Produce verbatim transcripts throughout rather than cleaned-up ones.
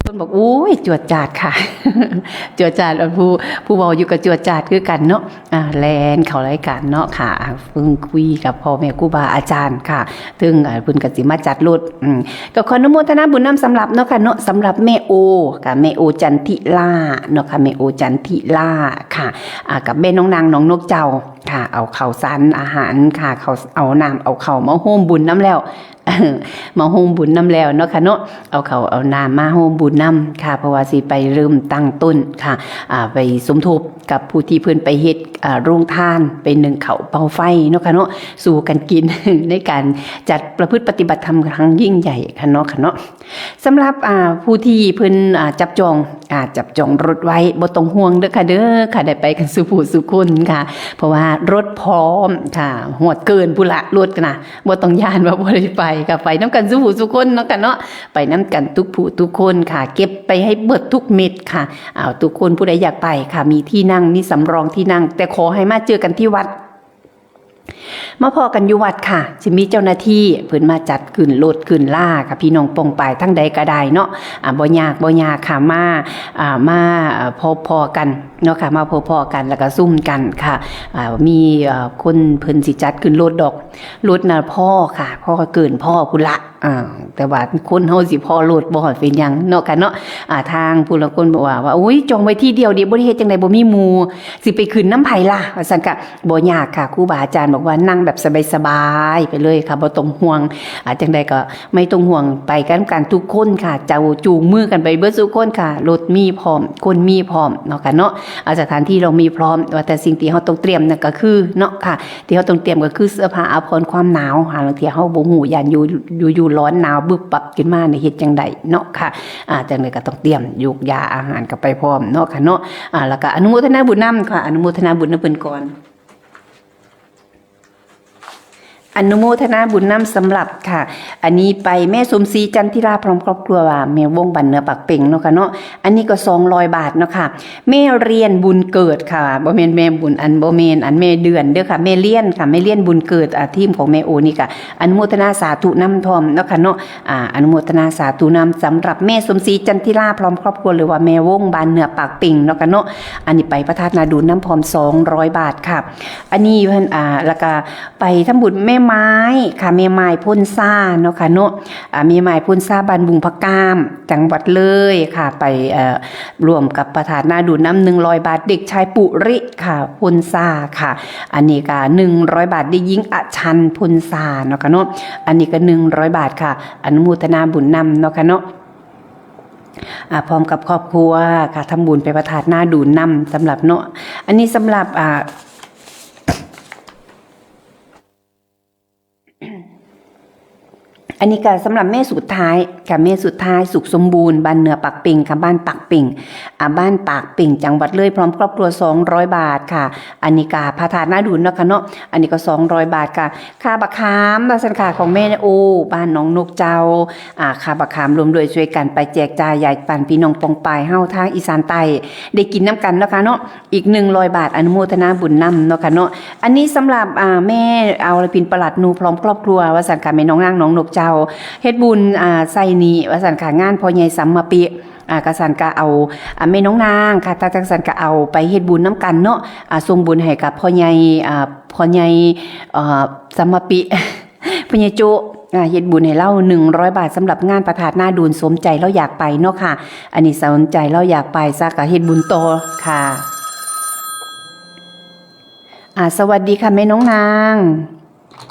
เพิ่นบอก โอ้ย จวดจาดค่ะ จวดจาด ผู้ ผู้เว้าอยู่ก็จวดจาดคือกันเนาะ อ่า แล่นเข้ารายการเนาะค่ะ อ่า เพิ่งคุยกับพ่อแม่ครูบาอาจารย์ค่ะ ถึง อ่า เพิ่นก็สิมาจัดรถ อืม ก็ขออนุโมทนาบุญนำสำหรับเนาะค่ะเนาะ สำหรับแม่โอค่ะ แม่โอจันทิลาเนาะค่ะ แม่โอจันทิลาค่ะ อ่า กับแม่น้องนาง น้องนกเจ้าค่ะ เอาข้าวสารอาหารค่ะ เขา เอาน้ำเอาข้าวมาโฮมบุญนำแล้ว มาโฮมบุญนำแล้วเนาะค่ะเนาะ เอาข้าวเอาน้ำมาโฮมบุญนำค่ะ เพราะว่าสิไปเริ่มตั้งต้นค่ะ อ่า ไปสมทบกับผู้ที่เพิ่นไปเฮ็ด อ่า โรงทาน ไปนึ่งข้าวเป่าไฟเนาะค่ะเนาะ สู่กันกิน ในการจัดประพฤติปฏิบัติธรรมครั้งยิ่งใหญ่ค่ะเนาะ ค่ะเนาะ สำหรับ อ่า ผู้ที่เพิ่น อ่า จับจอง อ่า จับจองรถไว้ บ่ต้องห่วงเด้อค่ะเด้อค่ะ ได้ไปกันสู่ผู้สู่คนค่ะ เพราะว่ารถพร้อมค่ะ ฮอดเกินพุ้นละ รถนะ บ่ต้องย้านว่าบ่ได้ไปค่ะ ไปนำกันสู่ผู้สู่คนเนาะค่ะเนาะ ไปนำกันทุกผู้ทุกคนค่ะ เก็บไปให้เบิดทุกเม็ดค่ะ เอาทุกคนผู้ใดอยากไปค่ะ มีที่นั่ง มีสำรองที่นั่ง แต่ขอให้มาเจอกันที่วัด มาพ้อกันอยู่วัดค่ะ สิมีเจ้าหน้าที่เพิ่นมาจัดขึ้นรถขึ้นลาค่ะ พี่น้องป้องปายทางใดก็ได้เนาะ อ่า บ่ยาก บ่ยากค่ะ มา อ่า มา อ่า พบพ้อกันเนาะค่ะ มาพบพ้อกันแล้วก็ซุ่มกันค่ะ อ่า มี เอ่อ คนเพิ่นสิจัดขึ้นรถดอก รถน่ะพ้อค่ะ พ้อเกินพ้อพุ้นละ อ่า แต่ว่าคนเฮาสิพ้อรถบ่เป็นหยังเนาะค่ะเนาะ อ่า ทางผู้ลางคนบอกว่า ว่า โอ้ย จองไว้ที่เดียวเด้ บ่ได้เฮ็ดจั่งใด๋ บ่มีหมู่ สิไปขึ้นนำไผล่ะ ว่าซั่นกะ บ่ยากค่ะ ครูบาอาจารย์บอกว่านั่งแบบสบายๆ ไปเลยค่ะ บ่ต้องห่วง อ่า จั่งใด๋ก็ไม่ต้องห่วง ไปกัน กันทุกคนค่ะ เจ้าจูงมือกันไปเบิดทุกคนค่ะ รถมีพร้อม คนมีพร้อมเนาะค่ะเนาะ อ่า สถานที่เรามีพร้อม ว่าแต่สิ่งที่เราต้องเตรียมนั่นก็คือเนาะค่ะ ที่เราต้องเตรียมก็คือเสื้อผ้าอาภรณ์ความหนาว หาลางเทื่อเราบ่ฮู้ ย้านอยู่ อยู่ อยู่ร้อนหนาวบึบปับขึ้นมานี่เฮ็ดจั่งใด๋เนาะค่ะ อ่า จั่งใด๋ก็ต้องเตรียมยูกยาอาหารก็ไปพร้อมเนาะค่ะเนาะ อ่า แล้วก็อนุโมทนาบุญนำค่ะ อนุโมทนาบุญนำเพิ่นก่อน อนุโมทนาบุญนำสำหรับค่ะ อันนี้ไปแม่สมศรีจันทิราพร้อมครอบครัว แม่วงบ้านเหนือปากเป่งเนาะค่ะเนาะ อันนี้ก็สองร้อยบาทเนาะค่ะ แม่เรียนบุญเกิดค่ะ บ่แม่นแม่บุญ อันบ่แม่น อันแม่เดือนเด้อค่ะ แม่เรียนค่ะ แม่เรียนบุญเกิด อ่า ทีมของแม่โอนี่ก็อนุโมทนาสาธุนำพร้อมเนาะค่ะเนาะ อ่า อนุโมทนาสาธุนำสำหรับแม่สมศรีจันทิราพร้อมครอบครัว หรือว่าแม่วงบ้านเหนือปากเป่งเนาะค่ะเนาะ อันนี้ไปพระธาตุนาดูนนำพร้อมสองร้อยบาทค่ะ อันนี้เพิ่น อ่า แล้วก็ไปทำบุญแม่ไม้ค่ะ แม่ไม้พ่นซ่าเนาะค่ะเนาะ อ่า แม่ไม้พ่นซ่าบ้านบุงพะกาม จังหวัดเลยค่ะ ไป เอ่อ ร่วมกับพระธาตุนาดูนนำหนึ่งร้อยบาท เด็กชายปุริค่ะ พ่นซ่าค่ะ อันนี้ก็หนึ่งร้อยบาท เด็กหญิงอชันพ่นซ่าเนาะค่ะเนาะ อันนี้ก็หนึ่งร้อยบาทค่ะ อนุโมทนาบุญนำเนาะค่ะเนาะ อ่า พร้อมกับครอบครัวค่ะ ทำบุญไปพระธาตุนาดูนนำสำหรับเนาะ อันนี้สำหรับ อ่า อันนี้ก็สำหรับแม่สุดท้ายค่ะ แม่สุดท้ายสุขสมบูรณ์ บ้านเหนือปากเป่งค่ะ บ้านปากเป่ง อ่า บ้านปากเป่ง จังหวัดเลย พร้อมครอบครัวสองร้อยบาทค่ะ อันนี้ก็พระธาตุนาดูนเนาะค่ะเนาะ อันนี้ก็สองร้อยบาทค่ะ ค่าบักขามว่าซั่นค่ะ ของแม่โอ บ้านหนองนกเจ้า อ่า ค่าบักขามร่วมด้วยช่วยกันไปแจกจ่ายยายปันพี่น้องปองปายเฮาทางอีสานใต้ ได้กินนำกันเนาะค่ะเนาะ อีกหนึ่งร้อยบาท อนุโมทนาบุญนำเนาะค่ะเนาะ อันนี้สำหรับ อ่า แม่อรพิน ปลัดหนูพร้อมครอบครัว ว่าซั่นค่ะ แม่น้องนาง น้องนกเจ้า เฮ็ดบุญ อ่า ใส่หนี้ ว่าซั่นค่ะ งานพ่อใหญ่สัมมาปิ อ่า กะซั่นกะเอา อ่า แม่น้องนางค่ะ ถ้าจั่งซั่นกะเอาไปเฮ็ดบุญนำกันเนาะ อ่า ส่งบุญให้กับพ่อใหญ่ อ่า พ่อใหญ่ เอ่อ สัมมาปิ พ่อใหญ่โจ้ อ่า เฮ็ดบุญให้ลาวหนึ่งร้อยบาท สำหรับงานพระธาตุนาดูน สมใจลาวอยากไปเนาะค่ะ อันนี้สมใจลาวอยากไปซะ กะเฮ็ดบุญต่อค่ะ อ่า สวัสดีค่ะแม่น้องนาง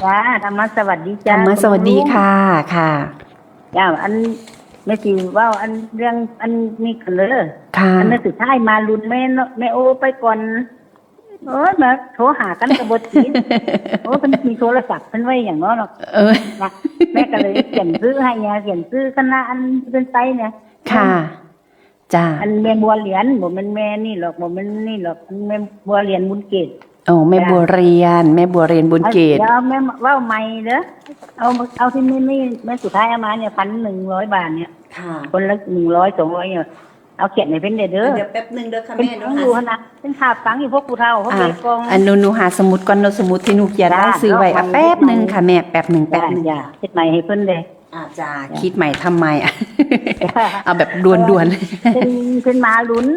จ้า ธรรมะสวัสดีจ้า ธรรมะสวัสดีค่ะ ค่ะ จ้า อันแม่สิเว้าอันเรื่องอันนี้กันเด้อ ค่ะ อันนี้สุดท้ายมารุ่นแม่เนาะ แม่โอไปก่อน โอ้ย มาโทรหากันก็บ่ติด โอ้ เพิ่นมีโทรศัพท์เพิ่นไว้หยังเนาะ เนาะ เออ นะ แม่ก็เลยเขียนชื่อให้เนี่ย เขียนชื่อคณะอันเพิ่นไปเนี่ย ค่ะ จ้า อันแม่บัวเหรียญ บ่แม่นแม่นี่หรอก บ่แม่นนี่หรอก อันแม่บัวเหรียญบุญเกต โอ้ แม่บัวเหรียญ แม่บัวเหรียญบุญเกต เดี๋ยวแม่เว้าใหม่เด้อ เอา เอาที่แม่ แม่ แม่สุดท้ายเอามาเนี่ย พันหนึ่งร้อยบาทเนี่ย ค่ะ คนละหนึ่งร้อย สองร้อยเนี่ย เอาเขียนให้เพิ่นเด้อ เดี๋ยวแป๊บหนึ่งเด้อค่ะ เพิ่น แม่ ฟังอยู่หั่นนะ เพิ่นท่าฟังอยู่ พวกผู้เฒ่า พวก อ่า เด็กกอง อันหนู หนูหาสมุดก่อนเนาะ สมุดที่หนูเขียน จ้า รายชื่อไว้ เดี๋ยว อ่ะ แป๊บหนึ่งค่ะแม่ แป๊บหนึ่ง แป๊บหนึ่ง จ้า จ้า เฮ็ดใหม่ให้เพิ่นเด้อ อาจจะคิดใหม่ทำไม เอาแบบด่วนๆ เพิ่น เพิ่นมาลุ้น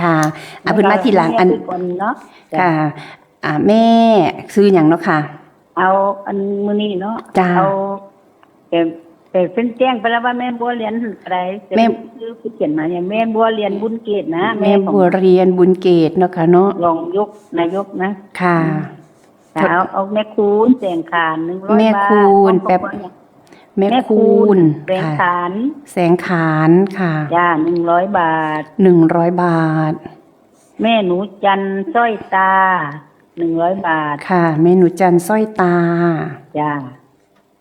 ค่ะ อ่ะ เพิ่นมาทีหลัง อัน เพิ่นก่อนเนาะ จ้ะ ค่ะ อ่ะ แม่ชื่อหยังเนาะค่ะ เอาอันมื้อนี้เนาะ จ้า เอา แต่ แต่เพิ่นแจ้งไปแล้วว่าแม่บัวเรียนอะไร แต่ แม่ ชื่อผู้เขียนมาเนี่ย แม่บัวเรียนบุญเกตนะ แม่ แม่ของ บัวเรียนบุญเกตเนาะค่ะเนาะ รองยกนายกนะ ค่ะ อืม ค่ะ เอา เอาแม่คูณแสงขาน หนึ่งร้อย แม่คูณ บาท แป๊บ ของครอบครัวเนี่ย แม่ แม่คูณ คูณ แสง ค่ะ ขาน แสงขานค่ะ จ้า หนึ่งร้อย บาท หนึ่งร้อย บาท แม่หนูจันทร์สร้อยตา หนึ่งร้อย บาท ค่ะ แม่หนูจันทร์สร้อยตา จ้า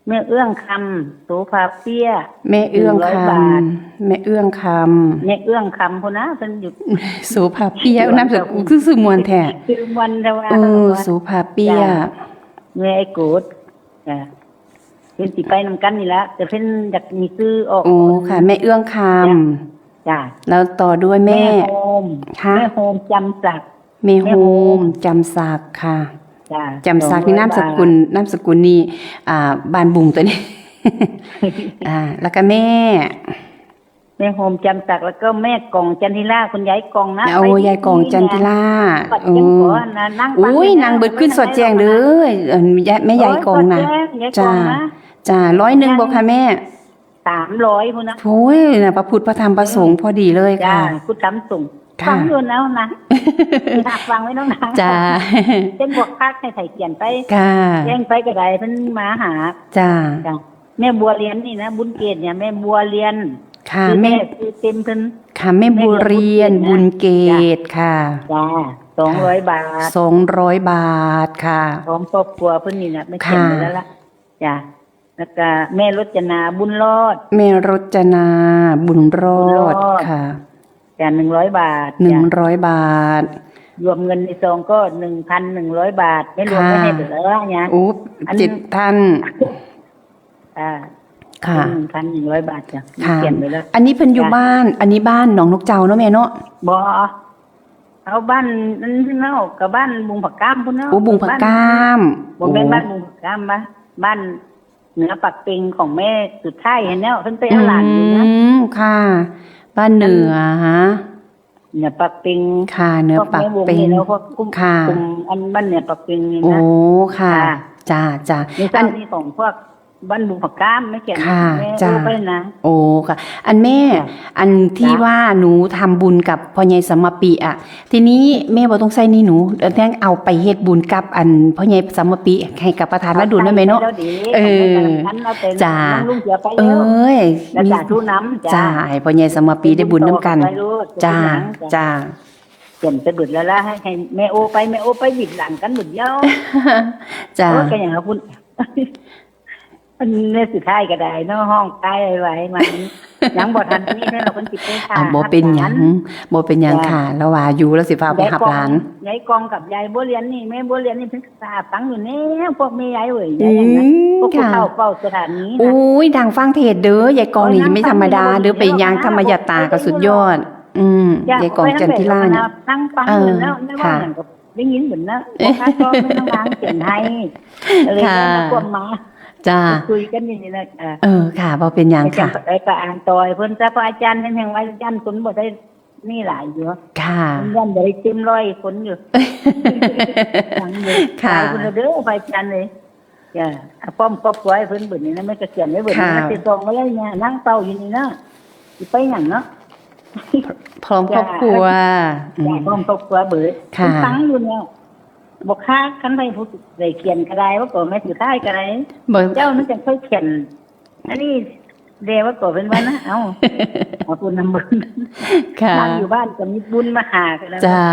แม่เอื้องคำ โสภาเปี้ย แม่เอื้องคำ หนึ่งร้อย บาท แม่เอื้องคำ แม่เอื้องคำพุ้นนะ เพิ่นอยู่ โสภาเปี้ย นามสกุลคือชื่อม่วนแท้ ชื่อม่วนแต่ว่า เออ โสภาเปี้ย จ้า แม่ไอ้โกด จ้ะ เพิ่นสิไปนำกันนี่ละ แต่เพิ่นอยากมีชื่อออก โอ้ ค่ะ แม่เอื้องคำ จ้ะ จ้ะ แล้วต่อด้วยแม่ แม่โฮม ค่ะ แม่โฮมจำศักดิ์ แม่โฮม แม่โฮม จำศักดิ์ค่ะ จ้ะ จำศักดิ์นี่ สองร้อย นามสกุล บาท นามสกุลนี่ อ่า บ้านบุงตัวนี้ อ่า แล้วก็แม่ แม่โฮมจำศักดิ์ แล้วก็แม่กล่องจันทิรา คุณยายกล่องนะ โอ้ ไปที่ ยายกล่องจันทิรา ปัดเก็บ เออ ก่อนนะ นั่งฟัง อุ้ย อยู่นะ นั่งเบิดขึ้นสอดแจ้งเลย เออ ยาย แม่ยายกล่องนะ โอ้ย สอดแจ้ง ยายกล่องนะ จ้า จ้า ร้อยหนึ่ง บ่คะแม่ สามร้อยพุ้นนะ โอ้ย นะ พระพุทธ พระธรรม พระสงฆ์ พอดีเลยค่ะ จ้า พุทธธรรมสงฆ์ ค่ะ ฟังอยู่แล้วนะ อยากฟังไว้แล้วนะ จ้า เป็นบวกคักให้ไถ่เขียนไป ค่ะ แจ้งไปก็ได้ เพิ่นมาหา จ้า จ้า แม่บัวเรียนนี่นะ บุญเกตเนี่ย แม่บัวเรียน ค่ะ ชื่อ แม่ แม่ชื่อเต็มเพิ่น ค่ะ แม่บัวเรียน แม่บัวเรียนบุญเกต บุญเกต ค่ะ ค่ะ จ้า สองร้อย บาท สองร้อย บาทค่ะ ของครอบครัวเพิ่นนี่นะ ไม่เขียน ค่ะ ไปแล้วล่ะ จ้า แล้วก็แม่รจนาบุญรอด แม่รจนาบุญรอด บุญรอด ค่ะ จ้ะ หนึ่งร้อย บาท จ้ะ หนึ่งร้อย บาท รวมเงินในซองก็ หนึ่งพันหนึ่งร้อย บาท ไม่รวม ค่ะ ไม่ให้เหลือเนี่ย โอ้ อัน เจ็ดท่าน อ่า ค่ะ หนึ่งพันหนึ่งร้อย บาทจ้ะ ค่ะ เขียนไปแล้ว อันนี้เพิ่นอยู่ จ้ะ บ้าน อันนี้บ้านหนองนกเจ้าเนาะแม่เนาะ บ่ เอาบ้านนั้นเนาะ กับบ้านบุงผักก้ามพุ้นเนาะ โอ้ บุงผักก้าม บ่แม่น โอ้ บ้านบุงผักก้าม บ้าน บ้านเหนือปากเปงของแม่สุดท้ายหั้นแหล้ว เพิ่นไปเอาหลานอยู่นะ อืม ค่ะ บ้านเหนือ เหนือปากเปง ค่ะ เหนือปากเปง พวกแม่วงนี่เนาะ พวกกลุ่ม ค่ะ กลุ่มอันบ้านเหนือปากเปงนี่นะ โอ้ ค่ะ ค่ะ จ้า จ้า นี่ อัน เจ้านี่ของพวก บ้านบุงผักก้าม ไม่เขียน ค่ะ แม่ จ้า โอ้ไปนะ โอ้ ค่ะ อันแม่ จ้ะ อันที่ จ้ะ ว่าหนูทำบุญกับพ่อใหญ่สมปิอะ ทีนี้แม่บ่ต้องใส่นี่หนู เออ แทนเอาไปเฮ็ดบุญกับอันพ่อใหญ่สมปิให้กับประธานละดุลได้ไหมเนาะ เอาไปแล้วเด้ เออ เอาไปแล้วกัน เอาไป จ้า น้องลุงเสียไปแล้ว เอ้ย แล้ว มี สาธุนำ จ้า จ้า ให้พ่อใหญ่สมปิได้บุญนำกัน ไปบุญต่อกันไปโลด จ้า เป็นหยัง จ้า จ้า เขียนไปเบิดแล้วล่ะ ให้ ให้แม่โอไป แม่โอไปบิดหลังกันเบิดเดียว จ้า โอ้ย ก็อย่างละคุณ อันนี้สุดท้ายก็ได้เนาะ ห้องตายไว้มัน ยังบ่ทันมีเด้อ เพิ่นสิไปถ่า อ่ะ บ่เป็นหยัง หักหลาน บ่เป็นหยัง จ้ะ ค่ะ แล้วว่าอยู่แล้วสิพาไปหับหลาน ยายกอง ยายกองกับยายบัวเรียนนี่ แม่บัวเรียนนี่เพิ่นก็ตาฟังอยู่แน่ พวกแม่ยายเว้ย ยายหยังนะ อืม พวกผู้ ค่ะ เฒ่าเฝ้าสถานีนะ โอ้ย ดังฟังเทศน์เด้อ ยายกองนี่ โอ้ย ไม่ธรรมดาเด้อ นั่งฟังอยู่นะ ไปย่างธรรมยาตราก็สุดยอด นั่งฟังอยู่ อืม จ้ะ ยายกองจันทิราเนี่ย นั่งฟังอยู่แล้ว เออ นั่ง ค่ะ ว่าหยังก็ ได้ยินเหมือนนะ เอ๊ะ พ่อค้าก็ไม่ต้องล้างเขียนให้ อะไร ค่ะ เงี้ยนะ พวกมา จ้า คุยกันอย่างนี้นะ อ่า เออ ค่ะ บ่เป็นหยังค่ะ ไปกับอ่านต่อยเพิ่นซะ เพราะอาจารย์เพิ่นแห่งว่าอาจารย์คนบ่ได้นี่หลายอยู่ ค่ะ เพิ่นย่านบ่ได้เต็มร้อยคนอยู่ ฟังอยู่ ค่ะ หลายคนเด้อ พระอาจารย์เลย จ้ะ อ่ะ พร้อมครอบครัวให้เพิ่นเบิดนี่นะ แม่ก็เขียนไว้เบิดนี่นะ ค่ะ สิส่งไว้แล้วเนี่ย นั่งเฝ้าอยู่นี่นะ สิไปหยังเนาะ พร้อมครอบครัว จ้ะ อืม จ้ะ พร้อมครอบครัวเบิด ค่ะ เพิ่นฟังอยู่เนี่ย บอกค่ะ คันใดผู้ใดเขียนก็ได้ ว่าก็แม่สุดท้ายก็ได้ บ่ เจ้ามันจังค่อยเขียน อันนี้ เดว่าก็เป็นวันนะ เอ้า เอาคุณนำบุญ ค่ะ นั่งอยู่บ้านก็มีบุญมาหากันแล้ว จ้า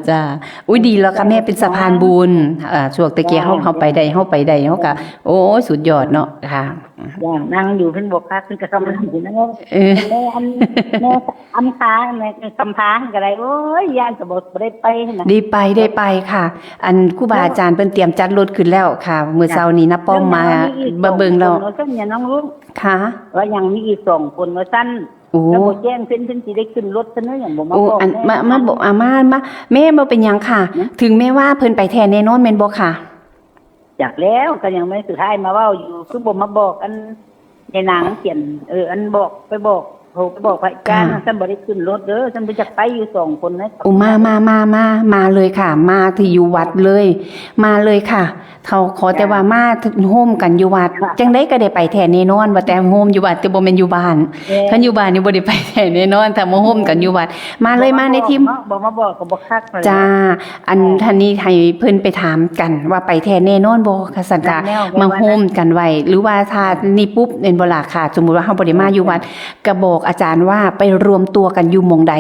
จ้า อุ๊ย ดีแล้วค่ะแม่ เป็นสะพานบุญ อ่า ช่วงตะกี้ จ้า เฮา เฮาไปได้ เฮาไปได้ เฮาก็ โอ้ย สุดยอดเนาะ ค่ะ จ้า นั่งอยู่เพิ่นบอกค่ะ เพิ่นก็กำลังอยู่นะ เออ แม่อัน แม่อันค้า แม่กำพร้าก็ได้ โอ้ย ย่านก็บ่ได้ไปนะ ได้ไป ได้ไปค่ะ อันครูบาอาจารย์เพิ่นเตรียมจัดรถขึ้นแล้วค่ะ มื้อเช้านี้น้าป้อมมา จ้า มาเบิ่งแล้ว ยังมีอีกสองคนว่าซั่นเนี่ยน้องลุง ค่ะ ว่ายังมีอีกสองคนว่าซั่น โอ้ แล้วบ่แจ้งเพิ่น เพิ่นสิได้ขึ้นรถเพิ่นหรือหยังบ่มา โอ้ บอก อัน แม่ มา มาบอก อ่ะ มา มา แม่บ่เป็นหยังค่ะ นะ ถึงแม้ว่าเพิ่นไปแท้แน่นอนแม่นบ่ค่ะ จักแล้ว ก็ยังไม่สุดท้ายมาเว้าอยู่ คือบ่มาบอกอัน ในหนังเขียน เออ อันบอกไปบอก โทรไปบอกพระอาจารย์ ค่ะ ท่านบ่ได้ขึ้นรถเด้อ ท่านบ่อยากไปอยู่สองคนนะ โอ้ มามามามามาเลยค่ะ มาที่อยู่วัดเลย มาเลยค่ะ เขาขอแต่ว่ามาโฮมกันอยู่วัด จังได๋ก็ได้ไปแท้แน่นอน ว่าแต่โฮมอยู่วัด แต่บ่แม่นอยู่บ้าน แม่น คันอยู่บ้านนี่บ่ได้ไปแท้แน่นอน ถ้ามาโฮมกันอยู่วัด มาเลย มาในทีม เนาะ บ่มาบอกก็บ่คักเลย จ้า อัน เออ ท่านนี้ให้เพิ่นไปถามกันว่าไปแท้แน่นอนบ่ คันซั่นก็ แน่นอน มาโฮมกันไว้ หรือว่าถ้านี่ปุ๊บแม่นบ่ล่ะค่ะ สมมุติว่าเฮาบ่ได้มาอยู่วัด ก็บอกอาจารย์ว่าไปรวมตัวกันอยู่หม่องใด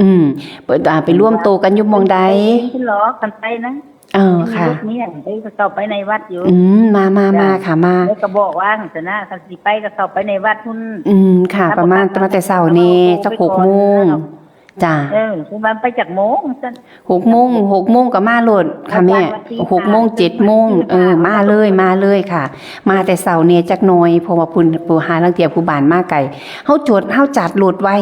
อืม ไป อ่า ไปรวมตัวกันอยู่หม่องใด ขึ้นหรอ คันไปนะ เออ ค่ะ มีรถมีหยังไปก็เข้าไปในวัดอยู่ อืม มามามาค่ะ มา แล้วก็บอกว่าหั่นซะนะ คันสิไปก็เข้าไปในวัดพุ้น อืม ค่ะ ประมาณ ถ้าบ่ มาแต่เช้าแน่ ถ้าบ่ จักหกโมง จ้า เออ คือมันไปจากโมงซั่น หกโมง หกโมงก็มาโลดค่ะแม่ วันที่ หกโมง ค่ะ เจ็ดโมง เออ มาเลย มาเลยค่ะ มาแต่เช้าแน่จักหน่อย เพราะว่าผู้ ผู้หาลางเทื่อผู้บ้านมาไกล เฮาจด เฮาจัดรถไว้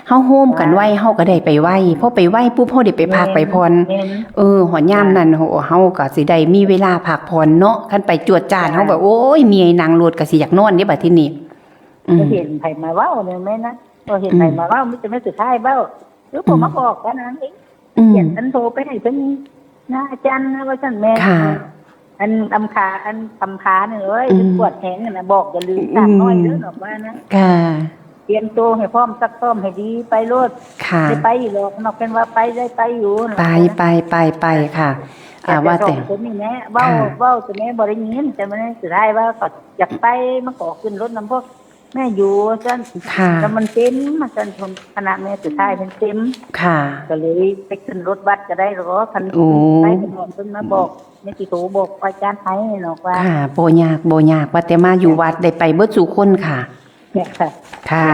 เฮาโฮมกันไว้ เฮาก็ได้ไปไว้ พอไปไว้ปุ๊บ เฮาได้ไปพักไปผ่อน แม่น เออ ฮอดยามนั้น เฮา เฮาก็สิได้มีเวลาพักผ่อนเนาะ คันไปจวดจ้าด เฮาแบบ โอ้ย เมื่อยนั่งรถก็สิอยากนอนเด้บัดทีนี้ อืม บ่เห็นไผมาเว้าเลยแม่นะ บ่เห็นไผมาเว้า มีแต่แม่สุดท้ายเว้า หรือผมมาบอกว่านั้นเอง อืม เขียนอันโทรไปให้เพิ่นนะ อาจารย์นะ ว่าซั่นแม่ ค่ะ อันอำคา อันอำคาเนี่ยเอ้ย อืม ปวดแฮงนะ บอกอย่าลืมสามน้อยเด้อ บอกว่านะ ค่ะ เตรียมตัวให้พร้อม ซักซ้อมให้ดี ไปโลด ค่ะ ได้ไปอยู่หรอก นอกเป็นว่าไปได้ไปอยู่นะ ไปไปไปไปค่ะ อ่า แต่ ว่า ส แต่ องคนนี่แหละ เว้า ค่ะ เว้าแต่แม่บ่ได้ยิน แต่มันสุดท้ายว่าก็อยากไป มาขอขึ้นรถนำพวกแม่อยู่ซั่น ค่ะ แล้วมันเต็ม มาซั่น คณะแม่สุดท้ายมันเต็ม ค่ะ ก็เลยไปขึ้นรถวัดก็ได้หรอก คัน โอ้ ไปก็บอกเพิ่นมาบอก แม่สิโทรบอกอาจารย์ไทยเนาะว่า ค่ะ บ่ยาก บ่ยาก ว่าแต่มาอยู่วัดได้ไปเบิดสู่คนค่ะ เนี่ยค่ะ ค่ะ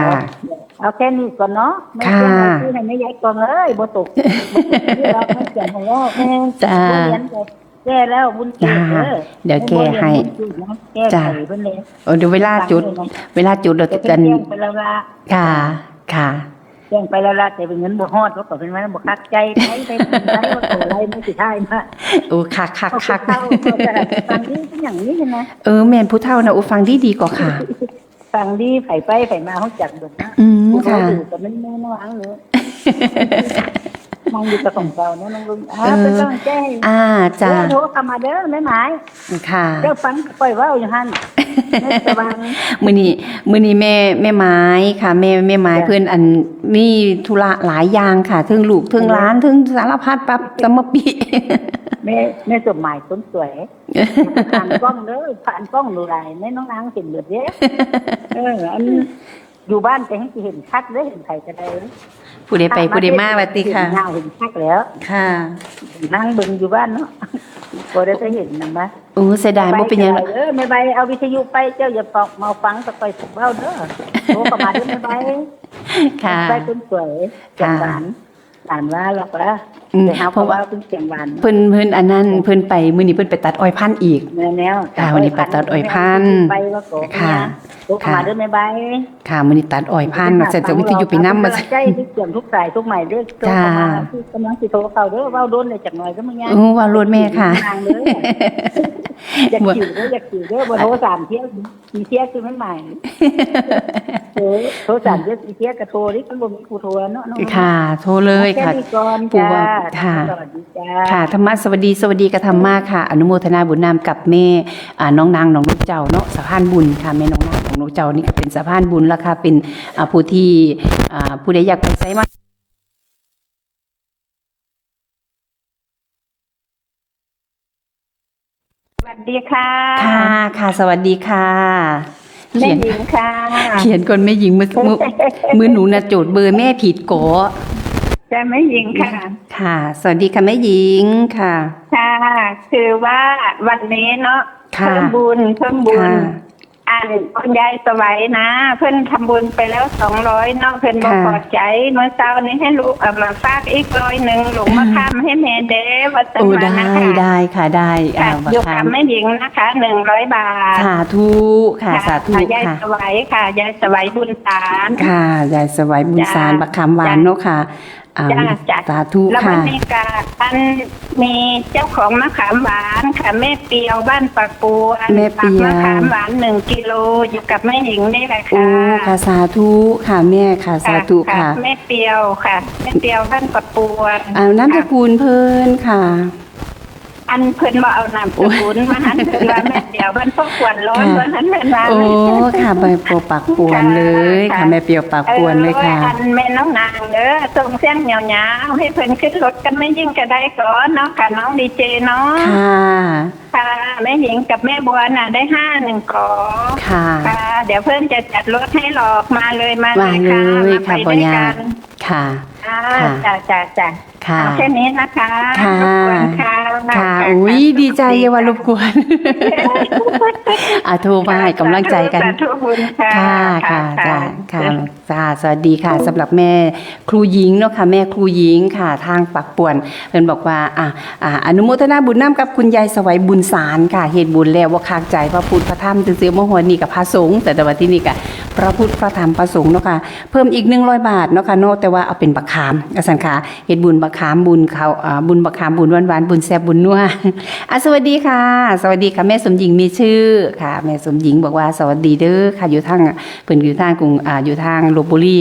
เอาแค่นี้ก่อนเนาะ ไม่ ค่ะ เสียงเอาชื่อให้แม่ยายกองเอ้ย บ่ตก บ่ตกชื่อเราไม่เสียงของเราแม่ จ้า บ่เรียนก็แก้แล้วบุญเกิดเด้อ จ้า เดี๋ยวแก้ให้ บ่เรียนบุญเกิดเนาะ แก้ไขเพิ่นเลย เออ เดี๋ยวเวลาจุด ฟังเลยนะ เวลาจุดเรา แต่ จะ เพิ่นแจ้งไปแล้วละ ค่ะ ค่ะ แจ้งไปแล้วละ แต่เป็นเงินบ่ฮอด เขาก็เป็นว่าบ่คักใจ ไป ไป ไป ไป ว่าตัวอะไรไม่สิได้มา โอ้ คักคักคัก เขาก็เข้า เขาก็ฟังนี่เป็นอย่างนี้นะ เออ แม่นผู้เฒ่านะ โอ้ ฟังดีดีกว่าค่ะ ฟังดี ไผไปไผมา เขาจักเบิ่งนะ อืม ค่ะ อยู่กับแม่น้องเนาะ นั่งอยู่กับของเราเนาะ น้องลุง อ่า เออ เป็นกำลังใจให้ อ่า จ้า เออ โทรเข้ามาเด้อ แม่หมาย ค่ะ เจ้าฟังปล่อยเว้าอยู่หั่น แม่สว่าง มื้อนี้ มื้อนี้แม่ แม่ไม้ค่ะ แม่ แม่ไม้ จ้ะ เพิ่นอันมีธุระหลายอย่างค่ะ เทิงลูก เทิงหลาน เทิงสารพัดปั๊บสมปิ แม่ แม่สมหมายคนสวย ผ่านกล้องเด้อ ผ่านกล้องดูหลาย แม่น้องนางเห็นเบิดเด้ เออ อัน อยู่บ้านแต่ให้สิเห็นคักเด้อ เห็นไผก็ได้ ผู้ใดไป ผู้ใดมา หวัดดีค่ะ เห็นหน้าเห็นคักแล้ว ค่ะ นั่งเบิ่งอยู่บ้านเนาะ บ่ได้ไปเห็นนำมา โอ้ เสียดาย บ่เป็นหยัง เด้อ แม่ใบเอาวิทยุไป เจ้าอย่าปอกมาฟัง แต่ไปเว้าเด้อ โทรเข้ามาเด้อ แม่ใบ ค่ะ ไปคนสวย ค่ะ เสียงหวาน หวานว่าหรอกว่า อืม แต่เฮาก็ว่าเพิ่นเสียงหวาน เพิ่น เพิ่นอันนั้น เพิ่นไป มื้อนี้เพิ่นไปตัดอ้อยพันธุ์อีก แม่นแล้ว ค่ะ วันนี้ไปตัดอ้อยพันธุ์ ไปว่าขอ ค่ะ โทรเข้ามาเด้อ แม่ใบ ค่ะ มื้อนี้ตัดอ้อยพันธุ์ เนาะ ใส่วิทยุไปนำ มา เป็นกำลังใจทุกเสียงทุกสายทุกหมายเลข โทรเข้ามา ค่ะ ที่กำลังสิโทรเข้าเด้อ เว้าโดนเลยจักหน่อยเด้อ มื้อนี้ เออ เว้าโลดแม่ค่ะ อยากคิวเด้อ อยากคิวเด้อ บ่โทรสามเที่ยว สี่เที่ยคือมันใหม่ โทร โทรสามเที่ย สี่เที่ยก็โทรดิ มันบ่มีผู้โทรเนาะ น้อง ค่ะ โทรเลยค่ะ แค่นี้ก่อน ครูว่า จ้า ค่ะ สวัสดีจ้า ค่ะ ธรรมะสวัสดี สวัสดีกับธรรมะค่ะ อนุโมทนาบุญนำกับแม่ อ่า น้องนาง น้องนกเจ้าเนาะ สะพานบุญค่ะ แม่น้องนาง น้องนกเจ้านี่ก็เป็นสะพานบุญแล้วค่ะ เป็น อ่า ผู้ที่ อ่า ผู้ใดอยากไปไสมา สวัสดีค่ะ ค่ะ ค่ะ สวัสดีค่ะ แม่หญิงค่ะ เขียน เขียนก่อนแม่หญิง มื้อ มื้อ มื้อหนูน่ะโจทย์เบอร์แม่ผิดก่อ จ้ะ แม่หญิงค่ะ ค่ะ สวัสดีค่ะแม่หญิงค่ะ ค่ะ คือว่าวันนี้เนาะ ค่ะ เพิ่มบุญ เพิ่มบุญ ค่ะ อันคุณยายสวัยนะ เพิ่นทำบุญไปแล้วสองร้อยเนาะ เพิ่นบ่ ค่ะ พอใจ เมื่อเช้านี้ให้ลูกเอามาฝากอีกร้อยหนึ่ง ลงมา อืม ค้ำให้แม่เด้อ ว่าซั่น โอ้ ว่านะคะ ได้ ได้ค่ะ ได้ ค่ะ อ่า อยู่กับ บักคำ แม่หญิงนะคะ หนึ่งร้อยบาท สาธุค่ะ ค่ะ สาธุ ค่ะ ยาย ค่ะ สวัยค่ะ ยายสวัยบุญสาร ค่ะ ยายสวัยบุญสาร จ้า บักคำหวาน จ้า เนาะค่ะ อ่า จ้าจ้า สาธุ แล้ววัน ค่ะ นี้ก็อันมีเจ้าของมะขามหวานค่ะ แม่เปียวบ้านปากปวน แม่เปียว ฝากมะขามหวานหนึ่งกิโลอยู่กับแม่หญิงนี่แหละ โอ้ ค่ะ ค่ะ สาธุค่ะแม่ค่ะ สาธุค่ะ แม่เปียวค่ะ แม่เปียวบ้านปากปวน อ่านามสกุลเพิ่นค่ะ อันเพิ่นบ่เอานามสกุลมาหันเพิ่นว่าแม่เปียวบ้านปากปวนร้อน ค่ะ ว่าหันเพิ่นว่า โอ้ค่ะ แม่เปียวปากปวนเลยค่ะ ค่ะ แม่เปียวปากปวนเลยค่ะ อออันแม่น้องนางเด้อส่งเสียงยาวๆให้เพิ่นขึ้นรถกันแม่หญิงก็ได้ก่อนเนาะค่ะน้องดีเจเนาะ ค่ะ ค่ะแม่หญิงกับแม่บัวน่ะได้ห้าหนึ่งขอ ค่ะ ค่ะ เดี๋ยวเพิ่นจะจัดรถให้หรอกมาเลยมาเลยค่ะ มาเลย มาไป ค่ะ ด้วย บ่ยา กั ก น ค่ะ ค่ะ ค่ะ จ้าจ้าจ้า ค่ะ เอาแค่นี้นะคะ ค่ะ รบกวนค่ะ ค่ะ อุ้ยดีใจอย่าว่ารบกวน อ่ะโทรมาให้กำลังใจกัน สาธุบุญค่ะ ค่ะค่ะจ้าค่ะจ้าสวัสดีค่ะสำหรับแม่ครูหญิงเนาะค่ะ แม่ครูหญิงค่ะ ทางปากปวนเพิ่นบอกว่าอ่ะอ่ะอนุโมทนาบุญนำกับคุณยายสวัยบุญสารค่ะ เฮ็ดบุญแล้วบ่คักใจพระพุทธพระธรรมซื่อๆมาฮอดนี่กับพระสงฆ์แต่ว่าที่นี่ก็พระพุทธพระธรรมพระสงฆ์เนาะค่ะ เพิ่มอีกหนึ่งร้อยบาทเนาะค่ะเนาะ แต่ว่าเอาเป็นบักขามว่าซั่นค่ะ เฮ็ดบุญบักขามบุญเขาอ่าบุญบักขามบุญหวานๆบุญแซ่บบุญนัวอ่ะสวัสดีค่ะ สวัสดีค่ะ แม่สมหญิงมีชื่อค่ะ แม่สมหญิงบอกว่าสวัสดีเด้อค่ะ อยู่ทางเพิ่นอยู่ทางกรุงอ่าอยู่ทางลพบุรี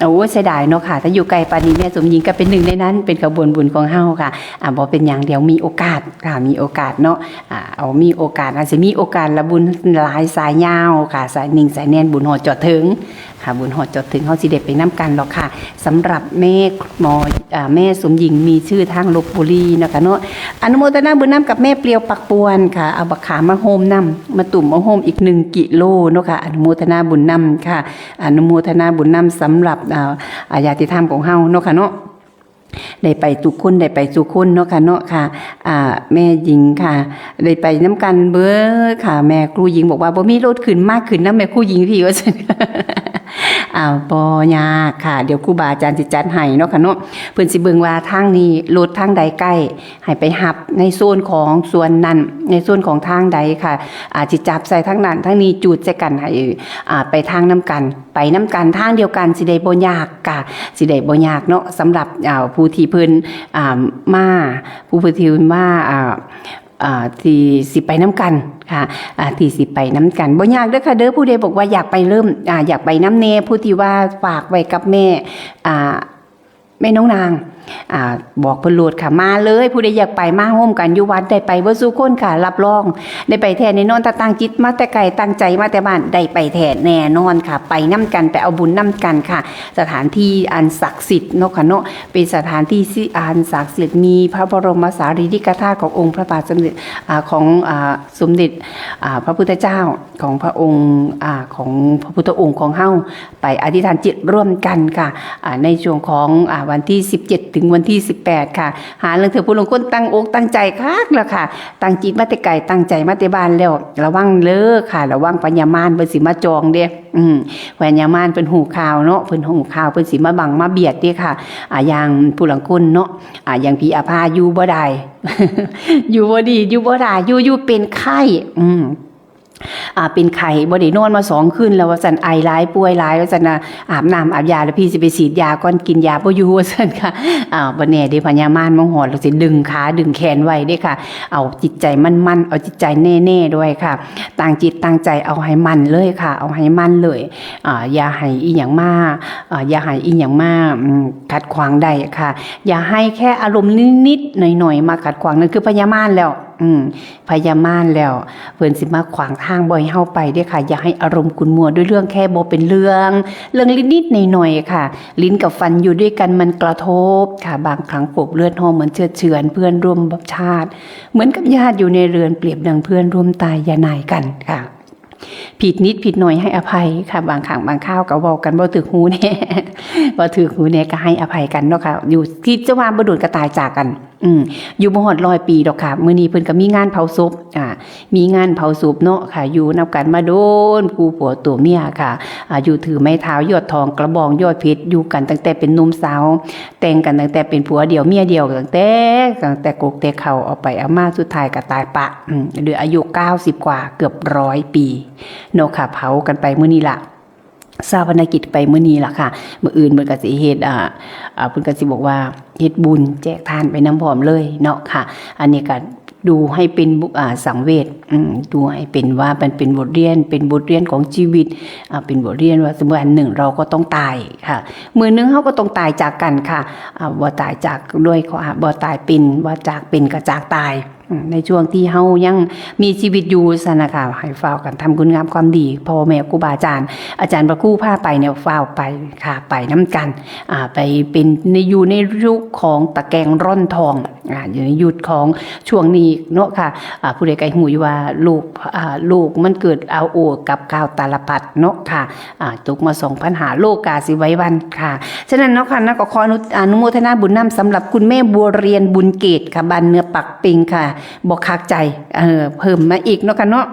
โอ้ยเสียดายเนาะค่ะ ถ้าอยู่ไกลปานนี้แม่สมหญิงก็เป็นหนึ่งในนั้น เป็นขบวนบุญของเฮาค่ะ อ่าบ่เป็นหยัง เดี๋ยวมีโอกาสค่ะ มีโอกาสเนาะ อ่าเอามีโอกาส อาจจะมีโอกาสละบุญหลายสายยาวค่ะ สายนิ่งสายแน่น บุญฮอดจอดถึงค่ะ บุญฮอดจอดถึง เฮาสิได้ไปนำกันหรอกค่ะ สำหรับแม่หมออ่าแม่สมหญิงมีชื่อทางลพบุรีเนาะค่ะเนาะ อนุโมทนาบุญนำกับแม่เปรียวปักปวนค่ะ เอาบักขามมาโฮมนำ มาตุ่มเอาโฮมอีกหนึ่งกิโลเนาะค่ะ อนุโมทนาบุญนำค่ะ อนุโมทนาบุญนำสำหรับอ่าอ่าญาติธรรมของเฮาเนาะค่ะเนาะ ได้ไปทุกคน ได้ไปทุกคนเนาะค่ะเนาะค่ะ อ่า แม่หญิงค่ะ ได้ไปนำกันเบิดค่ะ แม่ครูหญิงบอกว่าบ่มีรถขึ้น มาขึ้นนำแม่ครูหญิงพี่ว่าซั่น อ่า บ่ยากค่ะ เดี๋ยวครูบาอาจารย์สิจัดให้เนาะค่ะเนาะ เพิ่นสิเบิ่งว่าทางนี้รถทางใดใกล้ ให้ไปรับในโซนของส่วนนั้น ในโซนของทางใดค่ะ อาจสิจับใส่ทางนั้นทางนี้ จูดใส่กันให้ อ่า ไปทางนำกัน ไปนำกันทางเดียวกัน สิได้บ่ยากค่ะ สิได้บ่ยากเนาะ สำหรับ อ่า ผู้ที่เพิ่น อ่า มา ผู้ที่เพิ่นมา อ่า อ่า ที่สิไปนำกันค่ะ อ่า ที่สิไปนำกัน บ่ยากเด้อค่ะเด้อ ผู้ใดบอกว่าอยากไปเริ่ม อ่า อยากไปนำแน่ ผู้ที่ว่าฝากไว้กับแม่ อ่า แม่น้องนาง อ่า บอกเพิ่นโลดค่ะ มาเลย ผู้ใดอยากไปมาร่วมกันอยู่วัด ได้ไปเบิดสู่คนค่ะ รับรอง ได้ไปแท้แน่นอน ถ้าตั้งจิตมาแต่ไกล ตั้งใจมาแต่บ้าน ได้ไปแท้แน่นอนค่ะ ไปนำกัน ไปเอาบุญนำกันค่ะ สถานที่อันศักดิ์สิทธิ์เนาะค่ะเนาะ เป็นสถานที่ที่อันศักดิ์สิทธิ์ มีพระบรมสารีริกธาตุขององค์พระบาทสมเด็จ อ่า ของ อ่า สมเด็จ อ่า พระพุทธเจ้า ของพระองค์ อ่า ของพระพุทธองค์ของเฮา ไปอธิษฐานจิตร่วมกันค่ะ อ่า ในช่วงของ อ่า วันที่สิบเจ็ดถึงวันที่สิบแปดค่ะ หาลางเทื่อผู้ลางคนตั้งอกตั้งใจคักแล้วค่ะ ตั้งจิตมาแต่ไกล ตั้งใจมาแต่บ้านแล้ว ระวังเด้อค่ะ ระวังพญามารเพิ่นสิมาจองเด้ อืม พญามารเพิ่นฮู้ข่าวเนาะ เพิ่นฮู้ข่าว เพิ่นสิมาบังมาเบียดเด้ค่ะ อ่า อย่างผู้ลางคนเนาะ อ่า อย่างพี่อาภาอยู่บ่ได้ อยู่บ่ดี อยู่บ่ได้ อยู่ อยู่เป็นไข้ อืม อ่า เป็นไข้ บ่ได้นอนมาสองคืนแล้วว่าซั่น ไอหลาย ป่วยหลายว่าซั่นนะ อาบน้ำอาบยาแล้วพี่สิไปฉีดยาก่อน กินยาบ่อยู่ว่าซั่นค่ะ อ่า บ่แน่เด้ พญามารมาฮอดแล้วสิดึงขาดึงแขนไว้เด้ค่ะ เอาจิตใจมั่นๆ เอาจิตใจแน่ๆ ด้วยค่ะ ตั้งจิตตั้งใจเอาให้มั่นเลยค่ะ เอาให้มั่นเลย อ่า อย่าให้อีหยังมา อ่า อย่าให้อีหยังมา อืม ขัดขวางได้ค่ะ อย่าให้แค่อารมณ์นิดๆ หน่อยๆ มาขัดขวาง นั่นคือพญามารแล้ว อืม พญามารแล้ว เพิ่นสิมาขวางทางบ่ให้เฮาไปเด้อค่ะ อย่าให้อารมณ์ขุ่นมัวด้วยเรื่องแค่บ่เป็นเรื่อง เรื่องนิดๆ หน่อยๆ ค่ะ ลิ้นกับฟันอยู่ด้วยกันมันกระทบค่ะ บางครั้งปบเลือดห้องเหมือนเฉือนเพื่อนร่วมชาติ เหมือนกับญาติอยู่ในเรือน เปรียบดังเพื่อนร่วมตาย อย่าหน่ายกันค่ะ ผิดนิดผิดหน่อยให้อภัยค่ะ บางครั้งบางคราวก็เว้ากันบ่ถืกหูแน่ บ่ถืกหูแน่ก็ให้อภัยกันเนาะค่ะ อยู่ คิดซะว่าบ่โดนก็ตายจากกัน อืม อยู่บ่ฮอดร้อยปีดอกค่ะ มื้อนี้เพิ่นก็มีงานเผาศพ อ่า มีงานเผาศพเนาะค่ะ อยู่นำกันมาโดน คู่ผัวตัวเมียค่ะ อ่า อยู่ถือไม้เท้ายอดทอง กระบองยอดเพชร อยู่กันตั้งแต่เป็นหนุ่มสาว แต่งกันตั้งแต่เป็นผัวเดียวเมียเดียว ตั้งแต่ ตั้งแต่กกแต่เข่า เอาไปเอามา สุดท้ายก็ตายปะ อืม ด้วยอายุเก้าสิบกว่า เกือบร้อยปีเนาะค่ะ เผากันไปมื้อนี้ล่ะ ชาปนกิจไปมื้อนี้ล่ะค่ะ มื้ออื่นเพิ่นก็สิเฮ็ด อ่า อ่า เพิ่นก็สิบอกว่าเฮ็ดบุญแจกทานไปนำพร้อมเลยเนาะค่ะ อันนี้ก็ดูให้เป็นบุ อ่า สังเวช อืม ดูให้เป็นว่ามันเป็นบทเรียน เป็นบทเรียนของชีวิต อ่า เป็นบทเรียนว่าสักวันหนึ่งเราก็ต้องตายค่ะ มื้อหนึ่งเราก็ต้องตายจากกันค่ะ อ่า บ่ตายจากด้วยข้อหา บ่ตายเป็น บ่จากเป็นก็จากตาย อืม ในช่วงที่เรายังมีชีวิตอยู่ซั่นนะคะ ให้ฟ้าวกันทำคุณงามความดี พ่อแม่ครูบาอาจารย์ อาจารย์พระครูพาไปเนี่ย ฟ้าวไปค่ะ ไปนำกัน อ่า ไปเป็นใน อยู่ในยุคของตะแกรงร่อนทอง อ่า อยู่ในยุคของช่วงนี้เนาะค่ะ อ่า ผู้ใดก็ฮู้อยู่ว่าโลก อ่า โลกมันเกิดเอาโอกับข่าวตาลปัตรเนาะค่ะ อ่า ตกมาสองพันห้า โลกาสิไว้วันค่ะ ฉะนั้นเนาะค่ะ นะ ก็ขออนุ อนุโมทนาบุญนำสำหรับคุณแม่บัวเรียนบุญเกตค่ะ บ้านเนื้อปากเป่งค่ะ บ่คักใจ เอ่อ เพิ่มมาอีกเนาะค่ะเนาะ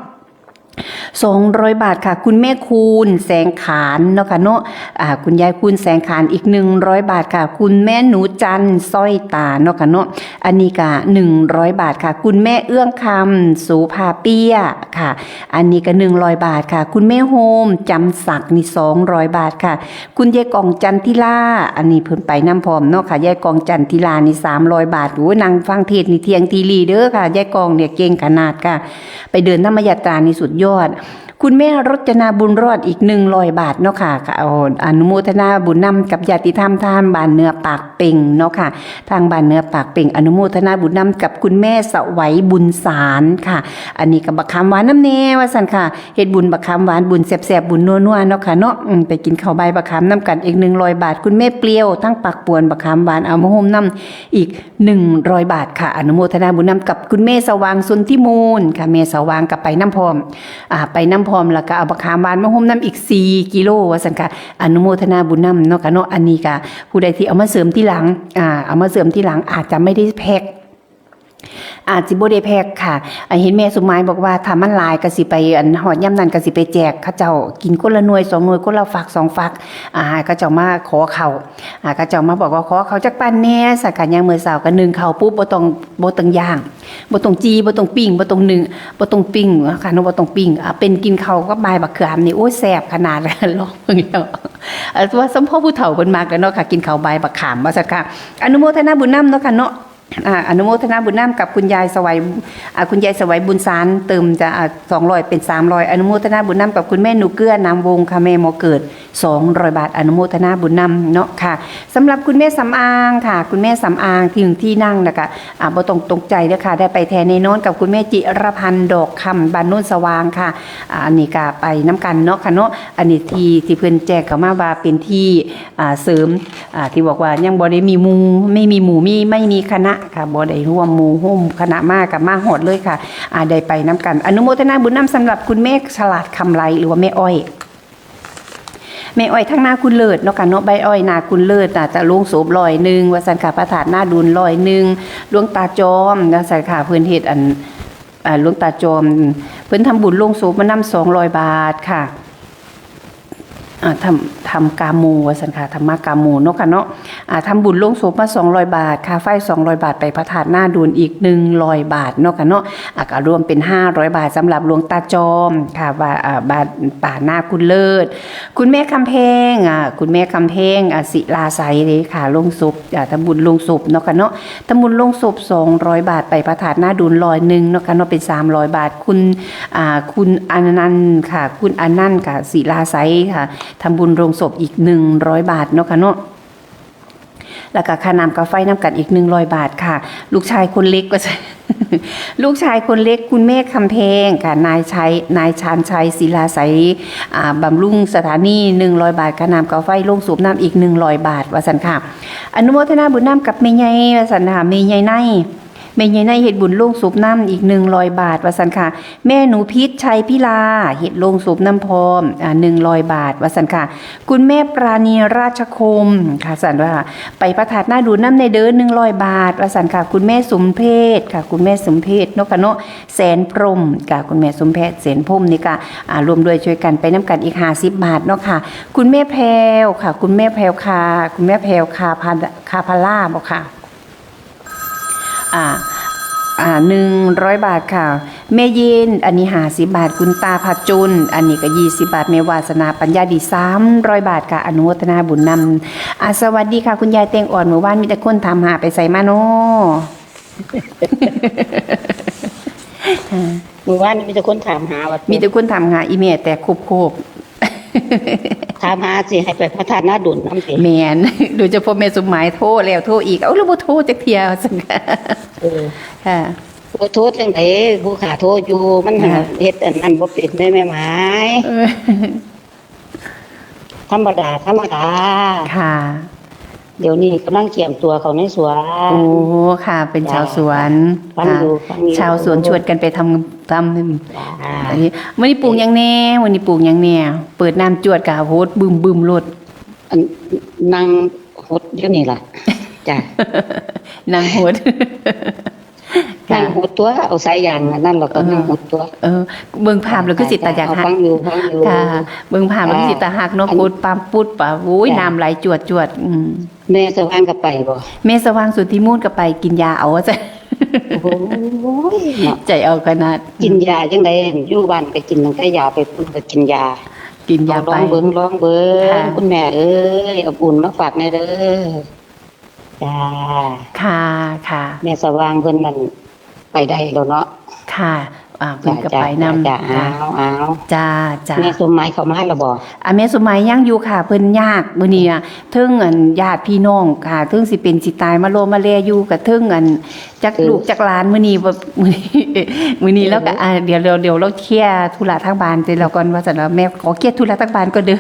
สองร้อยบาทค่ะ คุณแม่คูณแสงขานเนาะค่ะเนาะ อ่า คุณยายคูณแสงขานอีกหนึ่งร้อยบาทค่ะ คุณแม่หนูจันทร์สร้อยตาเนาะค่ะเนาะ อันนี้ก็หนึ่งร้อยบาทค่ะ คุณแม่เอื้องคำโสภาเปี้ยค่ะ อันนี้ก็หนึ่งร้อยบาทค่ะ คุณแม่โฮมจำศักดิ์นี่สองร้อยบาทค่ะ คุณยายกองจันทิลา อันนี้เพิ่นไปนำพร้อมเนาะค่ะ ยายกองจันทิลานี่สามร้อยบาท โอ้ย นั่งฟังเทศน์นี่เที่ยงทีหลีเด้อค่ะ ยายกองเนี่ยเก่งขนาดค่ะ ไปเดินธรรมยาตรานี่สุดยอด คุณแม่รจนาบุญรอดอีกหนึ่งร้อยบาทเนาะค่ะ ค่ะ เอาอนุโมทนาบุญนำกับญาติธรรมทางบ้านเนื้อปากเป่งเนาะค่ะ ทางบ้านเนื้อปากเป่ง อนุโมทนาบุญนำกับคุณแม่สวัยบุญสารค่ะ อันนี้ก็บักขามหวานนำแน่ว่าซั่นค่ะ เฮ็ดบุญบักขามหวาน บุญแซ่บๆ บุญนัวๆ เนาะค่ะเนาะ อืม ไปกินข้าวใบบักขามนำกันอีกหนึ่งร้อยบาท คุณแม่เปรี้ยวทั้งปากปวนบักขามหวานเอามาโฮมนำอีกหนึ่งร้อยบาทค่ะ อนุโมทนาบุญนำกับคุณแม่สว่างสุนทิมูลค่ะ แม่สว่างก็ไปนำพร้อม อ่า ไปนำพร้อม แล้วก็เอาบักขามหวานมาโฮมนำอีกสี่กิโลว่าซั่นค่ะ อนุโมทนาบุญนำเนาะค่ะเนาะ อันนี้ก็ผู้ใดที่เอามาเสริมทีหลัง อ่า เอามาเสริมทีหลังอาจจะไม่ได้แพ็ค อาจสิบ่ได้แพ็คค่ะ อ่า เห็นแม่สมหมายบอกว่าถ้ามันหลายก็สิไป อัน ฮอดยามนั้นก็สิไปแจกเขาเจ้ากินคนละหน่วยสองหน่วย คนละฝักสองฝัก อ่า เขาเจ้ามาขอข้าว อ่า เขาเจ้ามาบอกว่าขอข้าวจักปั้นแหน่ซั่นค่ะ ยามมื้อเช้าก็นึ่งข้าวปุ๊บ บ่ต้อง บ่ต้องย่าง บ่ต้องจี่ บ่ต้องปิ้ง บ่ต้องนึ่ง บ่ต้องปิ้งเนาะค่ะเนาะ บ่ต้องปิ้ง อ่า เป็นกินข้าวกับใบบักขามนี่ โอ้ย แซ่บขนาด ลองเบิ่งแล้ว เอ่อ ว่าสมพ่อผู้เฒ่าเพิ่นมักแล้วเนาะค่ะ กินข้าวใบบักขามว่าซั่นค่ะ อนุโมทนาบุญนำเนาะค่ะเนาะ อ่า อนุโมทนาบุญนำกับคุณยายสวัย อ่า คุณยายสวัยบุญสาร เติมจะ อ่า สองร้อยเป็นสามร้อย อนุโมทนาบุญนำกับคุณแม่หนูเกื้อนามวงศ์ค่ะ แม่หมอเกิด สองร้อยบาท อนุโมทนาบุญนำเนาะค่ะ สำหรับคุณแม่สำอางค่ะ คุณแม่สำอางที่ ที่นั่งนะคะ อ่า บ่ต้องตกใจเด้อค่ะ ได้ไปแท้แน่นอนกับคุณแม่จิรพันธ์ดอกคำ บ้านโนนสว่างค่ะ อ่า อันนี้ก็ไปนำกันเนาะค่ะเนาะ อันนี้ที่ ที่เพิ่นแจ้งเข้ามาว่าเป็นที่ อ่า เสริม อ่า ที่บอกว่ายังบ่ได้มีหมู่ ไม่มีหมู่ มี ไม่มีคณะค่ะ บ่ได้ร่วมหมู่ร่วมคณะมา ก็มาฮอดเลยค่ะ อ่า ได้ไปนำกัน อนุโมทนาบุญนำสำหรับคุณแม่ฉลาดคำไล หรือว่าแม่อ้อย แม่อ้อยทางนาคุณเลิศเนาะค่ะเนาะ ใบอ้อยนาคุณเลิศน่ะ จะโลงศพร้อยหนึ่งว่าซั่นค่ะ พระธาตุนาดูนร้อยหนึ่ง หลวงตาจอมว่าซั่นค่ะ เพิ่นเฮ็ดอัน อ่า หลวงตาจอม เพิ่นทำบุญโลงศพมานำสองร้อยบาทค่ะ อ่า ทำ ทำกาโมว่าซั่นค่ะ ธรรมกาโมเนาะค่ะเนาะ อ่า ทำบุญโลงศพมาสองร้อยบาท ค่าไฟสองร้อยบาท ไปพระธาตุนาดูนอีกหนึ่งร้อยบาทเนาะค่ะเนาะ อ่า ก็รวมเป็นห้าร้อยบาทสำหรับหลวงตาจอมค่ะ ว่า อ่า บ้านป่านาคุณเลิศ คุณแม่คำแพง อ่า คุณแม่คำแพง อ่า ศิลาไสยเลยค่ะ โลงศพ อ่า ทำบุญโลงศพเนาะค่ะเนาะ ทำบุญโลงศพสองร้อยบาท ไปพระธาตุนาดูนร้อยหนึ่งเนาะค่ะเนาะ เป็นสามร้อยบาท คุณ อ่า คุณอนันต์ค่ะ คุณอนันต์ค่ะ ศิลาไสยค่ะ ทำบุญโลงศพอีกหนึ่งร้อยบาทเนาะค่ะเนาะ แล้วก็ค่าน้ำค่าไฟนำกันอีกหนึ่งร้อยบาทค่ะ ลูกชายคนเล็กว่าซั่น ลูกชายคนเล็กคุณแม่คำแพงค่ะ นายชัย นายชาญชัย ศิลาไสย อ่า บำรุงสถานี หนึ่งร้อยบาท ค่าน้ำค่าไฟโลงศพนำอีกหนึ่งร้อยบาท ว่าซั่นค่ะ อนุโมทนาบุญนำกับแม่ใหญ่ว่าซั่นค่ะ แม่ใหญ่ใน แม่ใหญ่ในเฮ็ดบุญโลงศพนำอีกหนึ่งร้อยบาท ว่าซั่นค่ะ แม่หนูพิษชัยพิลา เฮ็ดโลงศพนำพร้อม อ่า หนึ่งร้อยบาท ว่าซั่นค่ะ คุณแม่ปราณีราชคมค่ะ ซั่นว่า ไปพระธาตุนาดูนนำแน่เด้อ หนึ่งร้อยบาท ว่าซั่นค่ะ คุณแม่สมเพชค่ะ คุณแม่สมเพชเนาะค่ะเนาะ แสนพรหมค่ะ คุณแม่สมเพช แสนพรหมนี่ก็ อ่า ร่วมด้วยช่วยกันไปนำกันอีกห้าสิบบาทเนาะค่ะ คุณแม่แพรวค่ะ คุณแม่แพรวค่ะ คุณแม่แพรวค่ะ พา คาพาล่าบ่ค่ะ อ่า อ่า หนึ่งร้อยบาทค่ะ แม่เย็น อันนี้ห้าสิบบาท คุณตาผจญ อันนี้ก็ยี่สิบบาท แม่วาสนาปัญญาดี สามร้อยบาทค่ะ อนุโมทนาบุญนำ อ่า สวัสดีค่ะ คุณยายแตงอ่อน เมื่อวานมีแต่คนถามหาไปไสมาน้อ มื้อวานนี้มีแต่คนถามหาว่า มีแต่คนถามหาอีแม่แต่โคบ ถามหาสิให้ไปพระธาตุนาดุลนำติ แม่น โดยเฉพาะแม่สมหมายโทรแล้วโทรอีก เอ้า แล้วบ่โทรจักเทื่อ ซั่นค่ะ เออ ค่ะ บ่โทรจังได๋ ผู้ข้าโทรอยู่ มัน ค่ะ เฮ็ดอันนั้นบ่เป็นแม่ แม่หมาย เออ ธรรมดา ธรรมดา ค่ะ เดี๋ยวนี้กำลังเตรียมตัวเข้าในสวน โอ้ ค่ะ เป็นชาวสวน ฟังอยู่ ค่ะ ฟังอยู่ ชาวสวนชวนกันไปทำ ทำ จ้า อันนี้ มื้อนี้ปลูกหยังแน่ มื้อนี้ปลูกหยังแน่ เปิดน้ำจวดกะโหดบึมๆโลด อันนั่งหดอยู่นี่ล่ะ จ้ะ นั่งหด ค่ะ นั่งหดตัว เอาสายยางอันนั้นแล้วก็ เออ นั่งหดตัว เออ เบิ่งภาพแล้วคือสิตาอยาก เอา ฮัก ฟังอยู่ ฟังอยู่ ค่ะ เบิ่งภาพแล้วคือสิตาฮักเนาะ อัน โคตรปั๊มปุ๊ดปะ โอ้ย จ้ะ น้ำไหลจวดจวดๆ อืม แม่สว่างก็ไปบ่ แม่สว่างสุทธิมูลก็ไปกินยาเอา จ้ะ โอ้ยเนาะ ใจเอาขนาด กินยาจังได๋ อยู่บ้านก็กินตั้งแต่ยา ไปพุ่นก็กินยา กินยา เอาล ไป องเบิ่ง ลองเบิ่ง ค่ะ คุณแม่เอ้ย เอาบุญมาฝากแน่เด้อ จ้า ค่ะ ค่ะ แม่สว่างเพิ่นนั่นไปได้แล้วเนาะ ค่ะ อ่า เพิ่นก็ จ้า ไปนำ จ้า ค่ะ เอาเอา จ้า จ้า แม่สมหมายเข้ามาแล้วบ่ อ่ะ แม่สมหมายยังอยู่ค่ะ เพิ่นยากมื้อนี้อ่ะ เทิงอันญาติพี่น้องค่ะ เทิงสิเป็นสิตายมาโลมาแลอยู่กับเทิงอันจัก คือ ลูกจักหลานมื้อนี้บ่ มื้อนี้ มื้อนี้แล้วก็ เออ อ่า เดี๋ยว เดี๋ยว เดี๋ยวเราเคลียร์ธุระทางบ้านเสร็จแล้วก่อน ว่าซั่นว่าแม่ขอเคลียร์ธุระทางบ้านก่อนเด้อ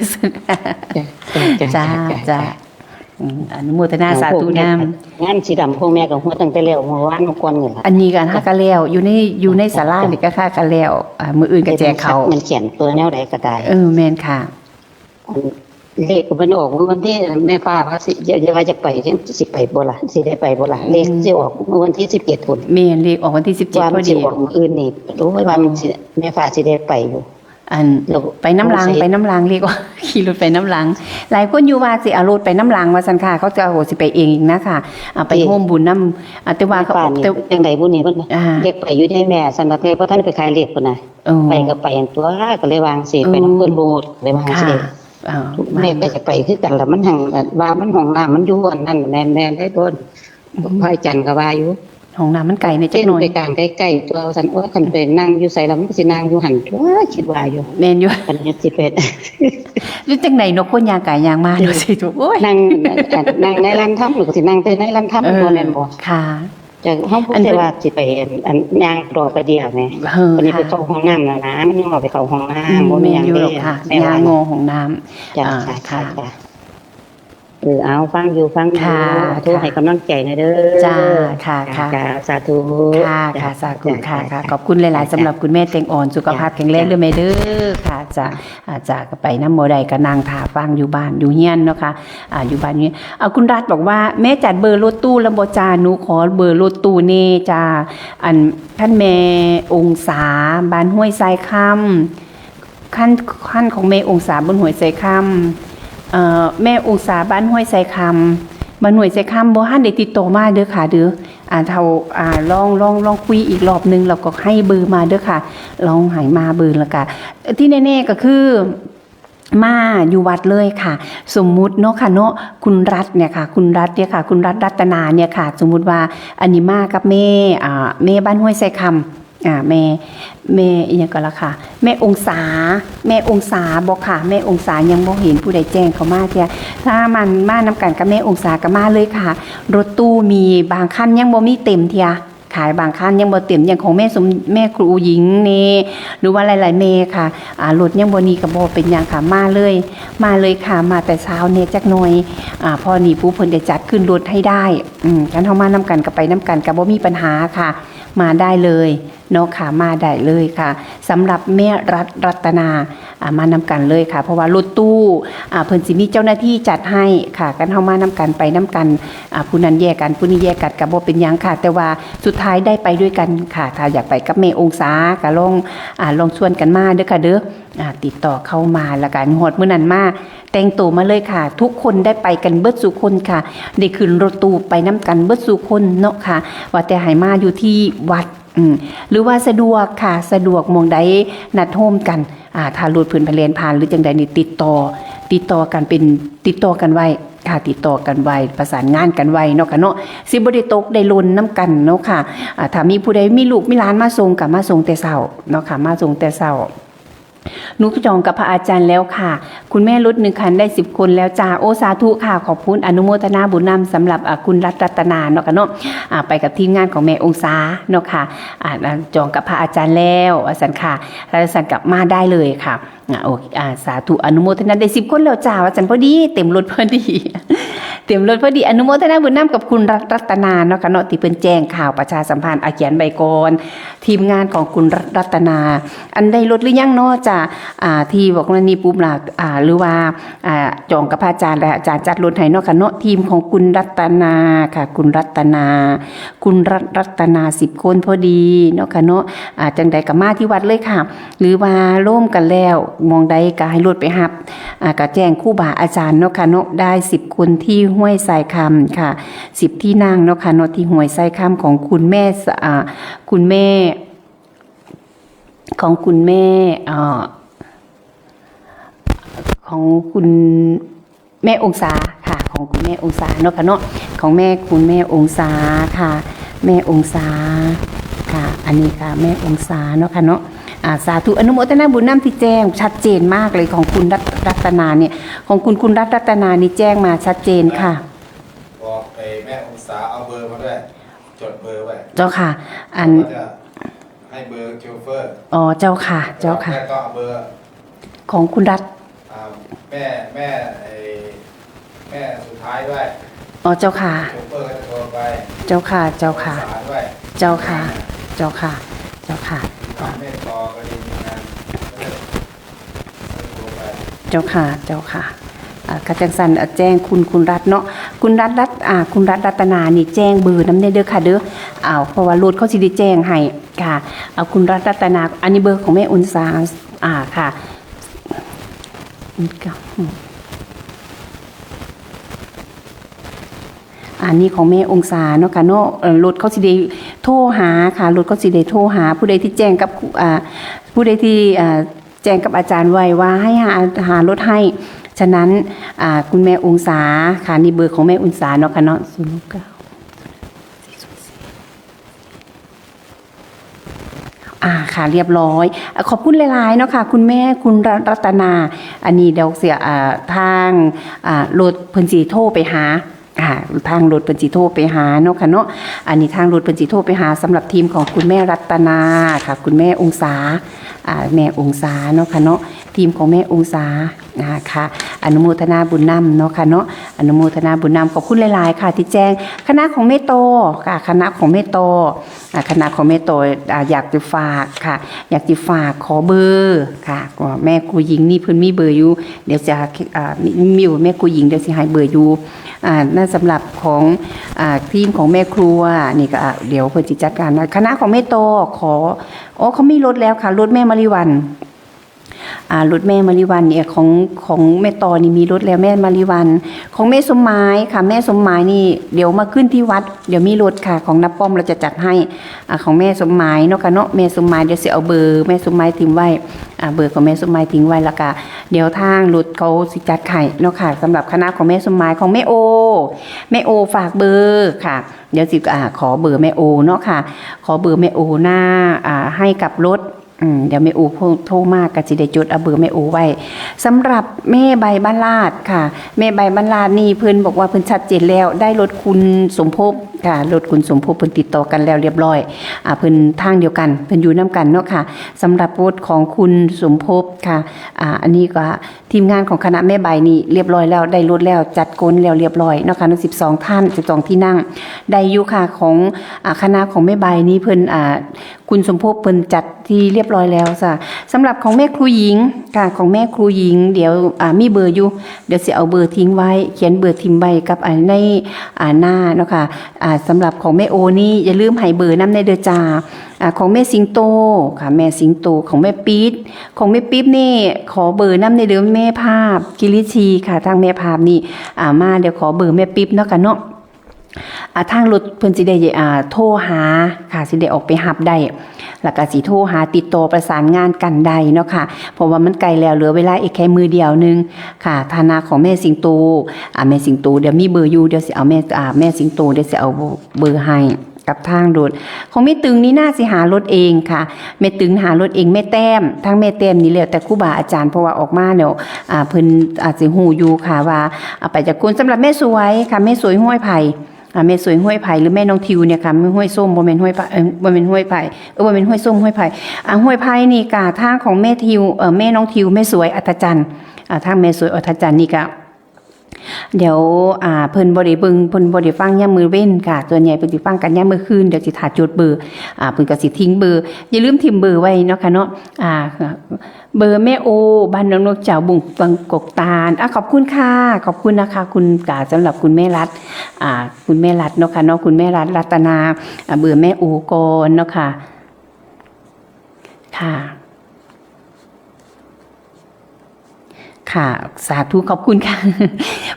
จ้า จ้า จ้า อืม อนุโมทนาสาธุนำ งานสีดำพวกแม่ก็หัวตั้งแต่แล้วเมื่อวานเมื่อก่อนนี่ล่ะ อันนี้ก็ฮักกันแล้ว อยู่ใน อยู่ในศาลานี่ก็ฮักกันแล้ว อ่า มื้ออื่นก็แจกเขา มันเขียนตัวแนวใดก็ได้ เออ แม่นค่ะ อันเลขก็มันออกวันที่แม่ป้าว่าสิอย่าอย่าว่าจะไปสิไปบ่ล่ะ สิได้ไปบ่ล่ะ เลขสิออกวันที่สิบเจ็ดพุ่น แม่น เลขออกวันที่สิบเจ็ด ว่า พ มั อน สิ ดี ออกมื้ออื่นนี่ โอ้ย ว่ามันสิ แม่ป้าสิได้ไปอยู่ อัน แล้ว ไปนำหลัง สงสัย ไปนำหลัง เลขออก ขี่รถไปนำหลัง หลายคนอยู่ว่าสิเอารถไปนำหลังว่าซั่นค่ะ เขาจะเอาสิไปเองอีกนะคะ เอาไป ที่ ร่วมบุญนำ อ่า แต่ว่าเขา แม่ป้านี่ แต่ จังใดบุญนี่มัน อ่า เรียกไปอยู่ได้แม่ สันว่าแต่บ่ทันไปขายเลขพุ่นน่ะ เออ ไปก็ไปอันตัว ก็เลยว่าจั่งซี้ เออ ไปนำเพิ่นโลด เลยว่าจั่งซี้ ค่ะ อ่า แม่ก็จะไปคือกันล่ะ มันหังว่ามันห้องน้ำมันอยู่อันนั้น แม่นๆ ได้โดน พระอาจารย์ก็ว่าอยู่ ห้องน้ำมันไกลเนี่ยจั เต้ ก น หน่อย ไปกลางใกล้ๆ ตัว สัน โอ้ย คันไปนั่งอยู่ไสแล้วมันก็สินั่งอยู่หั่นตัว คิดว่าอยู่ แม่นอยู่ อันนี้สิเป็น อยู่จังไหนเนาะ คนย่างกายย่างมาเนาะ สิทุก โอ้ย นั่ง นั่งในลานธรรมหรือก็สินั่งแต่ในลานธรรม เออ ตัวแม่นบ่ ค่ะ จะห้องพวก อัน แต่ว่าสิไปอัน อันย่างรอไปเดียวแม่ เออ วันนี้ไป ค่ะ เข้าห้องน้ำแล้วนะ มันยังออกไปเข้าห้อง อืม น้ำบ่มี แม่น หยัง อยู่ เด้ หรอกค่ะ แม่ว่า ย่างงอห้องน้ำ จ้ะ อ่า จ้ะ ค่ะ จ้ะ เออ เอาฟังอยู่ ฟังอยู่ ค่ะ โทรให้กำลังใจหน่อยเด้อ จ้า ค่ะ ค่ะ จ้า สาธุ ค่ะ จ้า ค่ะ สาธุ จ้า ค่ะ ค่ะ จ้า ขอบคุณหลายๆ สำหรับคุณแม่แตงอ่อน สุขภาพ จ้า แข็งแรง จ้า เด้อแม่เด้อ ค่ะ จ้า อาจจะไปนำบ่ได้ก็นั่งท่าฟังอยู่บ้าน อยู่เฮือนเนาะค่ะ อ่า อยู่บ้านนี้ อ่า คุณรัฐบอกว่า แม่จัดเบอร์รถตู้แล้วบ่จ้า หนูขอเบอร์รถตู้แน่จ้า อัน ท่านแม่องศา บ้านห้วยทรายคำ ขั้น ขั้นของแม่องศาบ้านห้วยทรายคำ เอ่อ แม่องศาบ้านห้วยทรายคำ บ้านห้วยทรายคำ บ่ทันได้ติดต่อมาเด้อค่ะเด้อ อ่า เท่า อ่า ลอง ลอง ลองคุยอีกรอบหนึ่ง แล้วก็ให้เบอร์มาเด้อค่ะ ลองให้มาเบอร์แล้วก็ ที่แน่ๆ ก็คือ มาอยู่วัดเลยค่ะ สมมุติเนาะค่ะเนาะ คุณรัฐเนี่ยค่ะ คุณรัฐเนี่ยค่ะ คุณรัฐรัตนาเนี่ยค่ะ สมมุติว่าอันนี้มากับแม่ อ่า แม่บ้านห้วยทรายคำ อ่า แม่ แม่อิหยังก็ละค่ะ แม่องศา แม่องศาบ่ค่ะ แม่องศายังบ่เห็นผู้ใดแจ้งเข้ามาเทื่อ ถ้ามันมานำกันกับแม่องศาก็มาเลยค่ะ รถตู้มีบางคันยังบ่มีเต็มเทื่อ ขายบางคันยังบ่เต็ม อย่างของแม่สม แม่ครูหญิงนี่ หรือว่าหลายๆ แม่ค่ะ อ่า รถยังบ่นี่ก็บ่เป็นหยังค่ะ มาเลย มาเลยค่ะ มาแต่เช้าแน่จักหน่อย อ่า พอนี่ปุ๊บเพิ่นจะจัดขึ้นรถให้ได้ อืม คันเฮามานำกันก็ไปนำกันก็บ่มีปัญหาค่ะ มาได้เลยเนาะค่ะ มาได้เลยค่ะ สำหรับแม่รัฐรัตนา อ่า มานำกันเลยค่ะ เพราะว่ารถตู้ อ่า เพิ่นสิมีเจ้าหน้าที่จัดให้ค่ะ คันเฮามานำกันไปนำกัน อ่า ผู้นั้นแยกกัน ผู้นี้แยกกันก็บ่เป็นหยังค่ะ แต่ว่าสุดท้ายได้ไปด้วยกันค่ะ ถ้าอยากไปกับแม่องศาก็ลอง อ่า ลองชวนกันมาเด้อค่ะเด้อ อ่า ติดต่อเข้ามาแล้วกัน ฮอดมื้อนั้นมา แต่งตัวมาเลยค่ะ ทุกคนได้ไปกันเบิดสู่คนค่ะ ได้ขึ้นรถตู้ไปนำกันเบิดสู่คนเนาะค่ะ ว่าแต่ให้มาอยู่ที่วัด อืม หรือว่าสะดวกค่ะ สะดวกหม่องใดนัดโฮมกัน อ่า ถ้ารถเพิ่นไปแล่นผ่านหรือจั่งใดนี่ติดต่อ ติดต่อกันเป็น ติดต่อกันไว้ค่ะ ติดต่อกันไว้ ประสานงานกันไว้เนาะค่ะเนาะ สิบ่ได้ตกได้หล่นนำกันเนาะค่ะ อ่า ถ้ามีผู้ใดมีลูกมีหลานมาส่งก็มาส่งแต่เช้าเนาะค่ะ มาส่งแต่เช้า หนูจองกับพระอาจารย์แล้วค่ะ คุณแม่ลดหนึ่งคันได้สิบคนแล้วจ้า โอ้ สาธุค่ะ ขอบคุณ อนุโมทนาบุญนำสำหรับ อ่า คุณรัตน์รัตนาเนาะค่ะเนาะ อ่า ไปกับทีมงานของแม่องศาเนาะค่ะ อ่า จองกับพระอาจารย์แล้ว ว่าซั่นค่ะ แล้วซั่นกลับมาได้เลยค่ะ อ่า โอเค อ่า สาธุ อนุโมทนาได้สิบคนแล้วจ้า ว่าซั่น พอดี เต็มรถพอดี เต็มรถพอดี อนุโมทนาบุญนำกับคุณรัตน์รัตนาเนาะค่ะเนาะ ที่เพิ่นแจ้งข่าวประชาสัมพันธ์ อ่ะ เขียนไว้ก่อน ทีมงานของคุณรัตน์รัตนา อันได้รถหรือยังเนาะจ้า อ่า ที่บอกว่านี่ปุ๊บล่ะ อ่า หรือว่า อ่า จองกับพระอาจารย์แล้ว อาจารย์จัดรถให้เนาะค่ะเนาะ ทีมของคุณรัตนาค่ะ คุณรัตนา คุณรัตน์รัตนา สิบคนพอดีเนาะค่ะเนาะ อ่า จั่งใดก็มาที่วัดเลยค่ะ หรือว่าโฮมกันแล้ว หม่องใดก็ให้รถไปรับ อ่า ก็แจ้งครูบาอาจารย์เนาะค่ะเนาะ ได้สิบคนที่ห้วยทรายคำค่ะ สิบที่นั่งเนาะค่ะเนาะ ที่ห้วยทรายคำของคุณแม่สะ อ่า คุณแม่ ของคุณแม่ เอ่อ ของคุณแม่องศาค่ะ ของคุณแม่องศาเนาะค่ะเนาะ ของแม่ คุณแม่องศาค่ะ แม่องศาค่ะ อันนี้ค่ะ แม่องศาเนาะค่ะเนาะ อ่า สาธุ อนุโมทนาบุญนำที่แจ้งชัดเจนมากเลย ของคุณรัตน์รัตนาเนี่ย ของคุณ คุณรัตน์รัตนานี่แจ้งมาชัดเจนค่ะ บอกไอ้แม่องศาเอาเบอร์มาด้วย จดเบอร์ไว้ เจ้าค่ะ อัน แล้วก็จะให้เบอร์โชเฟอร์ อ๋อ เจ้าค่ะ เจ้าค่ะ แล้วก็เอาเบอร์ ของคุณรัตน์ อ่า แม่ แม่ ไอ้ แม่สุดท้ายด้วย อ๋อ เจ้าค่ะ โชเฟอร์ก็จะโทรไป เจ้าค่ะ เจ้าค่ะ สารด้วย เจ้าค่ะ เจ้าค่ะ เจ้าค่ะ แม่ปอก็ดีมีงาน เจ้าค่ะ เจ้าค่ะ อ่า ก็จั่งซั่น อ่า แจ้งคุณ คุณรัตน์เนาะ คุณรัตน์รัตน์ อ่า คุณรัตน์รัตนานี่แจ้งเบอร์นำแน่เด้อค่ะเด้อ อ่า เพราะว่ารถเขาสิได้แจ้งให้ค่ะ เอาคุณรัตน์รัตนา อันนี้เบอร์ของแม่องศา อ่า ค่ะ อันนี้ของแม่องศาเนาะค่ะเนาะ เอ่อ รถเขาสิได้โทรหาค่ะ รถเขาสิได้โทรหา ผู้ใดที่แจ้งกับ อ่า ผู้ใดที่ อ่า แจ้งกับอาจารย์ไว้ว่าให้หา หารถให้ ฉะนั้น อ่า คุณแม่องศาค่ะ นี่เบอร์ของแม่องศาเนาะค่ะเนาะ ศูนย์เก้า อ่า ค่ะ เรียบร้อย อ่า ขอบคุณหลายๆเนาะค่ะ คุณแม่ คุณรัตนา อันนี้เดี๋ยวสิ อ่า ทาง อ่า รถเพิ่นสิโทรไปหา อ่า ทางรถเพิ่นสิโทรไปหาเนาะค่ะเนาะ อันนี้ทางรถเพิ่นสิโทรไปหาสำหรับทีมของคุณแม่รัตนาค่ะ คุณแม่องศา อ่า แม่องศาเนาะค่ะเนาะ ทีมของแม่องศา อ่า ค่ะ อนุโมทนาบุญนำเนาะค่ะเนาะ อนุโมทนาบุญนำ ขอบคุณหลายๆค่ะ ที่แจ้ง คณะของแม่โตค่ะ คณะของแม่โต อ่า คณะของแม่โต อ่า อยากจะฝากค่ะ อยากจะฝากขอเบอร์ค่ะ ก็แม่ครูหญิงนี่เพิ่นมีเบอร์อยู่ เดี๋ยวจะ อ่า มี มีอยู่ แม่ครูหญิงเดี๋ยวสิให้เบอร์อยู่ อ่า นั่นสำหรับของ อ่า ทีมของแม่ครัวนี่ก็ อ่า เดี๋ยวเพิ่นสิจัดการนะ คณะของแม่โต ขอ อ๋อ เขามีรถแล้วค่ะ รถแม่มาริวัน อ่า รถแม่มาริวันเนี่ย ของ ของแม่ต่อนี่มีรถแล้ว แม่มาริวัน ของแม่สมหมายค่ะ แม่สมหมายนี่เดี๋ยวมาขึ้นที่วัด เดี๋ยวมีรถค่ะ ของน้าป้อมเราจะจัดให้ อ่า ของแม่สมหมายเนาะค่ะเนาะ แม่สมหมายเดี๋ยวสิเอาเบอร์แม่สมหมายทิ้งไว้ อ่า เบอร์ของแม่สมหมายทิ้งไว้ แล้วก็เดี๋ยวทางรถเขาสิจัดให้เนาะค่ะ สำหรับคณะของแม่สมหมาย ของแม่โอ แม่โอฝากเบอร์ค่ะ เดี๋ยวสิ อ่า ขอเบอร์แม่โอเนาะค่ะ ขอเบอร์แม่โอหน้า อ่า ให้กับรถ อืม เดี๋ยวแม่โอโทรมาก็สิได้จดเอาเบอร์แม่โอไว้ สำหรับแม่ใบบ้านลาดค่ะ แม่ใบบ้านลาดนี่เพิ่นบอกว่าเพิ่นชัดเจนแล้ว ได้รถคุณสมภพค่ะ รถคุณสมภพเพิ่นติดต่อกันแล้วเรียบร้อย อ่า เพิ่นทางเดียวกัน เพิ่นอยู่นำกันเนาะค่ะ สำหรับรถของคุณสมภพค่ะ อ่า อันนี้ก็ทีมงานของคณะแม่ใบนี่เรียบร้อยแล้ว ได้รถแล้ว จัดกลแล้วเรียบร้อยเนาะค่ะ สิบสองท่าน สิบสองที่นั่ง ได้อยู่ค่ะ ของ อ่า คณะของแม่ใบนี่เพิ่น อ่า คุณสมภพเพิ่นจัดที่เรียบร้อยแล้วจ้ะ สำหรับของแม่ครูหญิงค่ะ ของแม่ครูหญิง เดี๋ยว อ่า มีเบอร์อยู่ เดี๋ยวสิเอาเบอร์ทิ้งไว้ เขียนเบอร์ทิ้งไว้กับ อ่า ใน อ่า หน้าเนาะค่ะ อ่า สำหรับของแม่โอนี่อย่าลืมให้เบอร์นำแน่เด้อจ้า อ่าของแม่สิงโตค่ะ แม่สิงโต ของแม่ปิ๊ด ของแม่ปิ๊บนี่ขอเบอร์นำในเด้อแม่ภาพกิริชีค่ะ ทางแม่ภาพนี่อ่ามาเดี๋ยวขอเบอร์แม่ปิ๊บเนาะค่ะเนาะ อ่าทางรถเพิ่นสิได้อ่าโทรหาค่ะ สิได้ออกไปรับได้ แล้วก็สิโทรหาติดต่อประสานงานกันได้เนาะค่ะ เพราะว่ามันใกล้แล้ว เหลือเวลาอีกแค่มื้อเดียวหนึ่งค่ะ ฐานะของแม่สิงโต อ่าแม่สิงโตเดี๋ยวมีเบอร์อยู่ เดี๋ยวสิเอาแม่อ่าแม่สิงโตเดี๋ยวสิเอาเบอร์ให้กับทางรถ ของแม่ตึงนี่น่าสิหารถเองค่ะ แม่ตึงหารถเอง แม่แต้ม ทั้งแม่แต้มนี่แล้วแต่ครูบาอาจารย์ เพราะว่าออกมาแล้วอ่าเพิ่นอาจสิฮู้อยู่ค่ะว่าอ่าไปจากคน สำหรับแม่สวยค่ะ แม่สวยห้วยไผ่ อ่าแม่สวยห้วยไผ่หรือแม่น้องทิวเนี่ยค่ะ แม่ห้วยส้ม บ่แม่นห้วยไผ่ เอ่อ บ่แม่นห้วยไผ่ เออ บ่แม่นห้วยส้ม ห้วยไผ่ อ่าห้วยไผ่นี่กะทางของแม่ทิว เอ่อ แม่น้องทิว แม่สวยอัธจันทร์ อ่าทางแม่สวยอัธจันทร์นี่กะ เดี๋ยว อ่า เพิ่นบ่ได้เบิ่ง เพิ่นบ่ได้ฟังยามมื้อเว็นค่ะ ส่วนใหญ่เพิ่นสิฟังกันยามมื้อคืน เดี๋ยวสิถ่าจดเบอร์ อ่า เพิ่นก็สิทิ้งเบอร์ อย่าลืมทิ้งเบอร์ไว้เนาะค่ะเนาะ อ่า เบอร์แม่โอ บ้านน้องนกเจ้าบุงบังกกตาล อ่ะ ขอบคุณค่ะ ขอบคุณนะคะ คุณกา สำหรับคุณแม่รัตน์ อ่า คุณแม่รัตน์เนาะค่ะเนาะ คุณแม่รัตน์รัตนา อ่า เบอร์แม่โอก่อนเนาะค่ะ ค่ะ ค่ะ สาธุ ขอบคุณค่ะ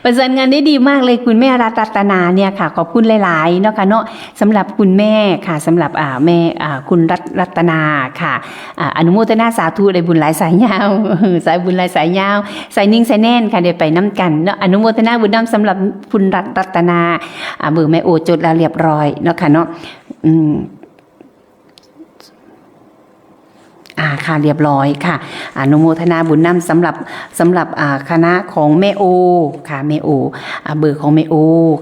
ประสานงานได้ดีมากเลย คุณแม่รัตน์รัตนาเนี่ยค่ะ ขอบคุณหลายๆเนาะค่ะเนาะ สำหรับคุณแม่ค่ะ สำหรับ อ่า แม่ อ่า คุณรัตน์รัตนาค่ะ อ่า อนุโมทนาสาธุ ได้บุญหลายสายยาว สายบุญหลายสายยาว สายนิ่งสายแน่นค่ะ ได้ไปนำกันเนาะ อนุโมทนาบุญนำสำหรับคุณรัตน์รัตนา อ่า เบอร์แม่โอจดแล้วเรียบร้อยเนาะค่ะเนาะ อืม อ่า ค่ะ เรียบร้อยค่ะ อนุโมทนาบุญนำสำหรับ สำหรับ อ่า คณะของแม่โอค่ะ แม่โอ อ่า เบอร์ของแม่โอ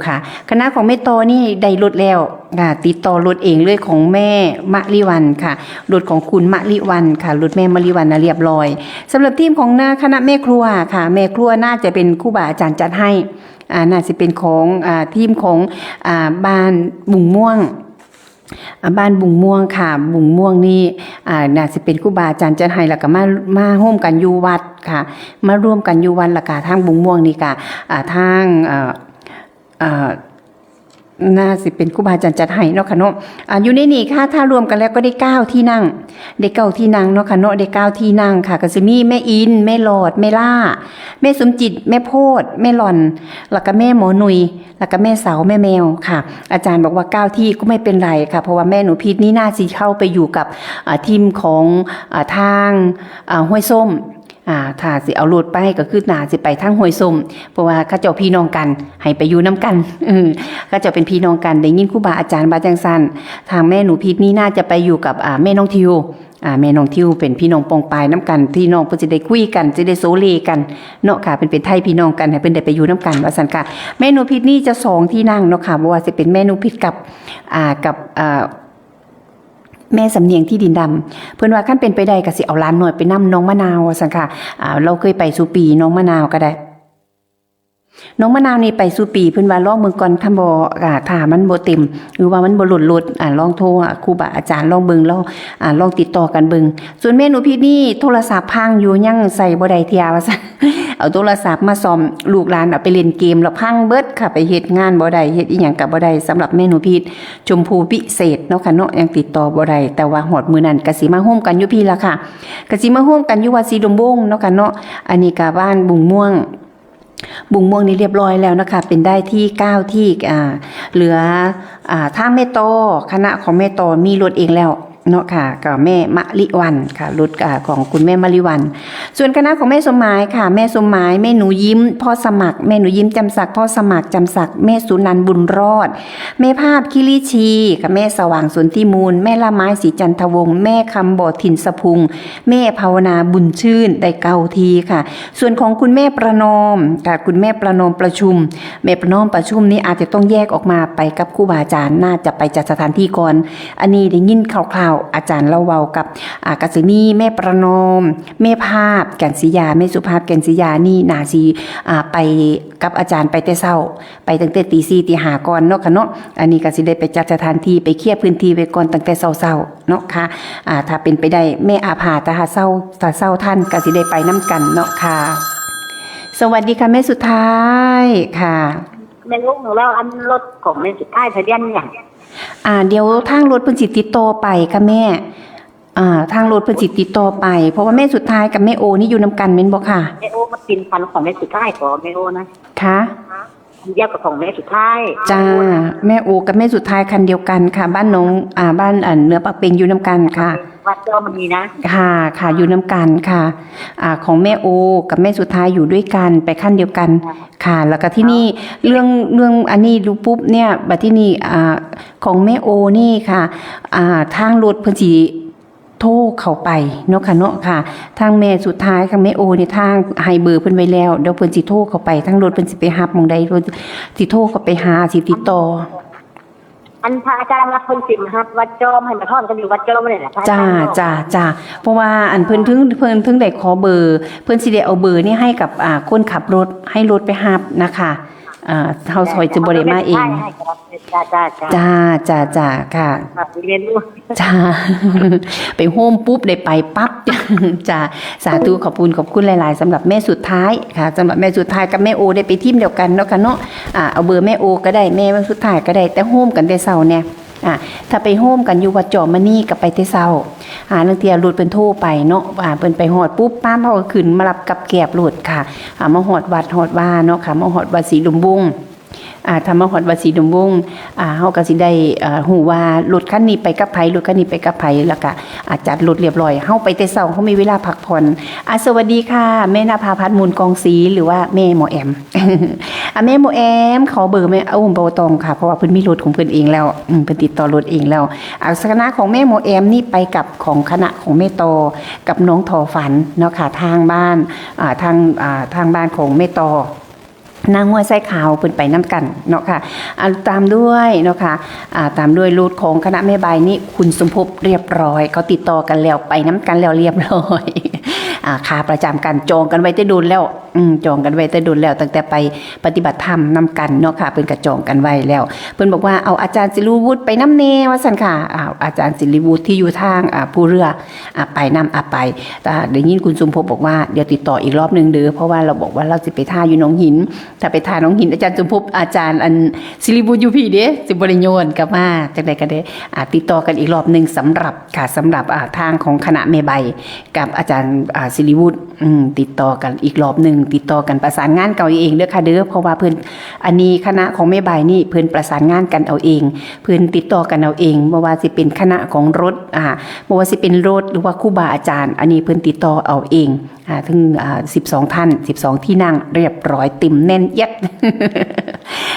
ค่ะ คณะของแม่ต่อนี่ได้รถแล้ว อ่า ติดต่อรถเองเลยของแม่มะลิวันค่ะ รถของคุณมะลิวันค่ะ รถแม่มะลิวันนะเรียบร้อย สำหรับทีมของหน้าคณะแม่ครัวค่ะ แม่ครัวน่าจะเป็นครูบาอาจารย์จัดให้ อ่า น่าสิเป็นของ อ่า ทีมของ อ่า บ้านบุงม่วง อ่า บ้านบุงม่วงค่ะ บุงม่วงนี่ อ่า น่าสิเป็นครูบาอาจารย์จัดให้ แล้วก็มา มาร่วมกันอยู่วัดค่ะ มาร่วมกันอยู่วัด แล้วก็ทางบุงม่วงนี่ก็ อ่า ทาง เอ่อ เอ่อ น่าสิเป็นครูบาอาจารย์จัดให้เนาะค่ะเนาะ อ่า อยู่ในนี่ค่ะ ถ้ารวมกันแล้วก็ได้เก้าที่นั่ง ได้เก้าที่นั่งเนาะค่ะเนาะ ได้เก้าที่นั่งค่ะ ก็สิมีแม่อิน แม่หลอด แม่ล่า แม่สมจิต แม่โพธิ์ แม่หล่อน แล้วก็แม่หมอหนุ่ย แล้วก็แม่เสา แม่แมวค่ะ อาจารย์บอกว่าเก้าที่ก็ไม่เป็นไรค่ะ เพราะว่าแม่หนูพิษนี่น่าสิเข้าไปอยู่กับ อ่า ทีมของ อ่า ทาง อ่า ห้วยส้ม อ่า ถ้าสิเอารถไปก็คือน่าสิไปทางห้วยส้ม เพราะว่าเขาเจ้าพี่น้องกัน ให้ไปอยู่นำกัน เออ เขาเจ้าเป็นพี่น้องกัน ได้ยินครูบาอาจารย์ว่าจังซั่น ทางแม่หนูพิษนี่น่าจะไปอยู่กับ อ่า แม่น้องทิว อ่า แม่น้องทิวเป็นพี่น้องปองปายนำกัน พี่น้องเพิ่นสิได้คุยกัน สิได้โซเลกันเนาะค่ะ เพิ่นเป็นไทพี่น้องกัน ให้เพิ่นได้ไปอยู่นำกัน ว่าซั่นค่ะ แม่หนูพิษนี่จะสองที่นั่งเนาะค่ะ บ่ว่าสิเป็นแม่หนูพิษกับ อ่า กับ อ่า แม่สำเนียงที่ดินดำ เพิ่นว่าคันเป็นไปได้ก็สิเอาหลานน้อยไปนำ น้องมะนาว ว่าซั่นค่ะ อ่า เราเคยไปสู่ปี น้องมะนาวก็ได้ น้องมะนาวนี่ไปสู่ปี เพิ่นว่าลองเบิ่งก่อน คันบ่ อ่า ถ้ามันบ่เต็ม หรือว่ามันบ่ล้นรถ อ่า ลองโทรหาครูบาอาจารย์ลองเบิ่ง ลอง อ่า ลองติดต่อกันเบิ่ง ส่วนแม่หนูพิษนี่โทรศัพท์พังอยู่ ยังใส่บ่ได้เทื่อ ว่าซั่น เอาโทรศัพท์มาซ่อม ลูกหลานเอาไปเล่นเกมแล้วพังเบิดค่ะ ไปเฮ็ดงานบ่ได้ เฮ็ดอีหยังก็บ่ได้ สำหรับแม่หนูพิษ ชมพูพิเศษเนาะค่ะเนาะ ยังติดต่อบ่ได้ แต่ว่าฮอดมื้อนั้นก็สิมาร่วมกันอยู่พี้ล่ะค่ะ ก็สิมาร่วมกันอยู่วัดศรีดมวงศ์เนาะค่ะเนาะ อันนี้ก็บ้านบุงม่วง บุงม่วงนี่เรียบร้อยแล้วนะคะ เป็นได้ที่เก้าที่ อ่า เหลือ อ่า ทางแม่ต่อ คณะของแม่ต่อมีรถเองแล้วเนาะค่ะ ก็แม่มะลิวันค่ะ รถ อ่า ของคุณแม่มะลิวัน ส่วนคณะของแม่สมหมายค่ะ แม่สมหมาย แม่หนูยิ้ม พ่อสมัคร แม่หนูยิ้ม จำศักดิ์ พ่อสมัคร จำศักดิ์ แม่สุนันท์ บุญรอด แม่ภาพ คิริชี ค่ะ แม่สว่าง สนธิมูล แม่ละไม้ ศรีจันทวงศ์ แม่คำ บ่อถิ่นสะพุง แม่ภาวนา บุญชื่น ได้เก้าที่ค่ะ ส่วนของคุณแม่ประนอมค่ะ คุณแม่ประนอมประชุม แม่ประนอมประชุมนี่อาจจะต้องแยกออกมาไปกับครูบาอาจารย์ น่าจะไปจัดสถานที่ก่อน อันนี้ได้ยินคร่าวๆ อาจารย์เล่าเว้ากับ อ่า ก็สิมีแม่ประนอม แม่ภาพ แก่นศรียา แม่สุภาพ แก่นศรียา นี่น่าสิ อ่า ไปกับอาจารย์ไปแต่เช้า ไปตั้งแต่ตีสี่ตีห้าก่อนเนาะค่ะเนาะ อันนี้ก็สิได้ไปจัดสถานที่ ไปเคลียร์พื้นที่ไว้ก่อนตั้งแต่เช้าๆ เนาะค่ะ อ่า ถ้าเป็นไปได้ แม่อาภา ถ้าเช้า ถ้าเช้าทันก็สิได้ไปนำกันเนาะค่ะ สวัสดีค่ะ แม่สุดท้ายค่ะ แม่ลูกหนูเล่าอันรถของแม่สุดท้ายทะเบียนเนี่ย อ่า เดี๋ยวทางรถเพิ่นสิติดต่อไปค่ะแม่ อ่า ทางรถเพิ่นสิติดต่อไป เพราะว่าแม่สุดท้ายกับแม่โอนี่อยู่นำกันแม่นบ่ค่ะ แม่โอมาเป็นพันของแม่สุดท้ายก่อน แม่โอนะ ค่ะ เดียวกับของแม่สุดท้าย จ้า แม่โอกับแม่สุดท้ายคันเดียวกันค่ะ บ้านน้อง อ่า บ้าน อ่า เนื้อปากเปงอยู่นำกันค่ะ วัดจอมมณีนะ ค่ะ ค่ะ อยู่นำกันค่ะ อ่า ของแม่โอกับแม่สุดท้ายอยู่ด้วยกัน ไปคันเดียวกัน ค่ะ แล้วก็ที่นี่ เรื่อง เรื่องอันนี้ดูปุ๊บเนี่ย บัดที่นี่ อ่า ของแม่โอนี่ค่ะ อ่า ทางรถเพิ่นสิโทรเข้าไปเนาะค่ะเนาะค่ะ ทางแม่สุดท้าย ทางแม่โอนี่ ทางให้เบอร์เพิ่นไว้แล้ว เดี๋ยวเพิ่นสิโทรเข้าไป ทางรถเพิ่นสิไปรับหม่องใด เพิ่นสิโทรเข้าไปหา สิติดต่อ อันพระอาจารย์ว่าเพิ่นสิมารับวัดจอม ให้มาพร้อมกันอยู่วัดจอมนี่แหละ พระอาจารย์บอก จ้า จ้า จ้า เพราะว่าอันเพิ่นถึง เพิ่นถึงได้ขอเบอร์ เพิ่นสิได้เอาเบอร์นี่ให้กับ อ่า คนขับรถ ให้รถไปรับนะคะ อ่า เฮาซอยจะบ่ได้มาเอง จ้า จ้า จ้า จ้า จ้า จ้า ค่ะ ครับ เรียนรู้ จ้า ไปโฮมปุ๊บได้ไปปั๊บ จ้า สาธุ ขอบคุณ ขอบคุณหลายๆ สำหรับแม่สุดท้ายค่ะ สำหรับแม่สุดท้ายกับแม่โอได้ไปทีมเดียวกันเนาะค่ะเนาะ อ่า เอาเบอร์แม่โอก็ได้ แม่สุดท้ายก็ได้ แต่โฮมกันแต่เช้าเนี่ย อ่า ถ้าไปโฮมกันอยู่วัดจอมมณีก็ไปแต่เช้า อ่า ลางเทื่อรถเพิ่นโทรไปเนาะ อ่า เพิ่นไปฮอดปุ๊บ ปั๊บ เฮาก็ขึ้นมารับกับแกร็บรถค่ะ อ่า มาฮอดวัดฮอดวาเนาะค่ะ มาฮอดวัดศรีลมวงศ์ อ่า ถ้ามาฮอดวัดศรีลมวงศ์ อ่า เฮาก็สิได้ เอ่อ ฮู้ว่ารถคันนี้ไปกับไผ รถคันนี้ไปกับไผ แล้วก็ อ่า จัดรถเรียบร้อย เฮาไปแต่เช้า เฮามีเวลาพักผ่อน อ่า สวัสดีค่ะ แม่นภาพัฒน์ มูลกองศรี หรือว่าแม่หมอแอม อ่ะ แม่หมอแอม ขอเบอร์แม่ โอ้ บ่ต้องค่ะ เพราะว่าเพิ่นมีรถของเพิ่นเองแล้ว อืม เพิ่นติดต่อรถเองแล้ว อ่ะ คณะของแม่หมอแอมนี่ไปกับของคณะของแม่ต่อ กับน้องทอฝันเนาะค่ะ ทางบ้าน อ่า ทาง อ่า ทางบ้านของแม่ต่อ นางห้วยไส้ขาว เพิ่นไปนำกันเนาะค่ะ อ่า ตามด้วยเนาะค่ะ อ่า ตามด้วยรถของคณะแม่ใบนี่ คุณสมภพเรียบร้อย เขาติดต่อกันแล้ว ไปนำกันแล้วเรียบร้อย อ่า ขาประจำกัน จองกันไว้แต่โดนแล้ว อืม จองกันไว้แต่โดนแล้ว ตั้งแต่ไปปฏิบัติธรรมนำกันเนาะค่ะ เพิ่นก็จองกันไว้แล้ว เพิ่นบอกว่า "เอาอาจารย์ศิริวุฒิไปนำแน่" ว่าซั่นค่ะ อ้าว อาจารย์ศิริวุฒิที่อยู่ทาง อ่า ภูเรือ อ่า ไปนำ อ่า ไป แต่ได้ยินคุณสมภพบอกว่า "เดี๋ยวติดต่ออีกรอบหนึ่งเด้อ เพราะว่าเราบอกว่าเราสิไปถ่าอยู่หนองหิน ถ้าไปถ่าหนองหิน อาจารย์สมภพ อาจารย์อันศิริวุฒิอยู่พี้เด้ สิบ่ได้ย้อนกลับมา จังใดก็ได้ อ่า ติดต่อกันอีกรอบหนึ่งสำหรับ ค่ะ สำหรับ อ่า ทางของคณะแม่ใบกับอาจารย์ อ่า ศิริวุฒิ อืม ติดต่อกันอีกรอบหนึ่ง ติดต่อกันประสานงานกันเอาเองเด้อค่ะเด้อ เพราะว่าเพิ่น อันนี้คณะของแม่ใบนี่เพิ่นประสานงานกันเอาเอง เพิ่นติดต่อกันเอาเอง บ่ว่าสิเป็นคณะของรถ อ่า บ่ว่าสิเป็นรถหรือว่าครูบาอาจารย์ อันนี้เพิ่นติดต่อเอาเอง อ่า ถึง อ่า สิบสองท่าน สิบสองที่นั่งเรียบร้อย เต็มแน่นเอียด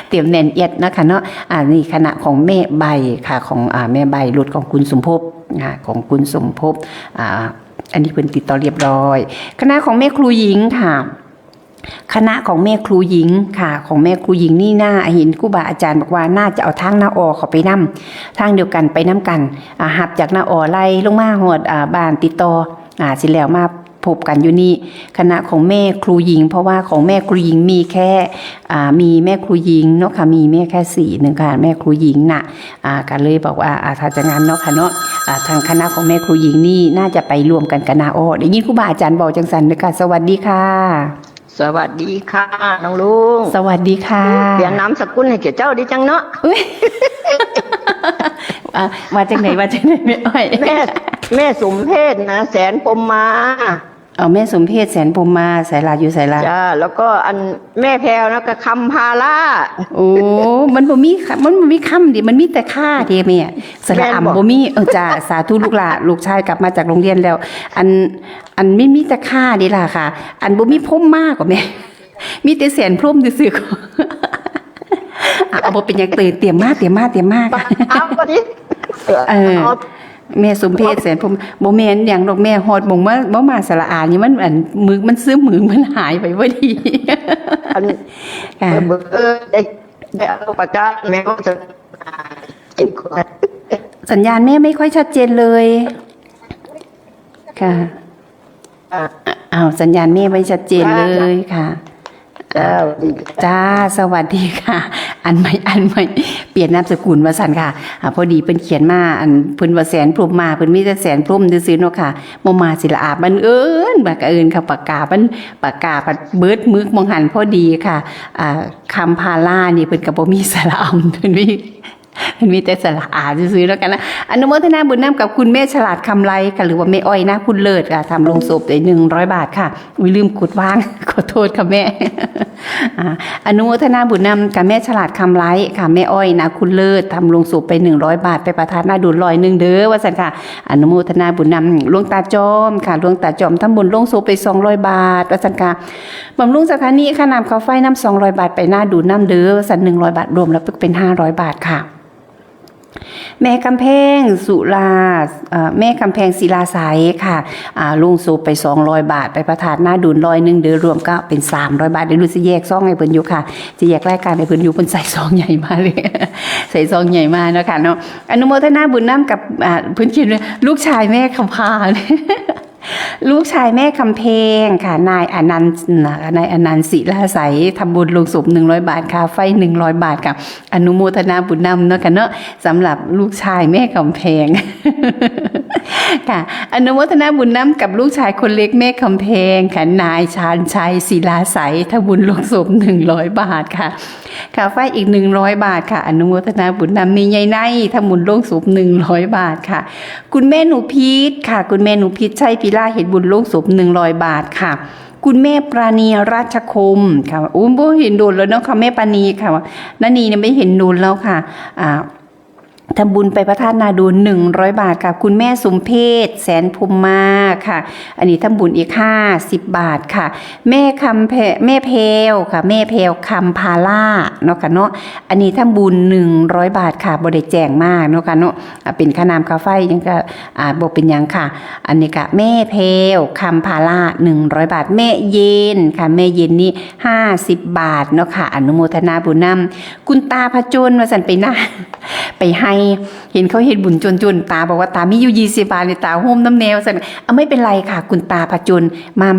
เต็มแน่นเอียดนะคะเนาะ อ่า นี่คณะของแม่ใบค่ะ ของ อ่า แม่ใบ รถของคุณสมภพ อ่า ของคุณสมภพ อ่า อันนี้เพิ่นติดต่อเรียบร้อย คณะของแม่ครูหญิงค่ะ คณะของแม่ครูหญิงค่ะ ของแม่ครูหญิงนี่น่า เห็นครูบาอาจารย์บอกว่าน่าจะเอาทางนาออเขาไปนำ ทางเดียวกันไปนำกัน อ่า รับจากนาออไล่ลงมาฮอด อ่า บ้านติดต่อ อ่า สิแล้วมาพบกันอยู่นี่ คณะของแม่ครูหญิง เพราะว่าของแม่ครูหญิงมีแค่ อ่า มีแม่ครูหญิงเนาะค่ะ มีแม่แค่สี่หนึ่งค่ะ แม่ครูหญิงน่ะ อ่า ก็เลยบอกว่า อ่า ถ้าจะงั้นเนาะค่ะเนาะ อ่า ทางคณะของแม่ครูหญิงนี่น่าจะไปรวมกันกับนาออ ได้ยินครูบาอาจารย์บอกจังซั่นเด้อค่ะ สวัสดีค่ะ สวัสดีค่ะ น้องลุง สวัสดีค่ะ เปลี่ยนนามสกุลให้แก่เจ้าดีจังเนาะ อุ๊ย อ่ะ ว่าจังไหน ว่าจังไหนแม่อ้อย แม่ แม่สมเพชนะ แสนพรหมมา เอาแม่สมเพชแสนพรหมมา ใสล่ะ อยู่ใสล่ะ จ้า แล้วก็อันแม่แพรวนะ ก็คำพาล่า โอ้ มันบ่มีคำ มันบ่มีคำเด้ มันมีแต่ค่าเด้แม่ สระอำ แม่นบ่ บ่มี เออ จ้า สาธุลูกหลาน ลูกชายกลับมาจากโรงเรียนแล้ว อัน อันมี มีแต่ค่าเด้ล่ะค่ะ อันบ่มีพรหมมาก็แม่ มีแต่แสนพรหมซื่อๆก็ อ่ะ เอา บ่เป็นหยัง เตรียม เตรียมมา เตรียมมา เตรียมมา เอา บัดนี้ เออ เอา แม่สมเพชแสนพรหม บ่แม่นหยังดอกแม่ ฮอดหม่องมา บ่มาสระอานี่มัน อัน หมึกมันซึม หมึกมันหายไปพอดี อัน ค่ะ เออ เออ ได้ ได้เอาปากกา แม่ก็จะ สัญญาณแม่ไม่ค่อยชัดเจนเลย ค่ะ อ่ะ อ้าว สัญญาณแม่ไม่ชัดเจนเลยค่ะ จ้า สวัสดีค่ะ จ้า สวัสดีค่ะ อันใหม่ อันใหม่ เปลี่ยนนามสกุลว่าซั่นค่ะ อ่า พอดีเพิ่นเขียนมา อันเพิ่นว่าแสนพรหมมา เพิ่นมีแต่แสนพรหมซื่อๆเนาะค่ะ บ่มาสระอา บังเอิญ บังเอิญค่ะ ปากกา มัน ปากกาพัดเบิดหมึกหม่องหั่นพอดีค่ะ อ่า คำพาล่านี่เพิ่นก็บ่มีสระอำ เพิ่นมี มันมีแต่สระอาซื่อๆแล้วกันนะ อนุโมทนาบุญนำกับคุณแม่ฉลาดคำไลค่ะ หรือว่าแม่อ้อยนาคุณเลิศค่ะ ทำโลงศพได้หนึ่งร้อยบาทค่ะ อุ้ย ลืมกดวาง ขอโทษค่ะแม่ อ่า อนุโมทนาบุญนำกับแม่ฉลาดคำไลค่ะ แม่อ้อยนาคุณเลิศ ทำโลงศพไปหนึ่งร้อยบาท ไปประทานหน้าดูนร้อยหนึ่งเด้อ ว่าซั่นค่ะ อนุโมทนาบุญนำ หลวงตาจอมค่ะ หลวงตาจอมทำบุญโลงศพไปสองร้อยบาท ว่าซั่นค่ะ บำรุงสถานีค่าน้ำค่าไฟนำสองร้อยบาท ไปหน้าดูนนำเด้อ ว่าซั่น หนึ่งร้อยบาท รวมแล้วเป็นห้าร้อยบาทค่ะ แม่คำแพง สุรา เอ่อ แม่คำแพง ศิลาใสค่ะ อ่า ลงศพไปสองร้อยบาท ไปประทานหน้าดูนร้อยหนึ่งเด้อ รวมก็เป็นสามร้อยบาท เดี๋ยวหนูสิแยกซองให้เพิ่นอยู่ค่ะ สิแยกรายการให้เพิ่นอยู่ เพิ่นใส่ซองใหญ่มาเลย ใส่ซองใหญ่มาเนาะค่ะเนาะ อนุโมทนาบุญนำกับ อ่า เพิ่นเขียนว่า ลูกชายแม่คำพา ลูกชายแม่คำแพงค่ะ นายอนันต์นะ นายอนันต์ ศิลาใส ทำบุญลงศพหนึ่งร้อยบาท ค่าไฟหนึ่งร้อยบาทค่ะ อนุโมทนาบุญนำเนาะค่ะเนาะ สำหรับลูกชายแม่คำแพง ค่ะ อนุโมทนาบุญนำกับลูกชายคนเล็กแม่คำแพงค่ะ นายชาญชัย ศิลาใส ทำบุญลงศพหนึ่งร้อยบาทค่ะ ค่าไฟอีกหนึ่งร้อยบาทค่ะ อนุโมทนาบุญนำ แม่ใหญ่ไน ทำบุญลงศพหนึ่งร้อยบาทค่ะ คุณแม่หนูพิษค่ะ คุณแม่หนูพิษ ชัยพิลา เฮ็ดบุญลงศพหนึ่งร้อยบาทค่ะ คุณแม่ปราณี ราชคมค่ะ โอ้ บ่เห็นโดนแล้วเนาะค่ะ แม่ปราณีค่ะ นานีเนี่ยไม่เห็นโดนแล้วค่ะ อ่า ทำบุญไปประทานหน้าดูนหนึ่งร้อยบาทค่ะ คุณแม่สมเพช แสนพรหมมาค่ะ อันนี้ทำบุญอีกห้าสิบบาทค่ะ แม่คำแพ แม่แพรวค่ะ แม่แพรวคำพาล่าเนาะค่ะเนาะ อันนี้ทำบุญหนึ่งร้อยบาทค่ะ บ่ได้แจ้งมาเนาะค่ะเนาะ อ่า เป็นค่าน้ำค่าไฟหยังก็ อ่า บ่เป็นหยังค่ะ อันนี้ก็แม่แพรวคำพาล่าหนึ่งร้อยบาท แม่เย็นค่ะ แม่เย็นนี่ห้าสิบบาทเนาะค่ะ อนุโมทนาบุญนำ คุณตาผจญว่าซั่น ไปนา ไปไฮ่ เห็นเขาเฮ็ดบุญจนๆ ตาบอกว่า ตามีอยู่ยี่สิบบาทนี่ ตาโฮมนำแหน่ว่าซั่น อ่ะ ไม่เป็นไรค่ะ คุณตาผจญ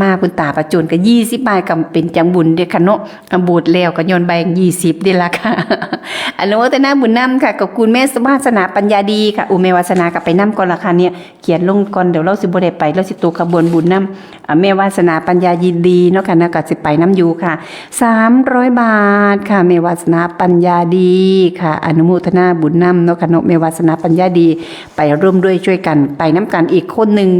มาๆ คุณตาผจญ ก็ยี่สิบบาทก็เป็นจั่งบุญเด้อค่ะเนาะ อ่ะ โบสถ์แล้วก็ย้อนแบ่งยี่สิบเด้อล่ะค่ะ อนุโมทนาบุญนำค่ะ กับคุณแม่วาสนาปัญญาดีค่ะ อู้ แม่วาสนาก็ไปนำก่อนล่ะค่ะเนี่ย เขียนลงก่อน เดี๋ยวเราสิบ่ได้ไป เราสิตกขบวนบุญนำ อ่ะ แม่วาสนาปัญญายินดีเนาะค่ะนะ ก็สิไปนำอยู่ค่ะ สามร้อยบาทค่ะ แม่วาสนาปัญญาดีค่ะ อนุโมทนาบุญนำเนาะค่ะเนาะ แม่วาสนาปัญญาดี ไปร่วมด้วยช่วยกัน ไปนำกันอีกคนหนึ่ง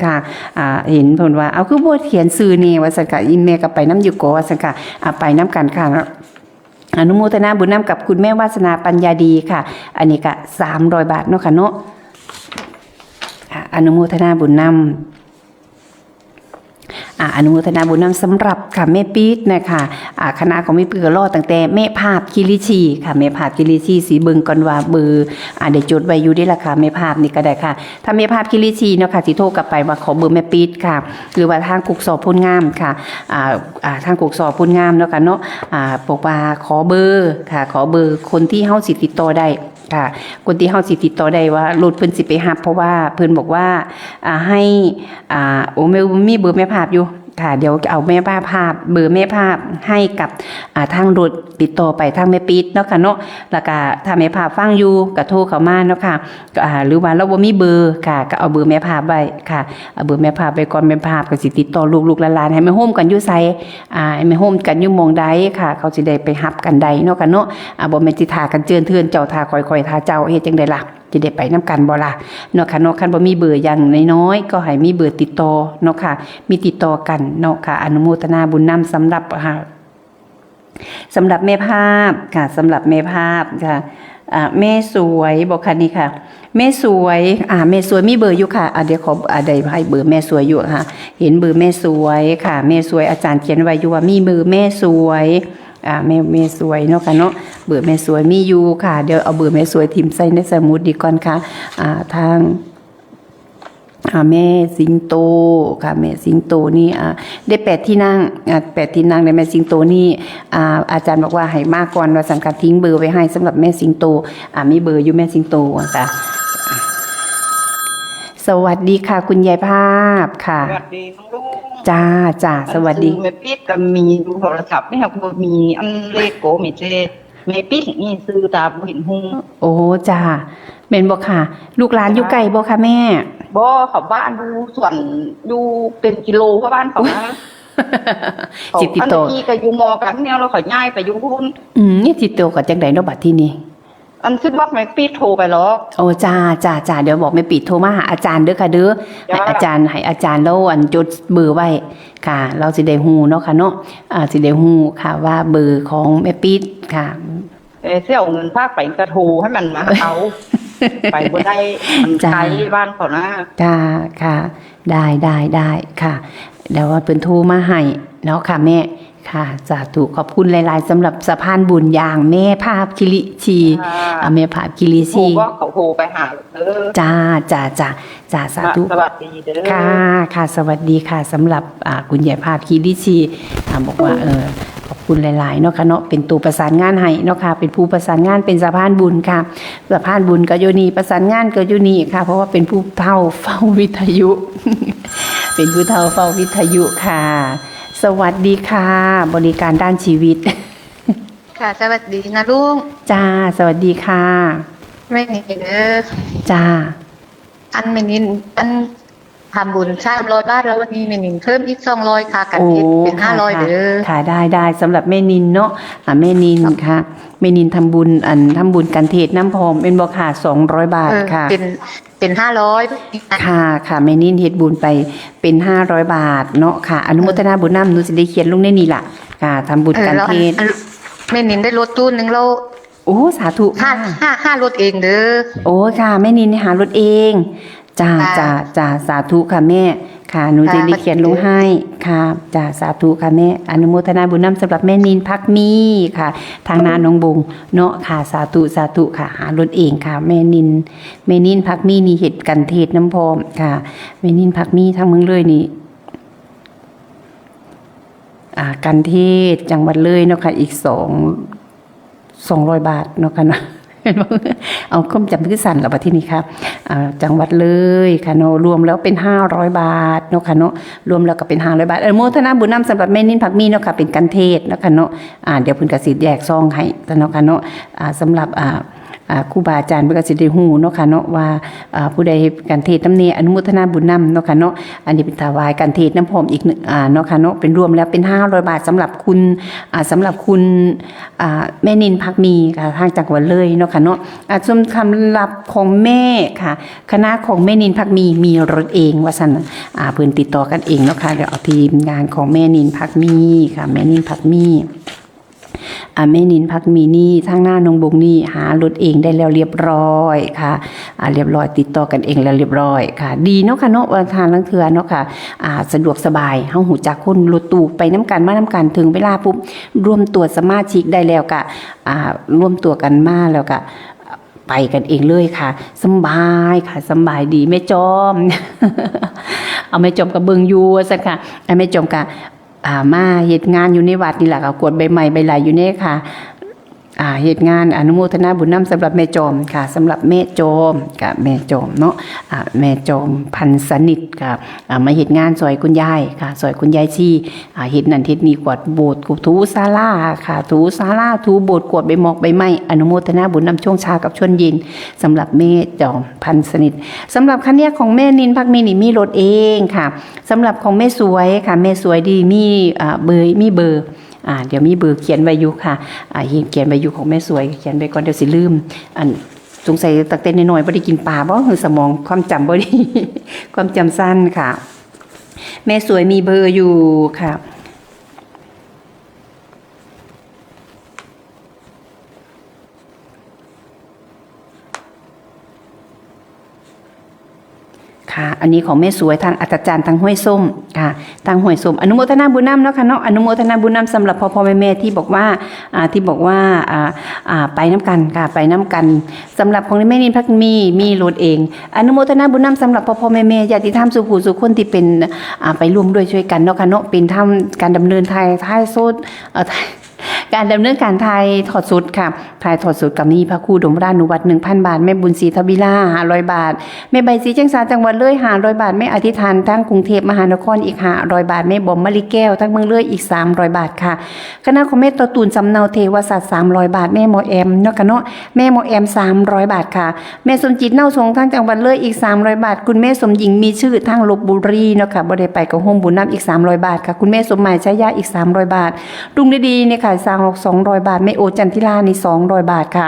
ค่ะ อ่า เห็นเพิ่นว่า เอา คือบ่เขียนชื่อนี่ ว่าซั่นค่ะ อีแม่ก็ไปนำอยู่ก่อ ว่าซั่นค่ะ อ่ะ ไปนำกันค่ะ อนุโมทนาบุญนำกับคุณแม่วาสนาปัญญาดีค่ะ อันนี้ก็สามร้อยบาทเนาะค่ะเนาะ อ่ะ อนุโมทนาบุญนำ อ่ะ อนุโมทนาบุญนำสำหรับค่ะ แม่ปิ๊ดนะคะ อ่ะ คณะของแม่ปิ๊ดก็รอตั้งแต่แม่ภาพคิริชีค่ะ แม่ภาพคิริชี สิเบิ่งก่อนว่าเบอร์ อ่ะ ได้จดไว้อยู่เด้อล่ะค่ะ แม่ภาพนี่ก็ได้ค่ะ ถ้าแม่ภาพคิริชีเนาะค่ะ สิโทรกลับไปว่าขอเบอร์แม่ปิ๊ดค่ะ หรือว่าทางกุกซอพูนงามค่ะ อ่า อ่า ทางกุกซอพูนงามเนาะค่ะเนาะ อ่า บอกว่าขอเบอร์ค่ะ ขอเบอร์คนที่เฮาสิติดต่อได้ค่ะ คนที่เฮาสิติดต่อได้ว่ารถเพิ่นสิไปรับ เพราะว่าเพิ่นบอกว่า อ่า ให้ อ่า โอ้ แม่ มีเบอร์แม่ภาพอยู่ค่ะ เดี๋ยวเอาแม่ภาพ เบอร์แม่ภาพให้กับ อ่า ทางรถติดต่อไปทางแม่ปิ๊ดเนาะค่ะเนาะ แล้วก็ถ้าแม่ภาพฟังอยู่ก็โทรเข้ามาเนาะค่ะ ก็ อ่า หรือว่าเราบ่มีเบอร์ค่ะ ก็เอาเบอร์แม่ภาพไว้ค่ะ เอาเบอร์แม่ภาพไว้ก่อน แม่ภาพก็สิติดต่อลูกๆหลานๆ ให้แม่โฮมกันอยู่ไส อ่า ให้แม่โฮมกันอยู่หม่องใดค่ะ เขาสิได้ไปรับกันได้เนาะค่ะเนาะ อ่า บ่แม่นสิท่ากันเจินเทือน เจ้าท่าข้อย ข้อยท่าเจ้า เฮ็ดจั่งใดล่ะ สิได้ไปนำกันบ่ล่ะ เนาะค่ะเนาะ คันบ่มีเบอร์ อย่างน้อยๆ ก็ให้มีเบอร์ติดต่อเนาะค่ะ มีติดต่อกันเนาะค่ะ อนุโมทนาบุญนำสำหรับ อ่า สำหรับแม่ภาพค่ะ สำหรับแม่ภาพค่ะ อ่า แม่สวยบอกค่ะนี่ค่ะ แม่สวย อ่า แม่สวยมีเบอร์อยู่ค่ะ อ่า เดี๋ยวขอ อ่า ได้ให้เบอร์แม่สวยอยู่ค่ะ เห็นเบอร์แม่สวยค่ะ แม่สวย อาจารย์เขียนไว้อยู่ว่ามีเบอร์แม่สวย อ่า แม่ แม่สวยเนาะค่ะเนาะ เบอร์แม่สวยมีอยู่ค่ะ เดี๋ยวเอาเบอร์แม่สวยถิ่มใส่ในสมุดดีก่อนค่ะ อ่า ทาง อ่า แม่สิงโตค่ะ แม่สิงโตนี่ อ่า ได้แปดที่นั่ง อ่า แปดที่นั่ง ได้แม่สิงโตนี่ อ่า อาจารย์บอกว่าให้มาก่อน ว่าซั่นค่ะ ทิ้งเบอร์ไว้ให้สำหรับแม่สิงโต อ่า มีเบอร์อยู่แม่สิงโตค่ะ สวัสดีค่ะ คุณยายภาพค่ะ สวัสดีน้องลุง จ้า จ้า สวัสดี อันชื่อแม่ปิ๊ดก็มีอยู่โทรศัพท์ แม่ก็บ่มี อันเลขก็มีแต่แม่ปิ๊ดนี่ชื่อตาบ่เห็นฮู้ โอ้ จ้า แม่นบ่ค่ะ ลูกหลานอยู่ไกลบ่คะแม่ บ่ เขาบ้านอยู่สวน อยู่เป็นกิโลกว่าบ้านเขานะ สิติดต่อ เขาอันนี้ก็อยู่มอกันเนี่ย แล้วเขาย้ายไปอยู่พุ้น อืม นี่ติดต่อกันจั่งใดเนาะบัดทีนี้ อันสิบอกแม่ปีโทรไปหรอก โอ้ จ้า จ้า จ้า เดี๋ยวบอกแม่ปีโทรมาหาอาจารย์เด้อค่ะเด้อ จ้า ให้อาจารย์ ให้อาจารย์แล้วอันจดเบอร์ไว้ค่ะ เราสิได้ฮู้เนาะค่ะเนาะ อ่า สิได้ฮู้ค่ะว่าเบอร์ของแม่ปีค่ะ เออ เสี่ยวเงินฝากไปกระโทรให้มันมาเอา ไปบ่ได้ มัน จ้า ไกลบ้านเขานะ ค่ะ ค่ะ ได้ ได้ ได้ค่ะ เดี๋ยวว่าเพิ่นโทรมาให้เนาะค่ะแม่ ค่ะ สาธุ ขอบคุณหลายๆ สำหรับสะพานบุญอย่างแม่ภาพคิริชี ค่ะ อ่า แม่ภาพคิริชี โทรบอกเขาโทรไปหาเด้อ จ้า จ้า จ้า จ้า สาธุ สวัสดีเด้อ ค่ะ ค่ะ สวัสดีค่ะ สำหรับ อ่า คุณยายภาพคิริชี อ่า บอกว่า เออ ขอบคุณหลายๆ เนาะค่ะเนาะ เป็นตัวประสานงานให้เนาะค่ะ เป็นผู้ประสานงาน เป็นสะพานบุญค่ะ สะพานบุญก็อยู่นี่ ประสานงานก็อยู่นี่ค่ะ เพราะว่าเป็นผู้เฒ่าเฝ้าวิทยุ เป็นผู้เฒ่าเฝ้าวิทยุค่ะ สวัสดีค่ะ บริการด้านชีวิต ค่ะ สวัสดีนะลุง จ้า สวัสดีค่ะ แม่นินเด้อ จ้า อันแม่นิน อันทำบุญสามร้อยบาท แล้ววันนี้แม่นินเพิ่มอีกสองร้อยค่ะ กัน โอ้ เฮ็ดเป็น ค่ะ ห้าร้อย ค่ะ เด้อ ค่ะ ได้ ได้ สำหรับแม่นินเนาะ อ่า แม่นิน ครับ ค่ะ แม่นินทำบุญ อันทำบุญกันเทศน้ำพร้อม แม่นบ่ค่ะ สองร้อยบาท เออ ค่ะ เป็น เป็น ห้าร้อย ค่ะ ค่ะ แม่นินเฮ็ดบุญไปเป็นห้าร้อยบาทเนาะค่ะ อนุโมทนาบุญนำ หนูสิได้เขียนลงในนี่ล่ะ ค่ะ ทำบุญกันเทศ เออ แล้วอัน อัน แม่นินได้รถตู้หนึ่งแล้ว โอ้ สาธุ ห้า ค่ะ ห้า ห้ารถเองเด้อ โอ้ ค่ะ แม่นินนี่หารถเอง จ้า ค่ะ จ้า จ้า สาธุค่ะแม่ ค่ะ หนูจะได้เขียนลงให้ ค่ะ จ้า สาธุค่ะแม่ อนุโมทนาบุญนำสำหรับแม่นินพักมีค่ะ ทางนาหนองบงเนาะค่ะ สาธุ สาธุค่ะ หารถเองค่ะ แม่นิน แม่นินพักมีนี่เฮ็ดกันเทศน้ำพร้อมค่ะ แม่นินพักมีทางเมืองเลยนี่ อ่า กันเทศจังหวัดเลยเนาะค่ะ อีกสอง สองร้อยบาทเนาะค่ะเนาะ เอาความจำคือสั้นแล้วบัดทีนี้ค่ะ อ่า จังหวัดเลยค่ะเนาะ รวมแล้วเป็นห้าร้อยบาทเนาะค่ะเนาะ รวมแล้วก็เป็นห้าร้อยบาท อนุโมทนาบุญนำสำหรับแม่นินพักมีเนาะค่ะ เป็นกันเทศเนาะค่ะเนาะ อ่า เดี๋ยวเพิ่นก็สิแยกซองให้เนาะค่ะเนาะ อ่า สำหรับ อ่า อ่า ครูบาอาจารย์เพิ่นก็สิได้ฮู้เนาะค่ะเนาะ ว่า อ่า ผู้ใดกันเทศนำแน่ อนุโมทนาบุญนำเนาะค่ะเนาะ อันนี้เป็นถวายกันเทศนำพร้อมอีกหนึ่ง อ่า เนาะค่ะเนาะ เป็นรวมแล้วเป็นห้าร้อยบาทสำหรับคุณ อ่า สำหรับคุณ อ่า แม่นินพักมีค่ะ ทางจังหวัดเลยเนาะค่ะเนาะ อ่า สำหรับของแม่ค่ะ คณะของแม่นินพักมีมีรถเองว่าซั่น อ่า เพิ่นติดต่อกันเองเนาะค่ะ เดี๋ยวเอาทีมงานของแม่นินพักมีค่ะ แม่นินพักมี อ่า แม่นินพักมีนี่ ทางนาหนองบงนี่หารถเองได้แล้วเรียบร้อยค่ะ อ่า เรียบร้อย ติดต่อกันเองแล้วเรียบร้อยค่ะ ดีเนาะค่ะเนาะ ว่าทางลางเทื่อเนาะค่ะ อ่า สะดวกสบาย เฮาฮู้จักคน รถตู้ไปนำกัน มานำกัน ถึงเวลาปุ๊บ รวมตัวสมาชิกได้แล้วก็ อ่า รวมตัวกันมาแล้วก็ ไปกันเองเลยค่ะ สำบายค่ะ สำบายดี แม่จอม เอาแม่จอมก็เบิ่งอยู่ว่าซั่นค่ะ อ่า แม่จอมก็ อ่า มาเฮ็ดงานอยู่ในวัดนี่แหละค่ะ กวาดใบไม้ใบไร่อยู่นี่ค่ะ อ่า เฮ็ดงานอนุโมทนาบุญนำสำหรับแม่จอมค่ะ สำหรับแม่จอมค่ะ แม่จอมเนาะ อ่า แม่จอม พันสนิทค่ะ อ่า มาเฮ็ดงานซอยคุณยายค่ะ ซอยคุณยายชี อ่า เฮ็ดนั่นเฮ็ดนี่ กวาดโบสถ์ ถูศาลาค่ะ ถูศาลา ถูโบสถ์ กวาดใบหมอกใบไม้ อนุโมทนาบุญนำช่วงเช้ากับช่วงเย็น สำหรับแม่จอม พันสนิท สำหรับคันเนี้ยของแม่นินพักมีนี่มีรถเองค่ะ สำหรับของแม่สวยค่ะ แม่สวยดีมี อ่า เบอร์ มีเบอร์ อ่า เดี๋ยวมีเบอร์เขียนไว้อยู่ค่ะ อ่า เขียนไว้อยู่ของแม่สวย เขียนไว้ก่อน เดี๋ยวสิลืม อัน สงสัยตั้งแต่น้อยๆบ่ได้กินปลาบ่ คือสมองความจำบ่ดี ความจำสั้นค่ะ แม่สวยมีเบอร์อยู่ค่ะ ค่ะ อันนี้ของแม่สวยทางอัศจรรย์ทางห้วยส้มค่ะ ทางห้วยส้ม อนุโมทนาบุญนำเนาะค่ะเนาะ อนุโมทนาบุญนำสำหรับพ่อๆแม่ๆที่บอกว่า อ่า ที่บอกว่า อ่า อ่า ไปนำกันค่ะ ไปนำกัน สำหรับของแม่นินพักมี มีรถเอง อนุโมทนาบุญนำสำหรับพ่อๆแม่ๆญาติธรรมสู่ผู้สู่คนที่เป็น อ่า ไปร่วมด้วยช่วยกันเนาะค่ะเนาะ เป็นทำการดำเนินถ่าย ถ่ายสด เอ่อ ถ่าย การดำเนินการถ่ายทอดสดค่ะ ถ่ายทอดสดก็มีพระครูดมรานุวัฒน์ หนึ่งพันบาท แม่บุญศรีทวิลา ห้าร้อยบาท แม่ใบสีแจ้งสาจังหวัดเลย ห้าร้อยบาท แม่อธิษฐานทางกรุงเทพมหานครอีก ห้าร้อยบาท แม่บอมมะลิแก้วทางเมืองเลยอีก สามร้อยบาทค่ะ คณะของแม่ต่อตูนสำเนาเทวสัตว์ สามร้อยบาท แม่หมอแอมเนาะค่ะเนาะ แม่หมอแอม สามร้อยบาทค่ะ แม่สมจิตเน่าสงทางจังหวัดเลยอีก สามร้อยบาท คุณแม่สมหญิงมีชื่อทางลพบุรีเนาะค่ะ บ่ได้ไปก็ร่วมบุญนำอีก สามร้อยบาทค่ะ คุณแม่สมหมายชายาอีก สามร้อยบาท ลุงฤดีเนี่ยค่ะ สร้างออก สองร้อยบาท แม่โอจันทิลานี่ สองร้อยบาทค่ะ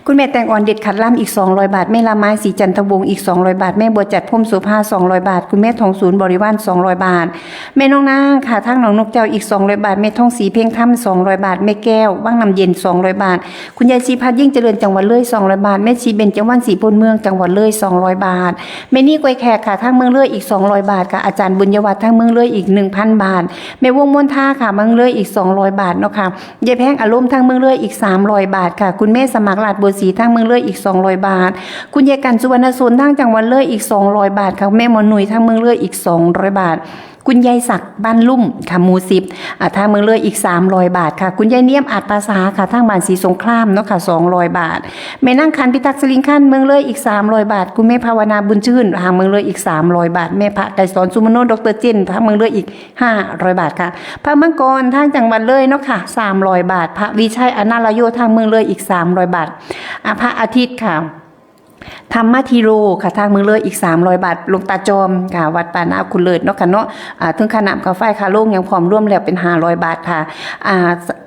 คุณแม่แตงอ่อนเด็ดขัดล้ำอีกสองร้อยบาท แม่ละไม้สีจันทวงศ์อีกสองร้อยบาท แม่บัวจัดพรหมโสภาสองร้อยบาท คุณแม่ทองศูนย์บริวารสองร้อยบาท แม่น้องนางค่ะทางหนองนกเจ้าอีกสองร้อยบาท แม่ทองศรีเพ็งธรรมสองร้อยบาท แม่แก้ววังน้ำเย็นสองร้อยบาท คุณยายศรีพัฒน์ยิ่งเจริญจังหวัดเลยสองร้อยบาท แม่ชีเบญจวรรณศรีพลเมืองจังหวัดเลยสองร้อยบาท แม่นี่กวยแขกค่ะทางเมืองเลยอีกสองร้อยบาทค่ะ อาจารย์บุญยวัฒน์ทางเมืองเลยอีกหนึ่งพันบาท แม่วงมนทาค่ะเมืองเลยอีกสองร้อยบาทเนาะค่ะ ยายแพงอารมณ์ทางเมืองเลยอีกสามร้อยบาทค่ะ คุณแม่สมัครราชบัวศรีทางเมืองเลยอีกสองร้อยบาท คุณยายกันสุวรรณสนทางจังหวัดเลยอีกสองร้อยบาทค่ะ แม่หมอหนุ่ยทางเมืองเลยอีกสองร้อยบาท คุณยายศักดิ์บ้านลุ่มค่ะหมู่สิบอ่าทางเมืองเลยอีกสามร้อยบาทค่ะ คุณยายเนียมอาจภาษาค่ะทางบ้านศรีสงครามเนาะค่ะสองร้อยบาท แม่นางขันพิทักษ์สลิงคันเมืองเลยอีกสามร้อยบาท คุณแม่ภาวนาบุญชื่นทางเมืองเลยอีกสามร้อยบาท แม่พระไกรสอนสุมโนดอกเตอร์เจนทางเมืองเลยอีกห้าร้อยบาทค่ะ พระมังกรทางจังหวัดเลยเนาะค่ะสามร้อยบาท พระวิชัยอนาลโยทางเมืองเลยอีกสามร้อยบาทอ่าพระอาทิตย์ค่ะ ธรรมธีโรค่ะทางเมืองเลยอีกสามร้อยบาท หลวงตาจอมค่ะ วัดป่านาคุณเลิศเนาะค่ะเนาะอ่าถึงค่าน้ำค่าไฟค่าโรงหยังพร้อมรวมแล้วเป็นห้าร้อยบาทค่ะอ่า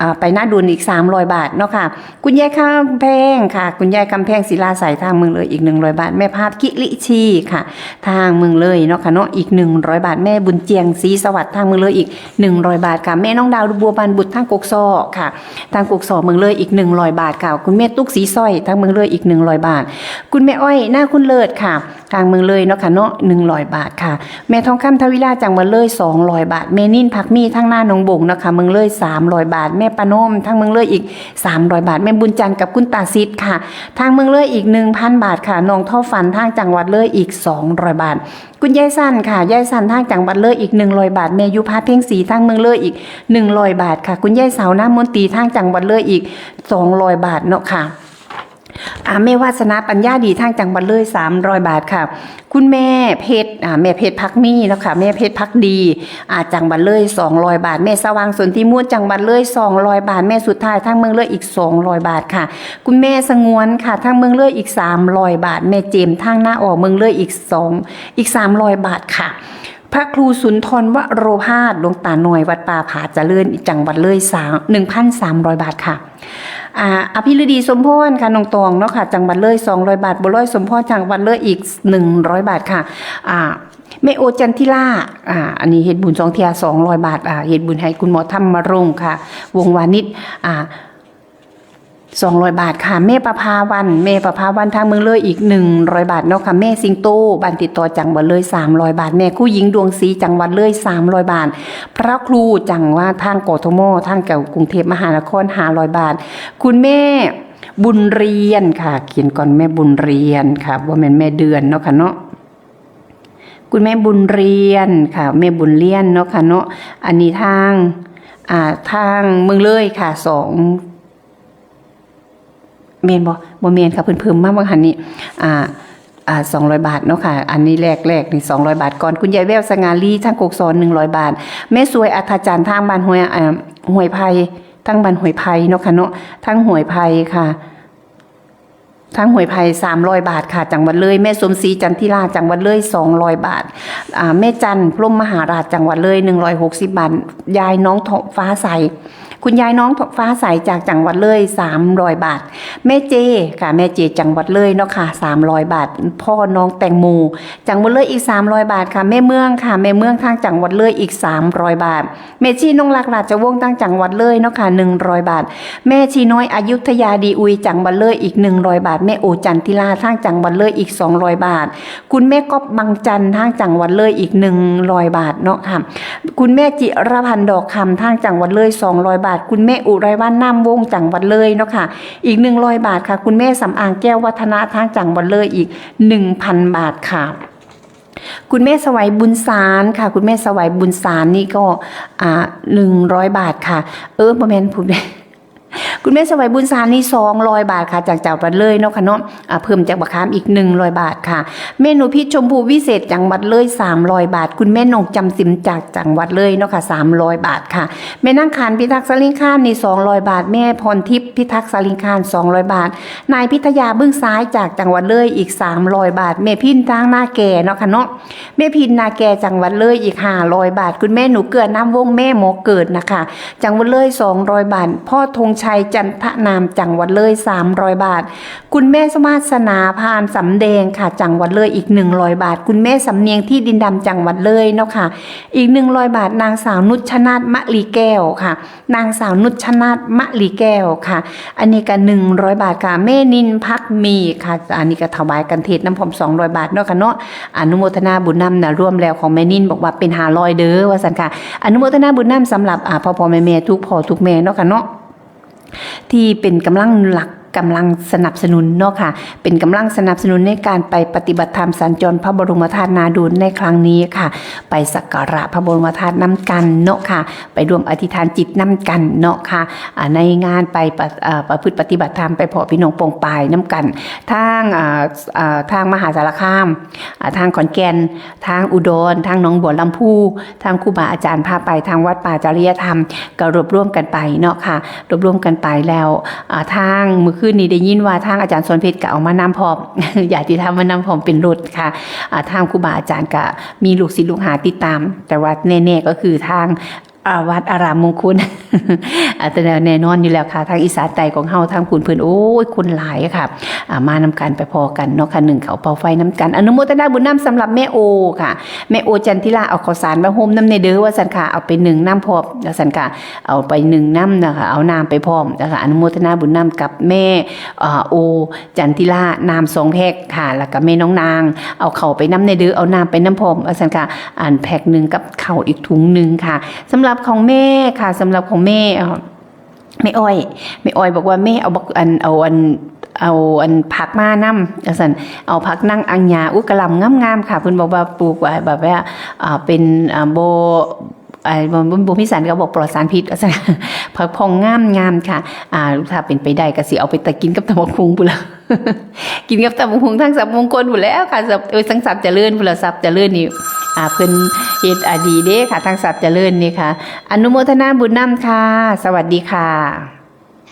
อ่าไปนาดุลอีกสามร้อยบาทเนาะค่ะ คุณยายคำแพงค่ะ คุณยายคำแพงศิลาใสทางเมืองเลยอีกหนึ่งร้อยบาท แม่ภาพกิริชีค่ะ ทางเมืองเลยเนาะค่ะเนาะอีกหนึ่งร้อยบาท แม่บุญเจียงศรีสวัสดิ์ทางเมืองเลยอีกหนึ่งร้อยบาทค่ะ แม่น้องดาวบัวบานบุตรทางกกซอค่ะ ทางกกซอเมืองเลยอีกหนึ่งร้อยบาทค่ะ คุณแม่ตุ๊กสีสร้อยทางเมืองเลยอีกหนึ่งร้อยบาท คุณแม่อ้อยหน้าคุณเลิศค่ะ ทางเมืองเลยเนาะค่ะเนาะหนึ่งร้อยบาทค่ะ แม่ทองคำทวิลาจังหวัดเลยสองร้อยบาท แม่นิ่นพักมีทางหน้าหนองบงเนาะค่ะเมืองเลยสามร้อยบาท แม่ประนมทางเมืองเลยอีกสามร้อยบาท แม่บุญจันทร์กับคุณตาซิดค่ะ ทางเมืองเลยอีกหนึ่งพันบาทค่ะ น้องท่อฝันทางจังหวัดเลยอีกสองร้อยบาท คุณยายสันค่ะ ยายสันทางจังหวัดเลยอีกหนึ่งร้อยบาท แม่ยุพาเพ็งศรีทางเมืองเลยอีกหนึ่งร้อยบาทค่ะ คุณยายเสาน้ำมนตรีทางจังหวัดเลยอีกสองร้อยบาทเนาะค่ะ อ่าแม่วาสนาปัญญาดีทางจังหวัดเลยสามร้อยบาทค่ะ คุณแม่เพชรอ่าแม่เพชรพักมีเนาะค่ะ แม่เพชรพักดีอ่าจังหวัดเลยสองร้อยบาท แม่สว่างสนธิมูลจังหวัดเลยสองร้อยบาท แม่สุดท้ายทางเมืองเลยอีกสองร้อยบาทค่ะ คุณแม่สงวนค่ะทางเมืองเลยอีกสามร้อยบาท แม่เจมส์ทางหน้าออกเมืองเลยอีกสองอีกสามร้อยบาทค่ะ พระครูสุนทรวโรภาสหลวงตาน้อยวัดป่าผาเจริญจังหวัดเลยสามหนึ่งพันสามร้อยบาทค่ะ อ่าอภิรดีสมพรค่ะน้องตองเนาะค่ะ จังหวัดเลยสองร้อยบาท บัวลอยสมพรจังหวัดเลยอีกหนึ่งร้อยบาทค่ะ อ่าแม่โอจันทิราอ่าอันนี้เฮ็ดบุญสองเทื่อสองร้อยบาทอ่าเฮ็ดบุญให้คุณหมอธรรมรงค์ค่ะ วงศ์วานิชอ่าสองร้อยบาทค่ะ แม่ประภาวัน แม่ประภาวันทางเมืองเลยอีกหนึ่งร้อยบาทเนาะค่ะ แม่สิงโตบ้านติดต่อจังหวัดเลยสามร้อยบาท แม่ครูหญิงดวงศรีจังหวัดเลยสามร้อยบาท พระครูจังหวัดทางกทมทางแก่กรุงเทพมหานครห้าร้อยบาท คุณแม่บุญเรียนค่ะ เขียนก่อนแม่บุญเรียนค่ะ บ่แม่นแม่เดือนเนาะค่ะเนาะ คุณแม่บุญเรียนค่ะ แม่บุญเรียนเนาะค่ะเนาะ อันนี้ทางอ่าทางเมืองเลยค่ะสองแม่นบ่บ่แม่นค่ะ เพิ่นเพิ่มมาบางหันนี่อ่าอ่าสองร้อยบาทเนาะค่ะ อันนี้แรกแรกนี่สองร้อยบาทก่อน คุณยายแววสง่าลีทางกกซอนหนึ่งร้อยบาท แม่สวยอัธจันทร์ทางบ้านห้วยอ่าห้วยไผ่ทางบ้านห้วยไผ่เนาะค่ะเนาะทางห้วยไผ่ค่ะ ทางห้วยไผ่สามร้อยบาทค่ะ จังหวัดเลย แม่สมศรีจันทิราจังหวัดเลยสองร้อยบาทอ่าแม่จันพรหมมหาราชจังหวัดเลยหนึ่งร้อยหกสิบบาท ยายน้องฟ้าใส คุณยายน้องฟ้าใสจากจังหวัดเลยสามร้อยบาท แม่เจค่ะ แม่เจจังหวัดเลยเนาะค่ะสามร้อยบาท พ่อน้องแตงโมจังหวัดเลยอีกสามร้อยบาทค่ะ แม่เมืองค่ะ แม่เมืองทางจังหวัดเลยอีกสามร้อยบาท แม่ชีนงรักราชวงศ์ทางจังหวัดเลยเนาะค่ะหนึ่งร้อยบาท แม่ชีน้อยอยุธยาดีอุยจังหวัดเลยอีกหนึ่งร้อยบาท แม่โอจันทิราทางจังหวัดเลยอีกสองร้อยบาท คุณแม่ก๊อบบางจันทางจังหวัดเลยอีกหนึ่งร้อยบาทเนาะค่ะ คุณแม่จิรพันธ์ดอกคำทางจังหวัดเลยสองร้อยบาท คุณแม่อุไรวันน้ำวงจังหวัดเลยเนาะค่ะ อีกหนึ่งร้อยบาทค่ะ คุณแม่สำอางแก้ววัฒนะทางจังหวัดเลยอีกหนึ่งพันบาทค่ะ คุณแม่สวัยบุญสารค่ะ คุณแม่สวัยบุญสารนี่ก็อ่าหนึ่งร้อยบาทค่ะ เออบ่แม่นผู้ คุณแม่สวัยบุญสารนี่สองร้อยบาทค่ะ จากจังหวัดเลยเนาะค่ะเนาะอ่าเพิ่มจากบักขามอีกหนึ่งร้อยบาทค่ะ แม่หนูพิชชมพูวิเศษจังหวัดเลยสามร้อยบาท คุณแม่นงจำสิมจากจังหวัดเลยเนาะค่ะสามร้อยบาทค่ะ แม่นางขานพิทักษ์สลิงคานนี่สองร้อยบาท แม่พรทิพย์พิทักษ์สลิงคานสองร้อยบาท นายพิทยาบึ้งซ้ายจากจังหวัดเลยอีกสามร้อยบาท แม่พินทางนาแก่เนาะค่ะเนาะ แม่พินนาแก่จังหวัดเลยอีกห้าร้อยบาท คุณแม่หนูเกลือน้ำวงแม่หมอเกิดนะคะ จังหวัดเลยสองร้อยบาท พ่อธงชัย จันทนาม จังหวัดเลย สามร้อยบาท คุณแม่สุวาสนา พานสำแดงค่ะ จังหวัดเลย อีก หนึ่งร้อยบาท คุณแม่สำเนียง ที่ดินดำ จังหวัดเลยเนาะค่ะ อีก หนึ่งร้อยบาท นางสาวนุชนาถ มะลีแก้วค่ะ นางสาวนุชนาถ มะลีแก้วค่ะ อันนี้ก็ หนึ่งร้อยบาทค่ะ แม่นิน พักมีค่ะ อันนี้ก็ถวายกันเทศน้ำพร้อม สองร้อยบาทเนาะค่ะเนาะ อนุโมทนาบุญนำนะ รวมแล้วของแม่นินบอกว่าเป็น ห้าร้อยเด้อ ว่าซั่นค่ะ อนุโมทนาบุญนำสำหรับ อ่า พ่อๆ แม่ๆ ทุกพ่อทุกแม่เนาะค่ะเนาะ ที่เป็นกำลังหลัก กำลังสนับสนุนเนาะค่ะ เป็นกำลังสนับสนุนในการไปปฏิบัติธรรมสัญจรพระบรมธาตุนาดูนในครั้งนี้ค่ะ ไปสักการะพระบรมธาตุนำกันเนาะค่ะ ไปร่วมอธิษฐานจิตนำกันเนาะค่ะ อ่า ในงานไปปะ อ่า ประพฤติปฏิบัติธรรม ไปพ้อพี่น้องปองปายนำกัน ทาง อ่า อ่า ทางมหาสารคาม อ่า ทางขอนแก่น ทางอุดร ทางหนองบัวลำภู ทางครูบาอาจารย์พาไป ทางวัดป่าจริยธรรม ก็รวบรวมกันไปเนาะค่ะ รวบรวมกันไปแล้ว อ่า ทางมื้อคืนนี้ได้ยินว่าทางอาจารย์สอนเพชรก็เอามานำพร้อม ญาติธรรมมานำพร้อมเป็นรถค่ะ อ่า ทางครูบาอาจารย์ก็มีลูกศิษย์ลูกหาติดตาม แต่ว่าแน่ๆก็คือทาง อ่า วัดอารามมงคล อ่า แต่แน่นอนอยู่แล้วค่ะ ทางอีสานใต้ของเฮา ทางพุ้นเพิ่น โอ้ย คนหลายค่ะ อ่า มานำกันไปพ้อกันเนาะค่ะ นึ่งข้าวเป่าไฟนำกัน อนุโมทนาบุญนำสำหรับแม่โอค่ะ แม่โอจันทิรา เอาข้าวสารมาโฮมนำแน่เด้อ ว่าซั่นค่ะ เอาไปนึ่งนำพร้อม ว่าซั่นค่ะ เอาไปนึ่งนำนะคะ เอาน้ำไปพร้อมนะคะ อนุโมทนาบุญนำกับแม่ อ่า โอจันทิรา น้ำสองแพ็คค่ะ แล้วก็แม่น้องนาง เอาข้าวไปนำแน่เด้อ เอาน้ำไปนำพร้อม ว่าซั่นค่ะ อันแพ็คหนึ่งกับข้าวอีกถุงหนึ่งค่ะ สำหรับของแม่ค่ะ สำหรับของแม่ เอ่อ แม่อ้อย แม่อ้อยบอกว่า "แม่เอาบัก อัน เอาอัน เอาอันผักมานำ" ว่าซั่น เอาผักนางอังยา อุ๊ย กะหล่ำงามๆค่ะ เพิ่นบอกว่าปลูกไว้แบบว่า อ่า เป็น อ่า บ่ อ่า บ่ บ่ บ่มีสาร เขาบอกปลอดสารพิษ ว่าซั่น ผักผ่องงามๆค่ะ อ่า ถ้าเป็นไปได้ก็สิเอาไปตะกินกับตำบักหุ่งพู้นล่ะ กินกับตำบักหุ่งทางทรัพย์มงคลพู้นแหล้วค่ะ ทรัพย์ เอ้ย ทางทรัพย์เจริญพู้นล่ะ ทรัพย์เจริญนี่ อ่า เพิ่นเฮ็ด อ่า ดีเด้ค่ะ ทางทรัพย์เจริญนี่ค่ะ อนุโมทนาบุญนำค่ะ สวัสดีค่ะ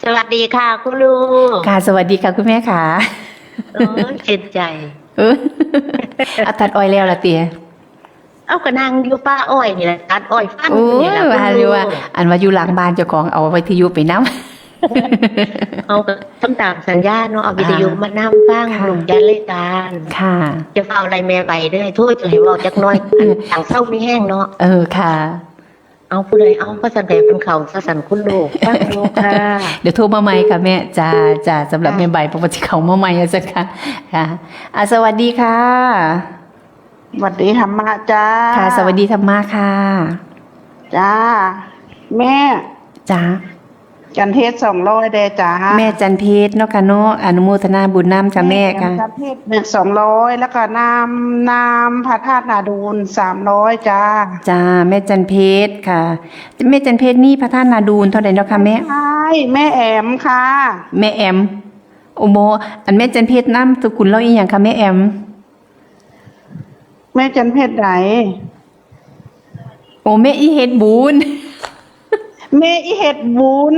สวัสดีค่ะคุณลูก ค่ะ สวัสดีค่ะคุณแม่ค่ะ โอ้ย ชื่นใจ เออ เอาตัดอ้อยแล้วล่ะติ เอาก็นั่งอยู่ป่าอ้อยนี่แหละ ตัดอ้อยฟัง โอ้ย อยู่นี่ล่ะ ว่าอยู่ว่า คุณลูก อันว่าอยู่หลังบ้านเจ้าของเอาวิทยุไปนำ เอาก็ทำตามสัญญาเนาะ เอาวิทยุ อ่ามามานำฟัง ค่ะ ลูกจัดรายการ ค่ะ จะเฝ้าอะไรแม่ไปเด้อ โทษจะให้เว้าจักหน่อย อัน ทางเศร้ามีแฮงเนาะ เออ ค่ะ เอาผู้ใด เอาพระสันแดงเป็นเขาซะสันคุณลูก ฟังอยู่ค่ะ เดี๋ยวโทรมาใหม่ค่ะแม่ จ้า จ้า สำหรับ ค่ะ แม่ใบ เพราะว่าสิเข้ามาใหม่อะจ้ะค่ะ ค่ะ อ่ะ สวัสดีค่ะ สวัสดีธรรมะจ้า ค่ะ สวัสดีธรรมะค่ะ จ้า แม่ จ้า จันเพชร สองร้อย แด่จ้า แม่จันเพชรเนาะค่ะเนาะ อนุโมทนาบุญนำจ้ะแม่ค่ะ แม่จันเพชร สองร้อย แล้วก็น้ำ น้ำพระธาตุนาดูน สามร้อย จ้า จ้า แม่จันเพชรค่ะ แม่จันเพชรนี่พระธาตุนาดูนเท่าใดเนาะคะแม่ ใช่ แม่แอมค่ะ แม่แอม โอ้โม อันแม่จันเพชรนามสกุลลาวอีหยังคะแม่แอม แม่จันเพชรใด โอ้ แม่อีเฮ็ดบุญ แม่อีเฮ็ดบุญ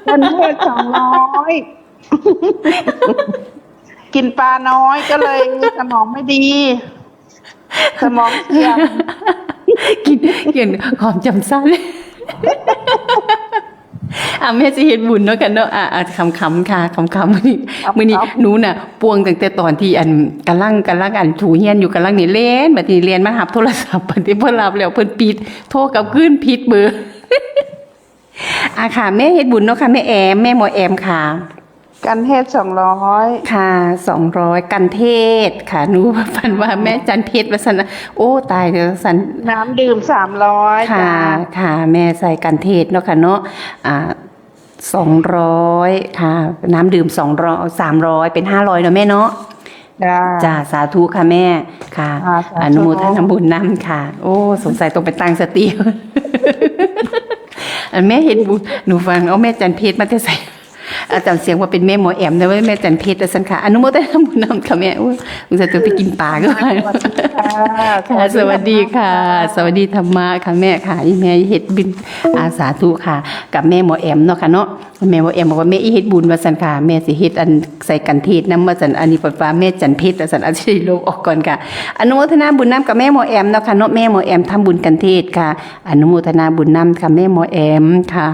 จันเพชร สองร้อย กินปลาน้อยก็เลยสมองไม่ดี สมองเสื่อม กิน กินความจำสั้น อ่ะ แม่สิเฮ็ดบุญเนาะค่ะเนาะ อ่ะ อ่ะ ขำๆค่ะ ขำๆ มื้อนี้ ขำๆ มื้อนี้หนูน่ะ ป่วงตั้งแต่ตอนที่อัน กำลัง กำลังอันถูเฮียนอยู่ กำลังนี่แล่น บัดนี้แล่นมารับโทรศัพท์ บัดนี้พอรับแล้วเพิ่นปิด โทรกลับคืนผิดเบอร์ อ่ะค่ะ แม่เฮ็ดบุญเนาะค่ะ แม่แอม แม่หมอแอมค่ะ กันเทศ สองร้อย ค่ะ สองร้อย กันเทศค่ะ หนูฝันว่าแม่จันเพชรว่าซั่นนะ โอ้ ตายแล้วซั่น น้ำดื่ม สามร้อย ค่ะ จ้า ค่ะ แม่ใส่กันเทศเนาะค่ะเนาะ อ่า สองร้อย ค่ะ น้ำดื่ม สองร้อย สามร้อย เป็น ห้าร้อย เนาะแม่เนาะ จ้า จ้า สาธุค่ะแม่ ค่ะ อ่า สาธุ อนุโมทนาบุญนำค่ะ โอ้ สงสัยต้องไปตั้งสติ อันแม่เฮ็ดบุญ หนูฟังเอาแม่จันเพชรมาแต่ไส อาจารย์เสียงว่าเป็นแม่หมอแอมนะ ว่าแม่จันเพชรว่าซั่นค่ะ อนุโมทนาบุญนำค่ะแม่ โอ้ย สงสัยต้องไปกินปลาก็ สวัสดีค่ะ ค่ะ สวัสดีค่ะ สวัสดีธรรมะค่ะแม่ค่ะ อีแม่เฮ็ดบุญ อ่า สาธุค่ะ กับแม่หมอแอมเนาะค่ะเนาะ แม่หมอแอมบอกว่า "แม่อีเฮ็ดบุญ" ว่าซั่นค่ะ "แม่สิเฮ็ดอันใส่กันเทศนำ" ว่าซั่น อันนี้เพิ่นว่าแม่จันเพชรว่าซั่น อาจสิได้ลบออกก่อนค่ะ อนุโมทนาบุญนำกับแม่หมอแอมเนาะค่ะเนาะ แม่หมอแอมทำบุญกันเทศค่ะ อนุโมทนาบุญนำค่ะ แม่หมอแอมค่ะ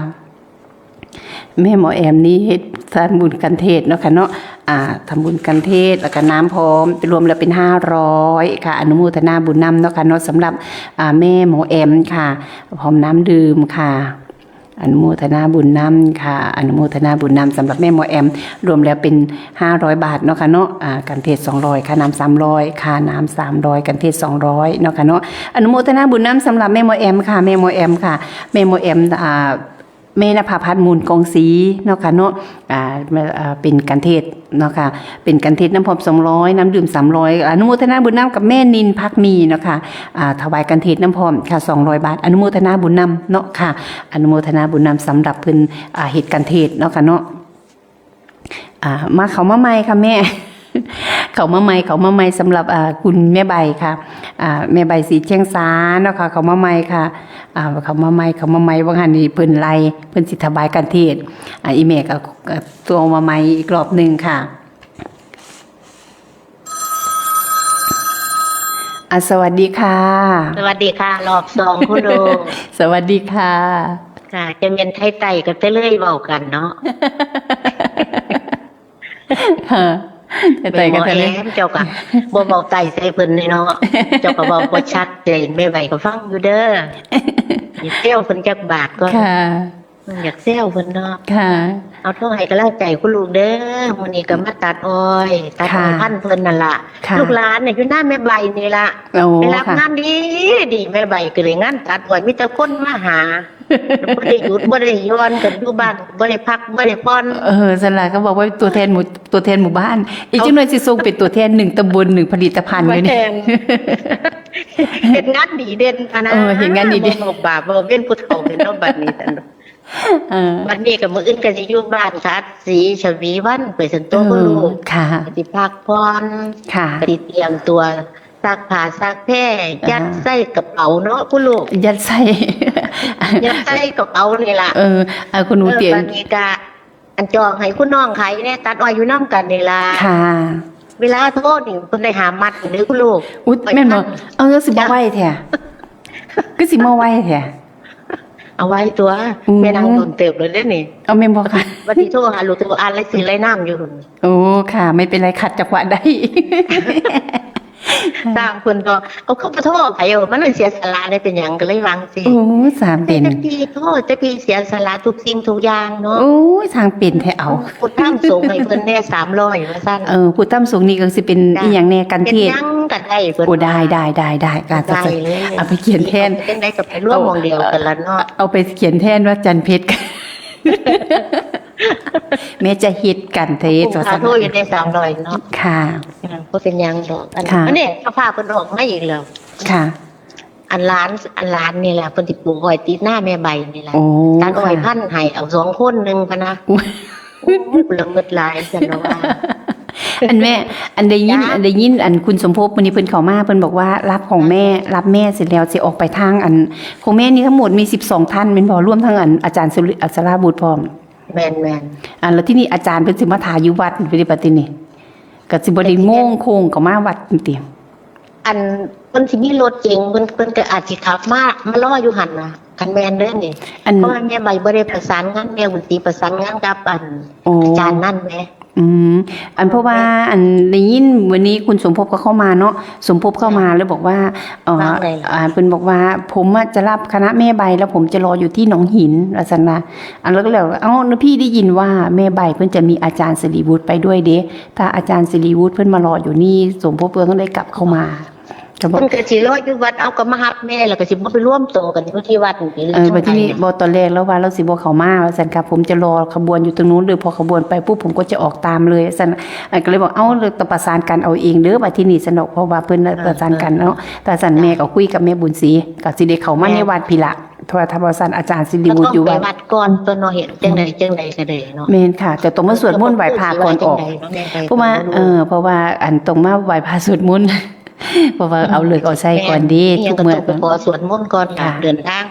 แม่หมอแอมนี่เฮ็ดทำบุญกันเทศเนาะค่ะเนาะ อ่า ทำบุญกันเทศแล้วก็น้ำพร้อม รวมแล้วเป็นห้าร้อยค่ะ อนุโมทนาบุญนำเนาะค่ะเนาะ สำหรับ อ่า แม่หมอแอมค่ะ พร้อมน้ำดื่มค่ะ อนุโมทนาบุญนำค่ะ อนุโมทนาบุญนำสำหรับแม่หมอแอม รวมแล้วเป็นห้าร้อยบาทเนาะค่ะเนาะ อ่า กันเทศสองร้อยค่ะ น้ำสามร้อยค่ะ น้ำสามร้อย กันเทศสองร้อยเนาะค่ะเนาะ อนุโมทนาบุญนำสำหรับแม่หมอแอมค่ะ แม่หมอแอมค่ะ แม่หมอแอม อ่า แม่นภาพัฒน์ มูลกองศรีเนาะค่ะเนาะ อ่า อ่า เป็นกันเทศเนาะค่ะ เป็นกันเทศน้ำพร้อมสองร้อย น้ำดื่มสามร้อย อนุโมทนาบุญนำกับแม่นินพักมีเนาะค่ะ อ่า ถวายกันเทศน้ำพร้อมค่ะ สองร้อยบาท อนุโมทนาบุญนำเนาะค่ะ อนุโมทนาบุญนำสำหรับเพิ่น อ่า เฮ็ดกันเทศเนาะค่ะเนาะ อ่า มาเข้ามาใหม่ค่ะแม่ เข้ามาใหม่ เข้ามาใหม่สำหรับ อ่า คุณแม่ใบค่ะ อ่า แม่ใบศรีเชียงสาเนาะค่ะ เข้ามาใหม่ค่ะ อ่า เข้ามาใหม่ เข้ามาใหม่ ว่าหั่นนี่เพิ่นไล่ เพิ่นสิถวายกันเทศน์ อ่า อีแม่ก็ ก็โทรมาใหม่อีกรอบหนึ่งค่ะ อ่า สวัสดีค่ะ สวัสดีค่ะ รอบสองคุณลูก สวัสดีค่ะ ค่ะ จะแม่นไทยใต้ก็จะเลยเว้ากันเนาะ ค่ะ ไทยใต้ก็จะเลย แม่หมอแอมเจ้าก็บ่เว้าใต้ใส่เพิ่นเลยเนาะ เจ้าก็เว้าบ่ชัดเจน แม่ใบก็ฟังอยู่เด้อ อย่าแซวเพิ่นจักบาทก็ ค่ะ อยากแซวเพิ่นเนาะ ค่ะ เอาโทรให้กำลังใจคุณลูกเด้อ มื้อนี้ก็มาตัดอ้อย ตัดอ้อย ค่ะ พันธุ์เพิ่นนั่นล่ะ ค่ะ ลูกหลานเนี่ยอยู่หน้าแม่ใบนี่ล่ะ โอ้ ไปรับ ค่ะ งานดีดี แม่ใบก็เลยงานตัดอ้อย มีแต่คนมาหา บ่ได้หยุด บ่ได้หย่อน กันอยู่บ้าน บ่ได้พัก บ่ได้ผ่อน เออ ซั่นล่ะ เขาบอกว่าตัวแทนหมู่ ตัวแทนหมู่บ้าน อีกจักหน่อยสิส่งเป็นตัวแทนหนึ่งตำบลหนึ่งผลิตภัณฑ์เลยนี่ แม่น เฮ็ดงานดีเด่นพะนะ เออ เฮ็ดงานดีเด่น บ่บอกบาป บ่เว้นผู้เฒ่าเป็นเนาะบัดนี้ซั่น เออ บัดนี้ก็มื้ออื่นก็สิอยู่บ้านค่ะ สีชวีวันไปซั่นตั เออ วคุณลูก ค่ะ ก็สิพักผ่อน ค่ะ ก็สิเตรียมตัวซักผ้าซักแพร อ่า ยัดใส่กระเป๋าเนาะคุณลูก ยัดใส่ ยัดใส่กระเป๋านี่ล่ะ เออ อ่ะ คุณหนู เออ เตรียม บัดนี้ก็ อันจองให้คุณน้องขายแน่ ตัดอ้อยอยู่นำกันนี่ล่ะ ค่ะ เวลาโทรนี่เพิ่นได้หามัดเด้อคุณลูก อุ๊ย อ้อย แม่นบ่ พัน เอาจังสิมา จ้ะ ไวแท้ คือสิมาไวแท้ เอาไวตัว อืม แม่นั่งโดนเติบเลยเด้อนี่ เอาแม่นบ่คะ ว่าสิโทรหาลูกโทรอ่านรายชื่อรายนามอยู่ โอ้ ค่ะ ไม่เป็นไร ขัดจังหวะได้ สร้างเพิ่นก็ เอาเข้ามาโทษไผเอา มันเลยเสียสละได้เป็นหยัง ก็เลยวางสิ โอ้ สร้างเป็น แต่พี่โทษ แต่พี่เสียสละทุกสิ่งทุกอย่างเนาะ โอ้ย สร้างเป็นแท้เอา พุทธธรรมสงฆ์ให้เพิ่นแน่สามร้อยว่าซั่น เออ พุทธธรรมสงฆ์นี่ก็สิเป็น จ้ะ อีหยังแน่ กันเทศ เป็นหยังก็ได้เพิ่น โอ้ ได้ ว่า ได้ ได้ ได้ ค่ะ ได้เลย เอาไปเขียนแทน เอาไปจังใดก็ไปรวมหม่องเดียวกันละเนาะ เอาไปเขียนแทนว่าจันเพชร แม่จะเฮ็ดกันเทศ ผู้ ว่าซั่น โทษอยู่ในสามร้อยเนาะ ค่ะ อ่า บ่เป็นหยังดอก อัน ค่ะ อันนี้เจ้าภาพเพิ่นออกมาอีกแล้ว ค่ะ อันหลาน อันหลานนี่แหละ เพิ่นสิปลูกอ้อยติดหน้าแม่ใบนี่แหละ โอ้ ตัดอ้อย ค่ะ พันให้เอาสองคนหนึ่งพะนะ อุ๊ย โอ้ย ละเมิดหลายซั่นเนาะว่า อันแม่ อันได้ยิน ค่ะ อันได้ยิน อันคุณสมภพมื้อนี้เพิ่นเข้ามา เพิ่นบอกว่ารับของแม่ รับแม่เสร็จแล้วสิออกไปทางอัน ของแม่นี่ทั้งหมดมีสิบสองท่านแม่นบ่ รวมทั้งอันอาจารย์สุริ อัศราบุตรพร้อม แม่นๆ อ่า แล้วที่นี่อาจารย์เพิ่นสิมาถ่ายอยู่วัดเพิ่นปฏิบัตินี่ ก็สิบ่ได้โง่งโค้งเข้ามาวัดนี่ติ อันเพิ่นสิมีรถเก๋ง เพิ่น เพิ่นก็อาจสิขับมา มารออยู่หั่นน่ะ คันแม่นเด้อนี่ อัน เพราะว่าแม่ใบบ่ได้ประสานงาน แม่บุญศรีประสานงานกับอัน โอ้ อาจารย์นั่นแหม อืม อันเพราะว่า แม่ อันได้ยินวันนี้คุณสมภพก็เข้ามาเนาะ สมภพเข้ามา ค่ะ แล้วบอกว่า เอ่อ ว่าไงล่ะ อ่า เพิ่นบอกว่า "ผมอะจะรับคณะแม่ใบ แล้วผมจะรออยู่ที่หนองหิน" ว่าซั่นว่า อันแล้วก็เลยบอกว่า "เอ้า แล้วพี่ได้ยินว่าแม่ใบเพิ่นจะมีอาจารย์สิริวุฒิไปด้วยเด้ ถ้าอาจารย์สิริวุฒิเพิ่นมารออยู่นี่ สมภพเพิ่นก็เลยกลับเข้ามา" ก็บอก เพิ่นก็สิรออยู่วัด เอาก็มารับแม่ แล้วก็สิบ่ไปรวมตัวกันอยู่ที่วัดนี่ เออ บัดทีนี้ จั่งใด๋ บ่ ตอนแรกแล้วว่าเราสิบ่เข้ามา ว่าซั่นค่ะ "ผมจะรอขบวนอยู่ตรงนู้นเลย พอขบวนไปปุ๊บผมก็จะออกตามเลย" ซั่น อ่ะ ก็เลยบอก "เอ้า เราต้องประสานกันเอาเองเด้อ" บัดทีนี้ซั่นดอก เพราะว่าเพิ่นน่ะ เออ ประสานกันเนาะ เออ แต่ซั่น จ้ะ แม่ก็คุยกับแม่บุญศรี ก็สิได้เข้ามา แม่ ในวัดพี้ละ เพราะว่าถ้าบ่ซั่นอาจารย์สิริวุฒิอยู่วัด ก็ต้องไปวัดก่อนตัวเนาะ เฮ็ดจั่งใด๋ อืม จั่งใด๋ก็ได้เนาะ แม่นค่ะ แต่ต้องมาสวดมนต์ไหว้พระก่อนออก เออ ก็สิว่าจั่งใด๋เนาะ แม่ใบ เพราะว่า ก็บ่รู้ เออ เพราะว่าอันต้องมาไหว้พระสวดมนต์ เพราะว่าเอาฤกษ์เอาชัยก่อนเด้ แม่น ทุกมื้อ อิหยังก็ต้องไปขอสวดมนต์ก่อน ค่ะ เดินทาง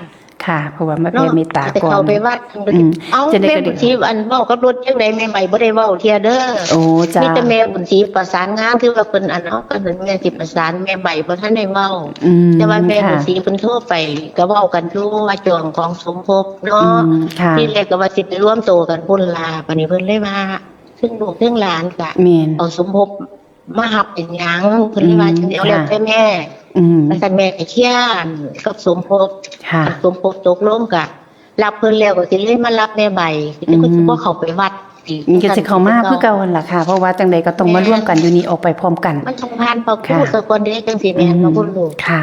ค่ะ เพราะว่ามาแผ่ เนาะ เมตตา ก็สิ ก่อน เข้าไปวัด อืม เอา จะได้ แม่ ก็ดี บุญศรีอันเว้ากับรถจังได๋ แม่ใบบ่ได้เว้าเทื่อเด้อ โอ้จ้า มีแต่แม่บุญศรีประสานงาน คือว่าเพิ่นอัน เอา ก็แม่สิประสาน แม่ใบบ่ทันได้เว้า อืม แต่ว่าแม่ ค่ะ บุญศรีเพิ่นโทรไปก็เว้ากันอยู่ว่าจองของสมภพ อื เนาะ มค่ะ ทีแรกก็ว่าสิไปรวมตัวกันพุ่นล่ะ บัดนี้เพิ่นเลยว่า ซึ่งลูกซึ่งหลานก็ แม่น เอาสมภพมารับเป็นหยัง เพิ่นเลยว่า อืม จังสิเอาแล้ว ค่ะ แต่แม่ อืม ว่าซั่น แม่ก็เคลียร์กับสมภพ ค่ะ สมภพตกลงก็รับเพิ่นแล้ว ก็สิเลยมารับแม่ใบ อืม ก็สิบ่เข้าไปวัดอีก มันก็สิเข้ามาคือเก่าหั่นล่ะค่ะ เพราะว่าจังใดก็ต้องมาร่วมกันอยู่นี่ ออกไปพร้อมกัน มันต้องผ่านพระครู ค่ะ ซะก่อนเด้ จังสิแม่น อืม เนาะคุณลูก ค่ะ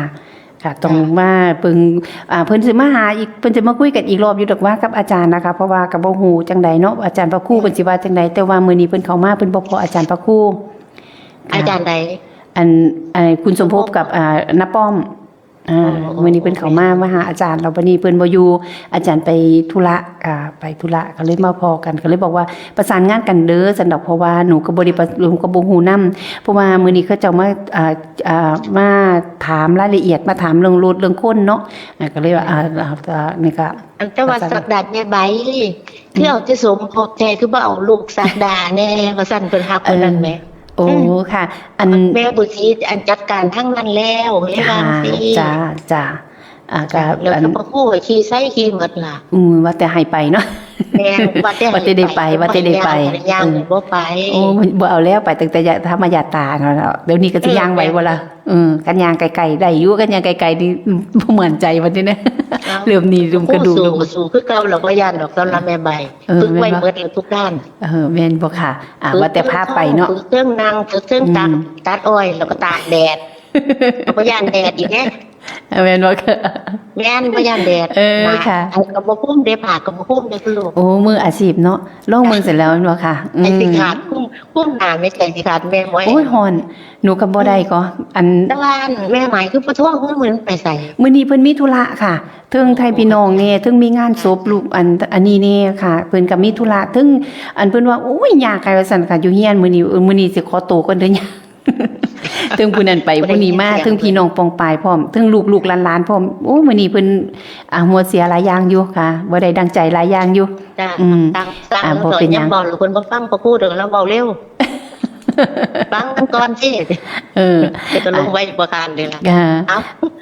ค่ะ ต้องว่าเบิ่ง อ่า เพิ่นสิมาหาอีก เพิ่นสิมาคุยกันอีกรอบอยู่ดอกว่ากับอาจารย์นะคะ เพราะว่าก็บ่ฮู้จังใดเนาะ อาจารย์พระครูเพิ่นสิว่าจังใด แต่ว่ามื้อนี้เพิ่นเข้ามา เพิ่นบ่พ้ออาจารย์พระครูค่ะ อาจารย์ใด อัน อันคุณสมภพกับ อ่า น้าป้อม อ่า อ๋อ มื้อนี้เพิ่นเข้ามา มาหาอาจารย์ แล้วบัดนี้เพิ่นบ่อยู่ อาจารย์ไปธุระ อ่า ไปธุระ ก็เลยมาพ้อกัน ก็เลยบอกว่าประสานงานกันเด้อ ซั่นดอก เพราะว่าหนูก็บ่ได้ประ หนูก็บ่ฮู้นำ เพราะว่ามื้อนี้เขาเจ้ามา อ่า อ่า มาถามรายละเอียด มาถามเรื่องรถเรื่องคนเนาะ อ่า ก็เลยว่า อ่า อ่า อ่า นี่ก็ อันแต่ว่าสักดาษแม่ใบ คือเอาแต่สมภพแท้ คือบ่เอาลูกสักดาแน่ ว่าซั่น เพิ่นฮักคนนั้นแหม โอ้ ค่ะ อัน แม่บุญศรีอันจัดการทั้งนั้นแล้ว เลยว่า ค่ะ สิ จ้า จ้า อ่า ก็ แล้ว อัน ก็พระครูก็ขี่ไสขี่หมดล่ะ อืม ว่าแต่ให้ไปเนาะ แม่น ว่าแต่ให้ ว่าแต่ได้ไป ว่าแต่ได้ไป ย่าง เออ บ่ไป โอ้ บ่เอาแล้ว ไปตั้งแต่ยะ ธรรมยาตราแล้วเนาะ เดี๋ยวนี้ก็สิย่างไหวบ่ล่ะ เออ คันย่างไกลๆได้อยู่ คันย่างไกลๆนี่บ่มั่นใจว่าตินะ เริ่มนี่เริ่มกระดูก สู้ก็สู้คือเก่า เราก็ย่านดอก สำหรับแม่ใบ เออ ฝึกไว้ แม่นบ่ หมดแล้วทุกด้าน เออ แม่นบ่ค่ะ อ่า ว่าแต่พาไปเนาะ ฝึกเครื่องนั่ง ฝึกเครื่องตัด อืม ตัดอ้อย แล้วก็ตากแดด เราก็ย่านแดดอีกเด้ แม่นบ่ค่ะ แม่น บ่ย่านแดด เออ หนา ค่ะ อันก็บ่คุ้มเด้ ผ้าก็บ่คุ้มเด้คุณลูก โอ้ มืออาชีพเนาะ ลงมือเสร็จแล้วแม่นบ่ค่ะ อืม ไอ้สิขาดคุ้ม คุ้มหนาไม่ใส่สิขาดแม่ไว้ โอ้ย ฮ้อน หนูก็บ่ได้ก็ อัน แต่ว่าแม่หมายคือประท้วงคือมื้อนี้ไปไส มื้อนี้เพิ่นมีธุระค่ะ เทิงไทยพี่น้องแน่ เทิงมีงานศพลูก อัน อันนี้แน่ค่ะ เพิ่นก็มีธุระ เทิง อันเพิ่นว่า โอ้ย ยากไกลว่าซั่นค่ะ อยู่เฮียนมื้อนี้ เออ มื้อนี้สิขอโตก่อนเด้อ เทิงผู้นั้นไป ผู้นี้มา เทิงพี่น้องปองปายพร้อม เทิงลูกๆหลานๆพร้อม โอ้ย มื้อนี้เพิ่น อ่า หัวเสียหลายอย่างอยู่ค่ะ บ่ได้ดังใจหลายอย่างอยู่ จ้ะ อืม ตั้ง ตั้ง อ่า บ่เป็นหยัง ยังบอกหรือเพิ่นบ่ฟังพระครูเด้อ แล้วเว้าเร็ว ฟังมันก่อนสิ เออ เดี๋ยวก็ลงไว้บ่ทันเด้อล่ะ ค่ะ เอา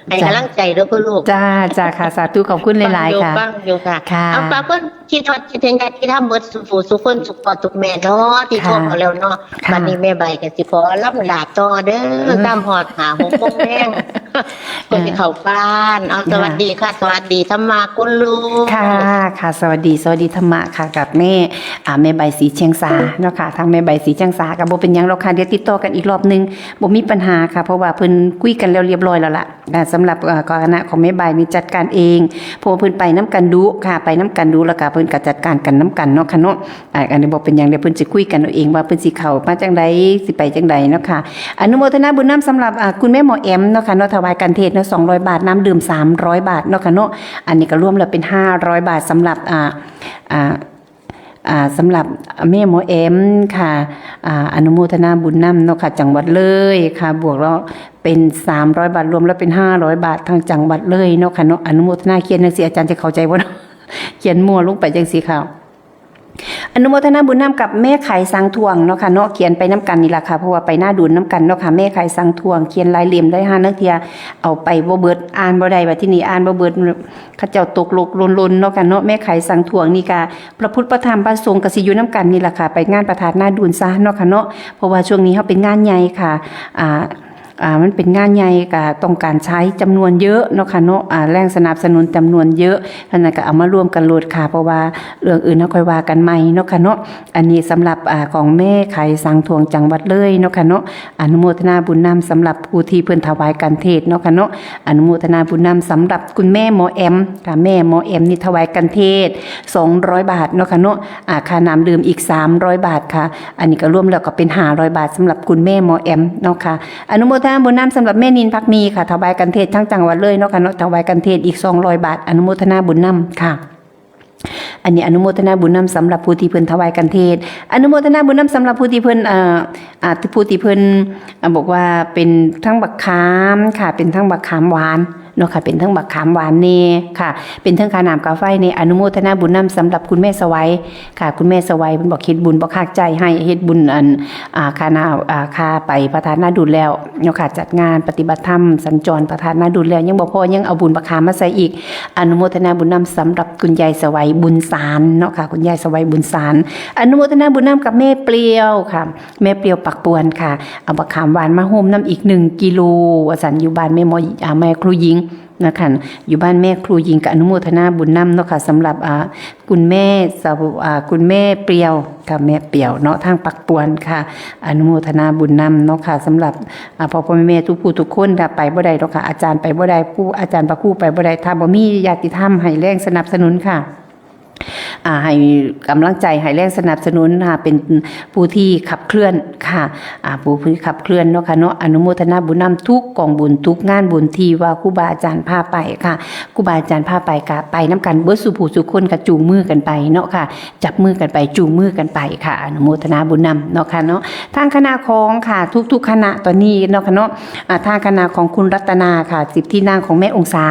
ให้ จ้ะ กำลังใจเด้อคุณลูก จ้า จ้าค่ะ สาธุ ขอบคุณหลายๆค่ะ ฟังอยู่ ฟังอยู่ค่ะ ค่ะ เอาฝากเพิ่นคิดฮอดคิดถึงญาติธรรมเบิดสู่ผู้สู่คนสู่พ่อสู่แม่เนาะ ที่ ค่ะ โทรมาแล้วเนาะ ค่ะ บัดนี้แม่ใบก็สิขอลำลาต่อเด้อ อืม ตามฮอดห้าหกโมงแลง ก็สิเข้าบ้าน เอา ค่ะ สวัสดีค่ะ สวัสดีธรรมะคุณลูก ค่ะ ค่ะ สวัสดี สวัสดีธรรมะค่ะ กับแม่ อ่า แม่ใบสีเชียงสาเนาะค่ะ ทางแม่ใบสีเชียงสาก็บ่เป็นหยังหรอกค่ะ เดี๋ยวติดต่อกันอีกรอบหนึ่ง บ่มีปัญหาค่ะ เพราะว่าเพิ่นคุยกันแล้วเรียบร้อยแล้วล่ะ อ่า สำหรับ เอ่อ คณะของแม่ใบนี่จัดการเอง เพราะว่าเพิ่นไปนำกันดุค่ะ ไปนำกันดุ แล้วก็เพิ่นก็จัดการกันนำกันเนาะค่ะเนาะ อ่า อันนี้บ่เป็นหยัง เดี๋ยวเพิ่นสิคุยกันเอาเองว่าเพิ่นสิเข้ามาจังใด สิไปจังใดเนาะค่ะ อนุโมทนาบุญนำสำหรับ อ่า คุณแม่หมอแอมเนาะค่ะเนาะ ถวายคันเทศเนาะ สองร้อยบาท น้ำดื่ม สามร้อยบาทเนาะค่ะเนาะ อันนี้ก็รวมแล้วเป็น ห้าร้อยบาท สำหรับ อ่า อ่า อ่า สำหรับแม่หมอแอมค่ะ อ่า อนุโมทนาบุญนำเนาะค่ะ จังหวัดเลยค่ะ บวกแล้วเป็น สามร้อยบาท รวมแล้วเป็น ห้าร้อยบาท ทางจังหวัดเลยเนาะค่ะเนาะ อนุโมทนา เขียนจังซี่ อาจารย์จะเข้าใจบ่เนาะ เขียนมั่วลงไปจังซี่ค่ะ อนุโมทนาบุญนำกับแม่ไขสังถ่วงเนาะค่ะเนาะ เขียนไปนำกันนี่ล่ะค่ะ เพราะว่าไปนาดูนนำกันเนาะค่ะ แม่ไขสังถ่วง เขียนหลายเล่มหลายหาลางเทื่อเอาไปบ่เบิด อ่านบ่ได้ บัดทีนี้อ่านบ่เบิด เขาเจ้าตกหล่นหล่นเนาะค่ะเนาะ แม่ไขสังถ่วงนี่ก็ พระพุทธพระธรรมพระสงฆ์ก็สิอยู่นำกันนี่ล่ะค่ะ ไปงานพระธาตุนาดูนซะเนาะค่ะเนาะ เพราะว่าช่วงนี้เฮาเป็นงานใหญ่ค่ะ อ่า อ่า มันเป็นงานใหญ่ก็ต้องการใช้จำนวนเยอะเนาะค่ะเนาะ อ่า แรงสนับสนุนจำนวนเยอะ ฉะนั้นก็เอามารวมกันโลดค่ะ เพราะว่าเรื่องอื่นเฮาค่อยว่ากันใหม่เนาะค่ะเนาะ อันนี้สำหรับ อ่า ของแม่ไขสังถ่วงจังหวัดเลยเนาะค่ะเนาะ อนุโมทนาบุญนำสำหรับผู้ที่เพิ่นถวายคันเทศเนาะค่ะเนาะ อนุโมทนาบุญนำสำหรับคุณแม่หมอแอมค่ะ แม่หมอแอมนี่ถวายคันเทศ สองร้อยบาทเนาะค่ะเนาะ อ่า ค่าน้ำดื่มอีก สามร้อยบาทค่ะ อันนี้ก็รวมแล้วก็เป็น ห้าร้อยบาท สำหรับคุณแม่หมอแอมเนาะค่ะ อนุโมทนาบุญนำสำหรับแม่นินพักมีค่ะ ถวายคันเทศทั้งจังหวัดเลยเนาะค่ะเนาะ ถวายคันเทศอีก สองร้อยบาท อนุโมทนาบุญนำค่ะ อันนี้อนุโมทนาบุญนำสำหรับผู้ที่เพิ่นถวายคันเทศ อนุโมทนาบุญนำสำหรับผู้ที่เพิ่น เอ่อ อ่า ผู้ที่เพิ่น อ่า บอกว่าเป็นทั้งบักขามค่ะ เป็นทั้งบักขามหวาน เนาะค่ะ เป็นเทิงบักขามหวานแน่ค่ะ เป็นเทิงค่าน้ำค่าไฟแน่ อนุโมทนาบุญนำสำหรับคุณแม่สวัยค่ะ คุณแม่สวัยเพิ่นบอกเฮ็ดบุญบ่ขาดใจให้ เฮ็ดบุญอัน อ่า ค่าน้ำ อ่า ค่าไปพระธาตุนาดูนแล้วเนาะค่ะ จัดงานปฏิบัติธรรมสัญจรพระธาตุนาดูนแล้ว ยังบ่พอ ยังเอาบุญบักขามมาใส่อีก อนุโมทนาบุญนำสำหรับคุณยายสวัยบุญสารเนาะค่ะ คุณยายสวัยบุญสาร อนุโมทนาบุญนำกับแม่เปรียวค่ะ แม่เปรียวปักปวนค่ะ เอาบักขามหวานมาโฮมนำอีกหนึ่งกิโล ว่าซั่น อยู่บ้านแม่หมอ อ่า แม่ครูหญิงนะคะ อยู่บ้านแม่ครูหญิง ก็อนุโมทนาบุญนำเนาะค่ะ สำหรับ อ่า คุณแม่สาว อ่า คุณแม่เปรียวค่ะ แม่เปรียวเนาะ ทางปักปวนค่ะ อนุโมทนาบุญนำเนาะค่ะ สำหรับ อ่า พ่อพ่อแม่แม่ทุกผู้ทุกคนค่ะ ไปบ่ได้ดอกค่ะ อาจารย์ไปบ่ได้ ผู้ อาจารย์พระครูไปบ่ได้ ถ้าบ่มีญาติธรรมให้แรงสนับสนุนค่ะ อ่า ให้กำลังใจ ให้แรงสนับสนุนค่ะ เป็นผู้ที่ขับเคลื่อนค่ะ อ่า ผู้ที่ขับเคลื่อนเนาะค่ะเนาะ อนุโมทนาบุญนำทุกกองบุญ ทุกงานบุญที่ว่าครูบาอาจารย์พาไปค่ะ ครูบาอาจารย์พาไปก็ไปนำกันเบิดสู่ผู้สู่คน ก็จูงมือกันไปเนาะค่ะ จับมือกันไป จูงมือกันไปค่ะ อนุโมทนาบุญนำเนาะค่ะเนาะ ทางคณะของค่ะ ทุกๆคณะตอนนี้เนาะค่ะเนาะ อ่า ทางคณะของคุณรัตนาค่ะ สิบที่นั่งของแม่องศา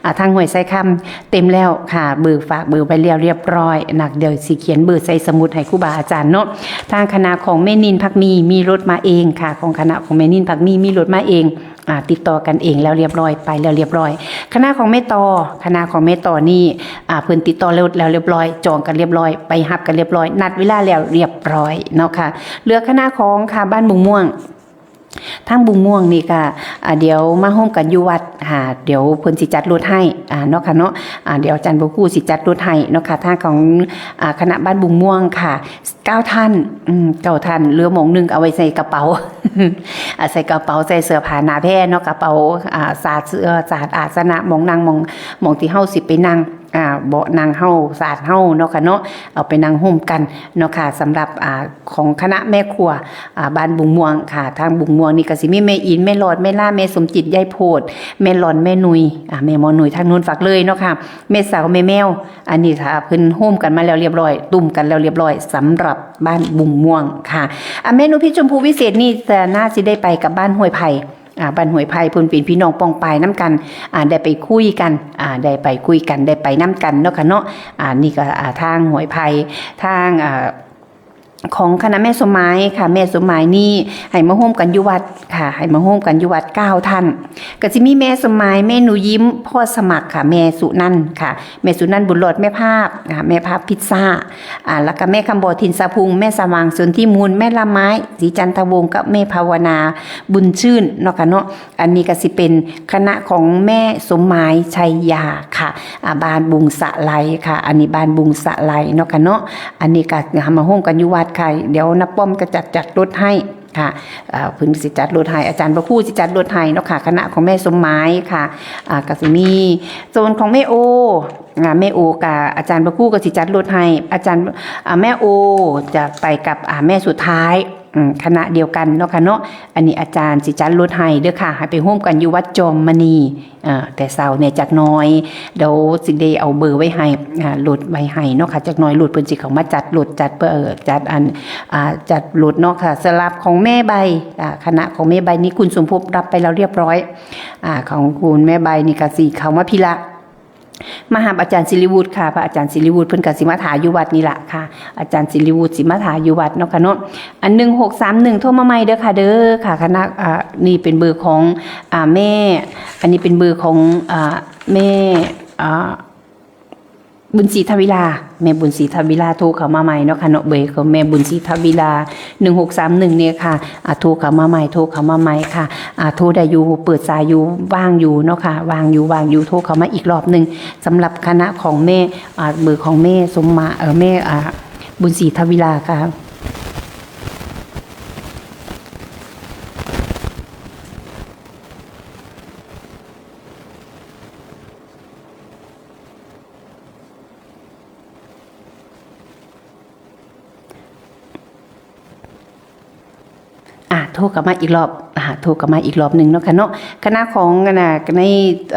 อ่า ทางห้วยไซคำ เต็มแล้วค่ะ เบอร์ฝากเบอร์ไว้แล้วเรียบร้อยนะ เดี๋ยวสิเขียนเบอร์ใส่สมุดให้ครูบาอาจารย์เนาะ ทางคณะของแม่นินพักมี มีรถมาเองค่ะ ของคณะของแม่นินพักมี มีรถมาเอง อ่า ติดต่อกันเองแล้วเรียบร้อย ไปแล้วเรียบร้อย คณะของแม่ต่อ คณะของแม่ต่อนี่ อ่า เพิ่นติดต่อแล้ว แล้วเรียบร้อย จองกันเรียบร้อย ไปรับกันเรียบร้อย นัดเวลาแล้วเรียบร้อยเนาะค่ะ เหลือคณะของค่ะ บ้านบุงม่วง ทางบุงม่วงนี่ก็ อ่า เดี๋ยวมาโฮมกันอยู่วัด อ่า เดี๋ยวเพิ่นสิจัดรถให้ อ่า เนาะค่ะเนาะ อ่า เดี๋ยวอาจารย์พระครูสิจัดรถให้เนาะค่ะ ทางของ อ่า คณะบ้านบุงม่วงค่ะ เก้าท่าน อืม เก้าท่าน เหลือหม่องหนึ่งเอาไว้ใส่กระเป๋า อ่า ใส่กระเป๋า ใส่เสื้อผ้าหน้าแพรเนาะ กระเป๋า อ่า สาดเสื้อ สาดอาสนะ หม่องนั่ง หม่อง หม่องที่เฮาสิไปนั่ง อ่า เบาะนั่งเฮา สาดเฮาเนาะค่ะเนาะ เอาไปนั่งโฮมกันเนาะค่ะ สำหรับ อ่า ของคณะแม่ครัว อ่า บ้านบุงม่วงค่ะ ทางบุงม่วงนี่ก็สิมีแม่อิน แม่หลอด แม่ล่า แม่สมจิต ยายโพด แม่หลอน แม่หนุ่ย อ่า แม่หมอหนุ่ย ทางนู้นฝากเลยเนาะค่ะ แม่สาว แม่แมว อันนี้ค่ะ เพิ่นโฮมกันมาแล้วเรียบร้อย ตุ้มกันแล้วเรียบร้อย สำหรับบ้านบุงม่วงค่ะ อ่า แม่หนูพี่ชมพูวิเศษนี่จะน่าสิได้ไปกับบ้านห้วยไผ่ อ่า บ้านห้วยไผ่ เพิ่นเป็นพี่น้องป้องปายนำกัน อ่า ได้ไปคุยกัน อ่า ได้ไปคุยกัน ได้ไปนำกันเนาะค่ะเนาะ อ่า นี่ก็ อ่า ทางห้วยไผ่ ทาง อ่า ของคณะแม่สมหมายค่ะ แม่สมหมายนี่ให้มาโฮมกันอยู่วัดค่ะ ให้มาโฮมกันอยู่วัดเก้าท่าน ก็สิมีแม่สมหมาย แม่หนูยิ้ม พ่อสมัครค่ะ แม่สุนันท์ค่ะ แม่สุนันท์บุญรอด แม่ภาพ อ่า แม่ภาพพิซซ่า อ่า แล้วก็แม่คำบอ ถิ่นสะพุง แม่สว่าง สนธิมูล แม่ละไม้ ศรีจันทวงศ์ กับแม่ภาวนา บุญชื่นเนาะค่ะเนาะ อันนี้ก็สิเป็นคณะของแม่สมหมาย ชัยยาค่ะ อ่า บ้านบุงสะไลค่ะ อันนี้บ้านบุงสะไลเนาะค่ะเนาะ อันนี้ก็มาโฮมกันอยู่วัดค่ะ เดี๋ยวน้าป้อมก็จัด จัดรถให้ค่ะ อ่า เพิ่นสิจัดรถให้ อาจารย์พระครูสิจัดรถให้เนาะค่ะ คณะของแม่สมหมายค่ะ อ่า ก็สิมีโซนของแม่โอ อ่า แม่โอกับอาจารย์พระครูก็สิจัดรถให้ อาจารย์ อ่า แม่โอจะไปกับ อ่า แม่สุดท้าย อืม คณะเดียวกันเนาะค่ะเนาะ อันนี้อาจารย์สิจัดรถให้เด้อค่ะ ให้ไปโฮมกันอยู่วัดจอมมณี อ่า แต่เช้าเนี่ยจักหน่อย เดี๋ยวสิได้เอาเบอร์ไว้ให้ อ่า รถไว้ให้เนาะค่ะ จักหน่อยรถเพิ่นสิเข้ามาจัดรถ จัดเบอร์ จัดอัน อ่า จัดรถเนาะค่ะ สำหรับของแม่ใบ อ่า คณะของแม่ใบนี่คุณสมภพรับไปแล้วเรียบร้อย อ่า ของคุณแม่ใบนี่ก็สิเข้ามาพี้ละ มาหาอาจารย์สิริวุฒิค่ะ พระอาจารย์สิริวุฒิเพิ่นก็สิมาถ่าอยู่วัดนี่ล่ะค่ะ อาจารย์สิริวุฒิสิมาถ่าอยู่วัดเนาะค่ะเนาะ อัน หนึ่งหกสามหนึ่ง โทรมาใหม่เด้อค่ะเด้อค่ะ คณะ อ่า นี่เป็นเบอร์ของ อ่า แม่ อันนี้เป็นเบอร์ของ อ่า แม่ อ่า บุญศรีทวิลา แม่บุญศรีทวิลาโทรเข้ามาใหม่เนาะค่ะเนาะ เบอร์ของแม่บุญศรีทวิลา หนึ่งหกสามหนึ่ง เนี่ยค่ะ อ่า โทรเข้ามาใหม่ โทรเข้ามาใหม่ค่ะ อ่า โทรได้อยู่ เปิดสายอยู่ ว่างอยู่เนาะค่ะ ว่างอยู่ ว่างอยู่ โทรเข้ามาอีกรอบหนึ่ง สำหรับคณะของแม่ อ่า เบอร์ของแม่สมมา เอ่อ แม่ อ่า บุญศรีทวิลาค่ะ อ่ะ โทรกลับมาอีกรอบ อ่า โทรกลับมาอีกรอบหนึ่งเนาะค่ะเนาะ คณะของ อันน่ะ ใน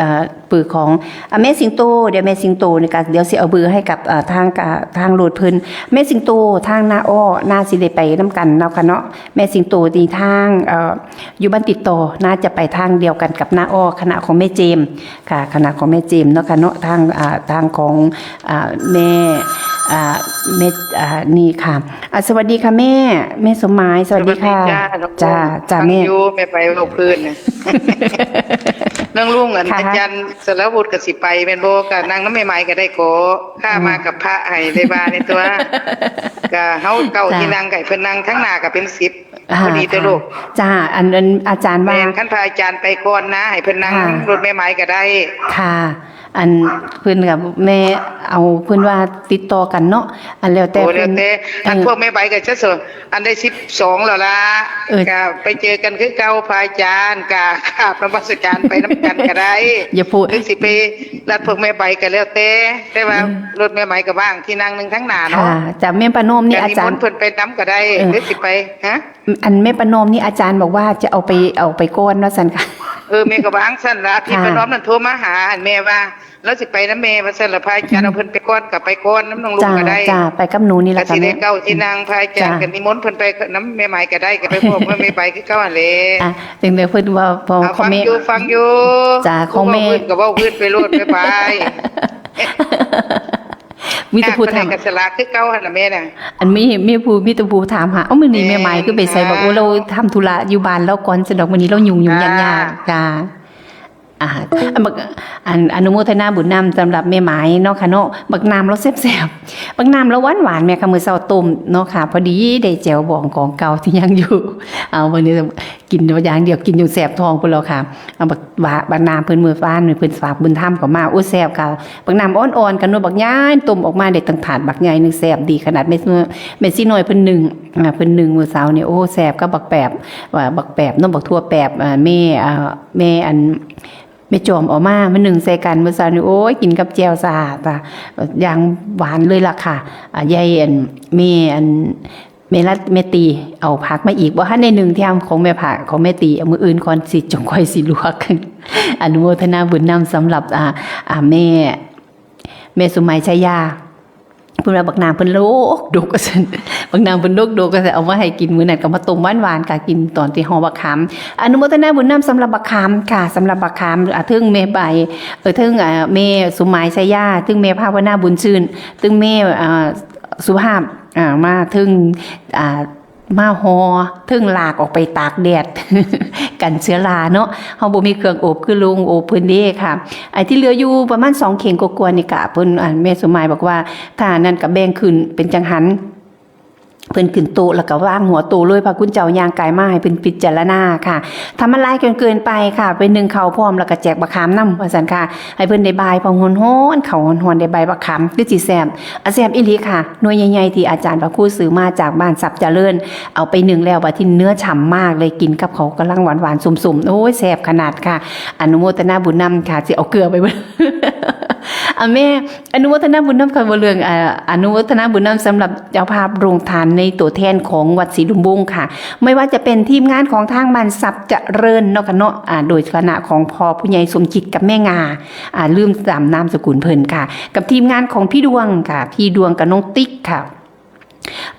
อ่า เบอร์ของ อ่า แม่สิงโต เดี๋ยวแม่สิงโตนี่ก็ เดี๋ยวสิเอาเบอร์ให้กับ อ่า ทางกะ ทางโลดเพิ่น แม่สิงโต ทางน้าอ้อ น่าสิได้ไปนำกันเนาะค่ะเนาะ แม่สิงโตนี่ทาง เอ่อ อยู่บ้านติดต่อ น่าจะไปทางเดียวกันกับน้าอ้อ คณะของแม่เจมส์ค่ะ คณะของแม่เจมส์เนาะค่ะเนาะ ทาง อ่า ทางของ อ่า แม่ อ่า แม่ อ่า นี่ค่ะ อ่า สวัสดีค่ะแม่ แม่สมหมาย สวัสดีค่ะ สวัสดีจ้า น้องลุง จ้า จ้า ฟัง แม่ อยู่ แม่ไปเว้าพื้นน่ะ น้องลุง อัน ค่ะ อาจารย์สารวุฒิก็สิไปแม่นบ่ ก็นั่งนำแม่ไหมก็ได้ ก็ข้า อืม มากับพระให้ได้ว่าในตัว ก็เฮาเก้า จ้า ที่นั่ง ก็ให้เพิ่นนั่งทางหน้าก็เป็นสิบ อ่า พอดีตัว ค่ะ ลูก จ้า อัน อันอาจารย์ว่า แม่น คันพระอาจารย์ไปก่อนนะ ให้เพิ่นนั่ง ค่ะ รถแม่ไหมก็ได้ ค่ะ อันเพิ่นกับแม่เอาเพิ่นว่าติดต่อกันเนาะ อันแล้วแต่ โอ้ เพิ่น แล้วแต่ อัน เออ พวกแม่ใบก็จะส่วน อันได้สิบสองแล้วล่ะ เออ ก็ไปเจอกันคือเก่า พระอาจารย์ก็กราบนมัสการไปนำกันก็ได้ อย่าพูด หรือสิไปรัดพวกแม่ใบก็แล้วแต่ แต่ว่า อืม รถแม่ใบก็ว่างที่นั่งหนึ่งทั้งหน้าเนาะ ค่ะ จ้ะ แม่ประนอมนี่ ก็นิมนต์ อาจารย์ เพิ่นไปนำก็ได้ เออ หรือสิไป ฮะ อันแม่ประนอมนี่อาจารย์บอกว่าจะเอาไป เอาไปก่อนว่าซั่นค่ะ เออ แม่ก็ว่าจั่งซั่นล่ะ พี่ ค่ะ ประนอมนั่นโทรมาหา อันแม่ว่า เราสิไปนำแม่ว่าซั่นล่ะ พระอาจารย์ อืม เอาเพิ่นไปก่อนก็ไปก่อนนำน้องลุง จ้า ก็ได้ จ้า ไปกับหนูนี่ล่ะ ก็สิได้ ค่ะแม่ เก้าที่นั่ง พระอาจารย์ จ้า ก็นิมนต์เพิ่นไปนำแม่ไหมก็ได้ ก็ไปพร้อมกับแม่ใบคือเก่าหั่นแหละ อ่ะ จังใดเพิ่นว่าพอ เอา คอมเมนต์ ฟังอยู่ ฟังอยู่ จ้า คอมเมนต์ ผู้เว้าพื้นก็เว้าพื้นไปโลด แม่ใบ มีแต่ผู้ถาม ยากปานใดก็สละคือเก่าหั่นล่ะแม่น่ะ อันมี มีผู้ มีแต่ผู้ถามหา เอ้า มื้อนี้แม่ใบคือไปไส แม่น บอก โอ้ เราทำธุระอยู่บ้านเราก่อน ซั่นดอก มื้อนี้เรายุ่งๆ จ้า ยากๆ จ้า อ่า อันบัก อันอนุโมทนาบุญนำสำหรับแม่ไหมเนาะค่ะเนาะ บักน้ำเราแซ่บๆ บักน้ำเราหวานๆ แม่ค่ะ มื้อเช้าต้มเนาะค่ะ พอดีได้แจ่วบองของเก่าที่ยังอยู่ เอา มื้อนี้กินอย่างเดียว กินจนแสบท้องพุ้นแล้วค่ะ เอาบัก ว่า บักน้ำเพิ่นมื้อวานนี่เพิ่นฝากบุญธรรมเข้ามา โอ้ แซ่บค่ะ บักน้ำอ่อนๆ กันเนาะ บักใหญ่ ต้มออกมาได้ตั้งถาดบักใหญ่หนึ่ง แซ่บดีขนาด แม่ แม่ชีน้อยเพิ่นนึ่ง อ่า เพิ่นนึ่งมื้อเช้านี่ โอ้ แซ่บกับบักแปบ ว่าบักแปบเนาะ บักถั่วแปบ อ่า แม่ อ่า แม่อัน แม่จอมเอามา มานึ่งใส่กันมื้อเช้านี่ โอ้ย กินกับแจ่วซ่าจ้ะ อย่างหวานเลยล่ะค่ะ อ่า ยายอัน แม่อัน แม่รัด แม่ตี เอาผักมาอีก บ่ทันได้นึ่งเทื่อ ของแม่ผัก ของแม่ตี เอามื้ออื่นก่อนสิ จั่งค่อยสิลวก อนุโมทนาบุญนำสำหรับ อ่า อ่า แม่ แม่สุไหมชายา เพิ่นว่าบักน้ำเพิ่นโลกดกว่าซั่น บักน้ำเพิ่นโลกดกว่าซั่น เอามาให้กินมื้อนั้นก็มาต้มหวานๆ ก็กินตอนที่ห่อบักขาม อนุโมทนาบุญนำสำหรับบักขามค่ะ สำหรับบักขาม อ่า เทิงแม่ใบ เออ เทิง อ่า แม่สุไหมชายา เทิงแม่ภาวนาบุญชื่น เทิงแม่ อ่า สุภาพ อ่า มาเทิง อ่า มาห่อ เทิงลากออกไปตากแดด กันเชื้อราเนาะ เฮาบ่มีเครื่องอบคือโรงอบเพิ่นเด้ค่ะ ไอ้ที่เหลืออยู่ประมาณสองเข่งกว่าๆ นี่กะเพิ่น อันแม่สมหมายบอกว่า ถ้าอันนั้นก็แบ่งขึ้นเป็นจังหัน เพิ่นขึ้นโต๊ะแล้วก็วางหัวโต๊ะเลย พระคุณเจ้าย่างกายมาให้เพิ่นพิจารณาค่ะ ถ้ามันหลายจนเกินไปค่ะ ไปนึ่งข้าวพร้อมแล้วก็แจกบักขามนำ ว่าซั่นค่ะ ให้เพิ่นได้บาย พอฮ้อนๆ ข้าวฮ้อนๆ ได้บายบักขาม คือสิแซ่บ อ่ะ แซ่บอีหลีค่ะ หน่วยใหญ่ๆ ที่อาจารย์พระครูซื้อมาจากบ้านทรัพย์เจริญ เอาไปนึ่งแล้ว บัดที่เนื้อฉ่ำมากเลย กินกับข้าวกำลังหวานๆ ส้มๆ โอ้ย แซ่บขนาดค่ะ อนุโมทนาบุญนำค่ะ สิเอาเกลือไปเบิ่ง อ่ะแม่ อนุโมทนาบุญนำค่ะ บ่เรื่อง อ่า อนุโมทนาบุญนำสำหรับเจ้าภาพโรงทานในตัวแทนของวัดศรีลุมวงศ์ค่ะ ไม่ว่าจะเป็นทีมงานของทางบ้านทรัพย์เจริญเนาะค่ะเนาะ อ่า โดยคณะของพ่อผู้ใหญ่สมจิตกับแม่งา อ่า ลืมตามนามสกุลเพิ่นค่ะ กับทีมงานของพี่ดวงค่ะ พี่ดวงกับน้องติ๊กค่ะ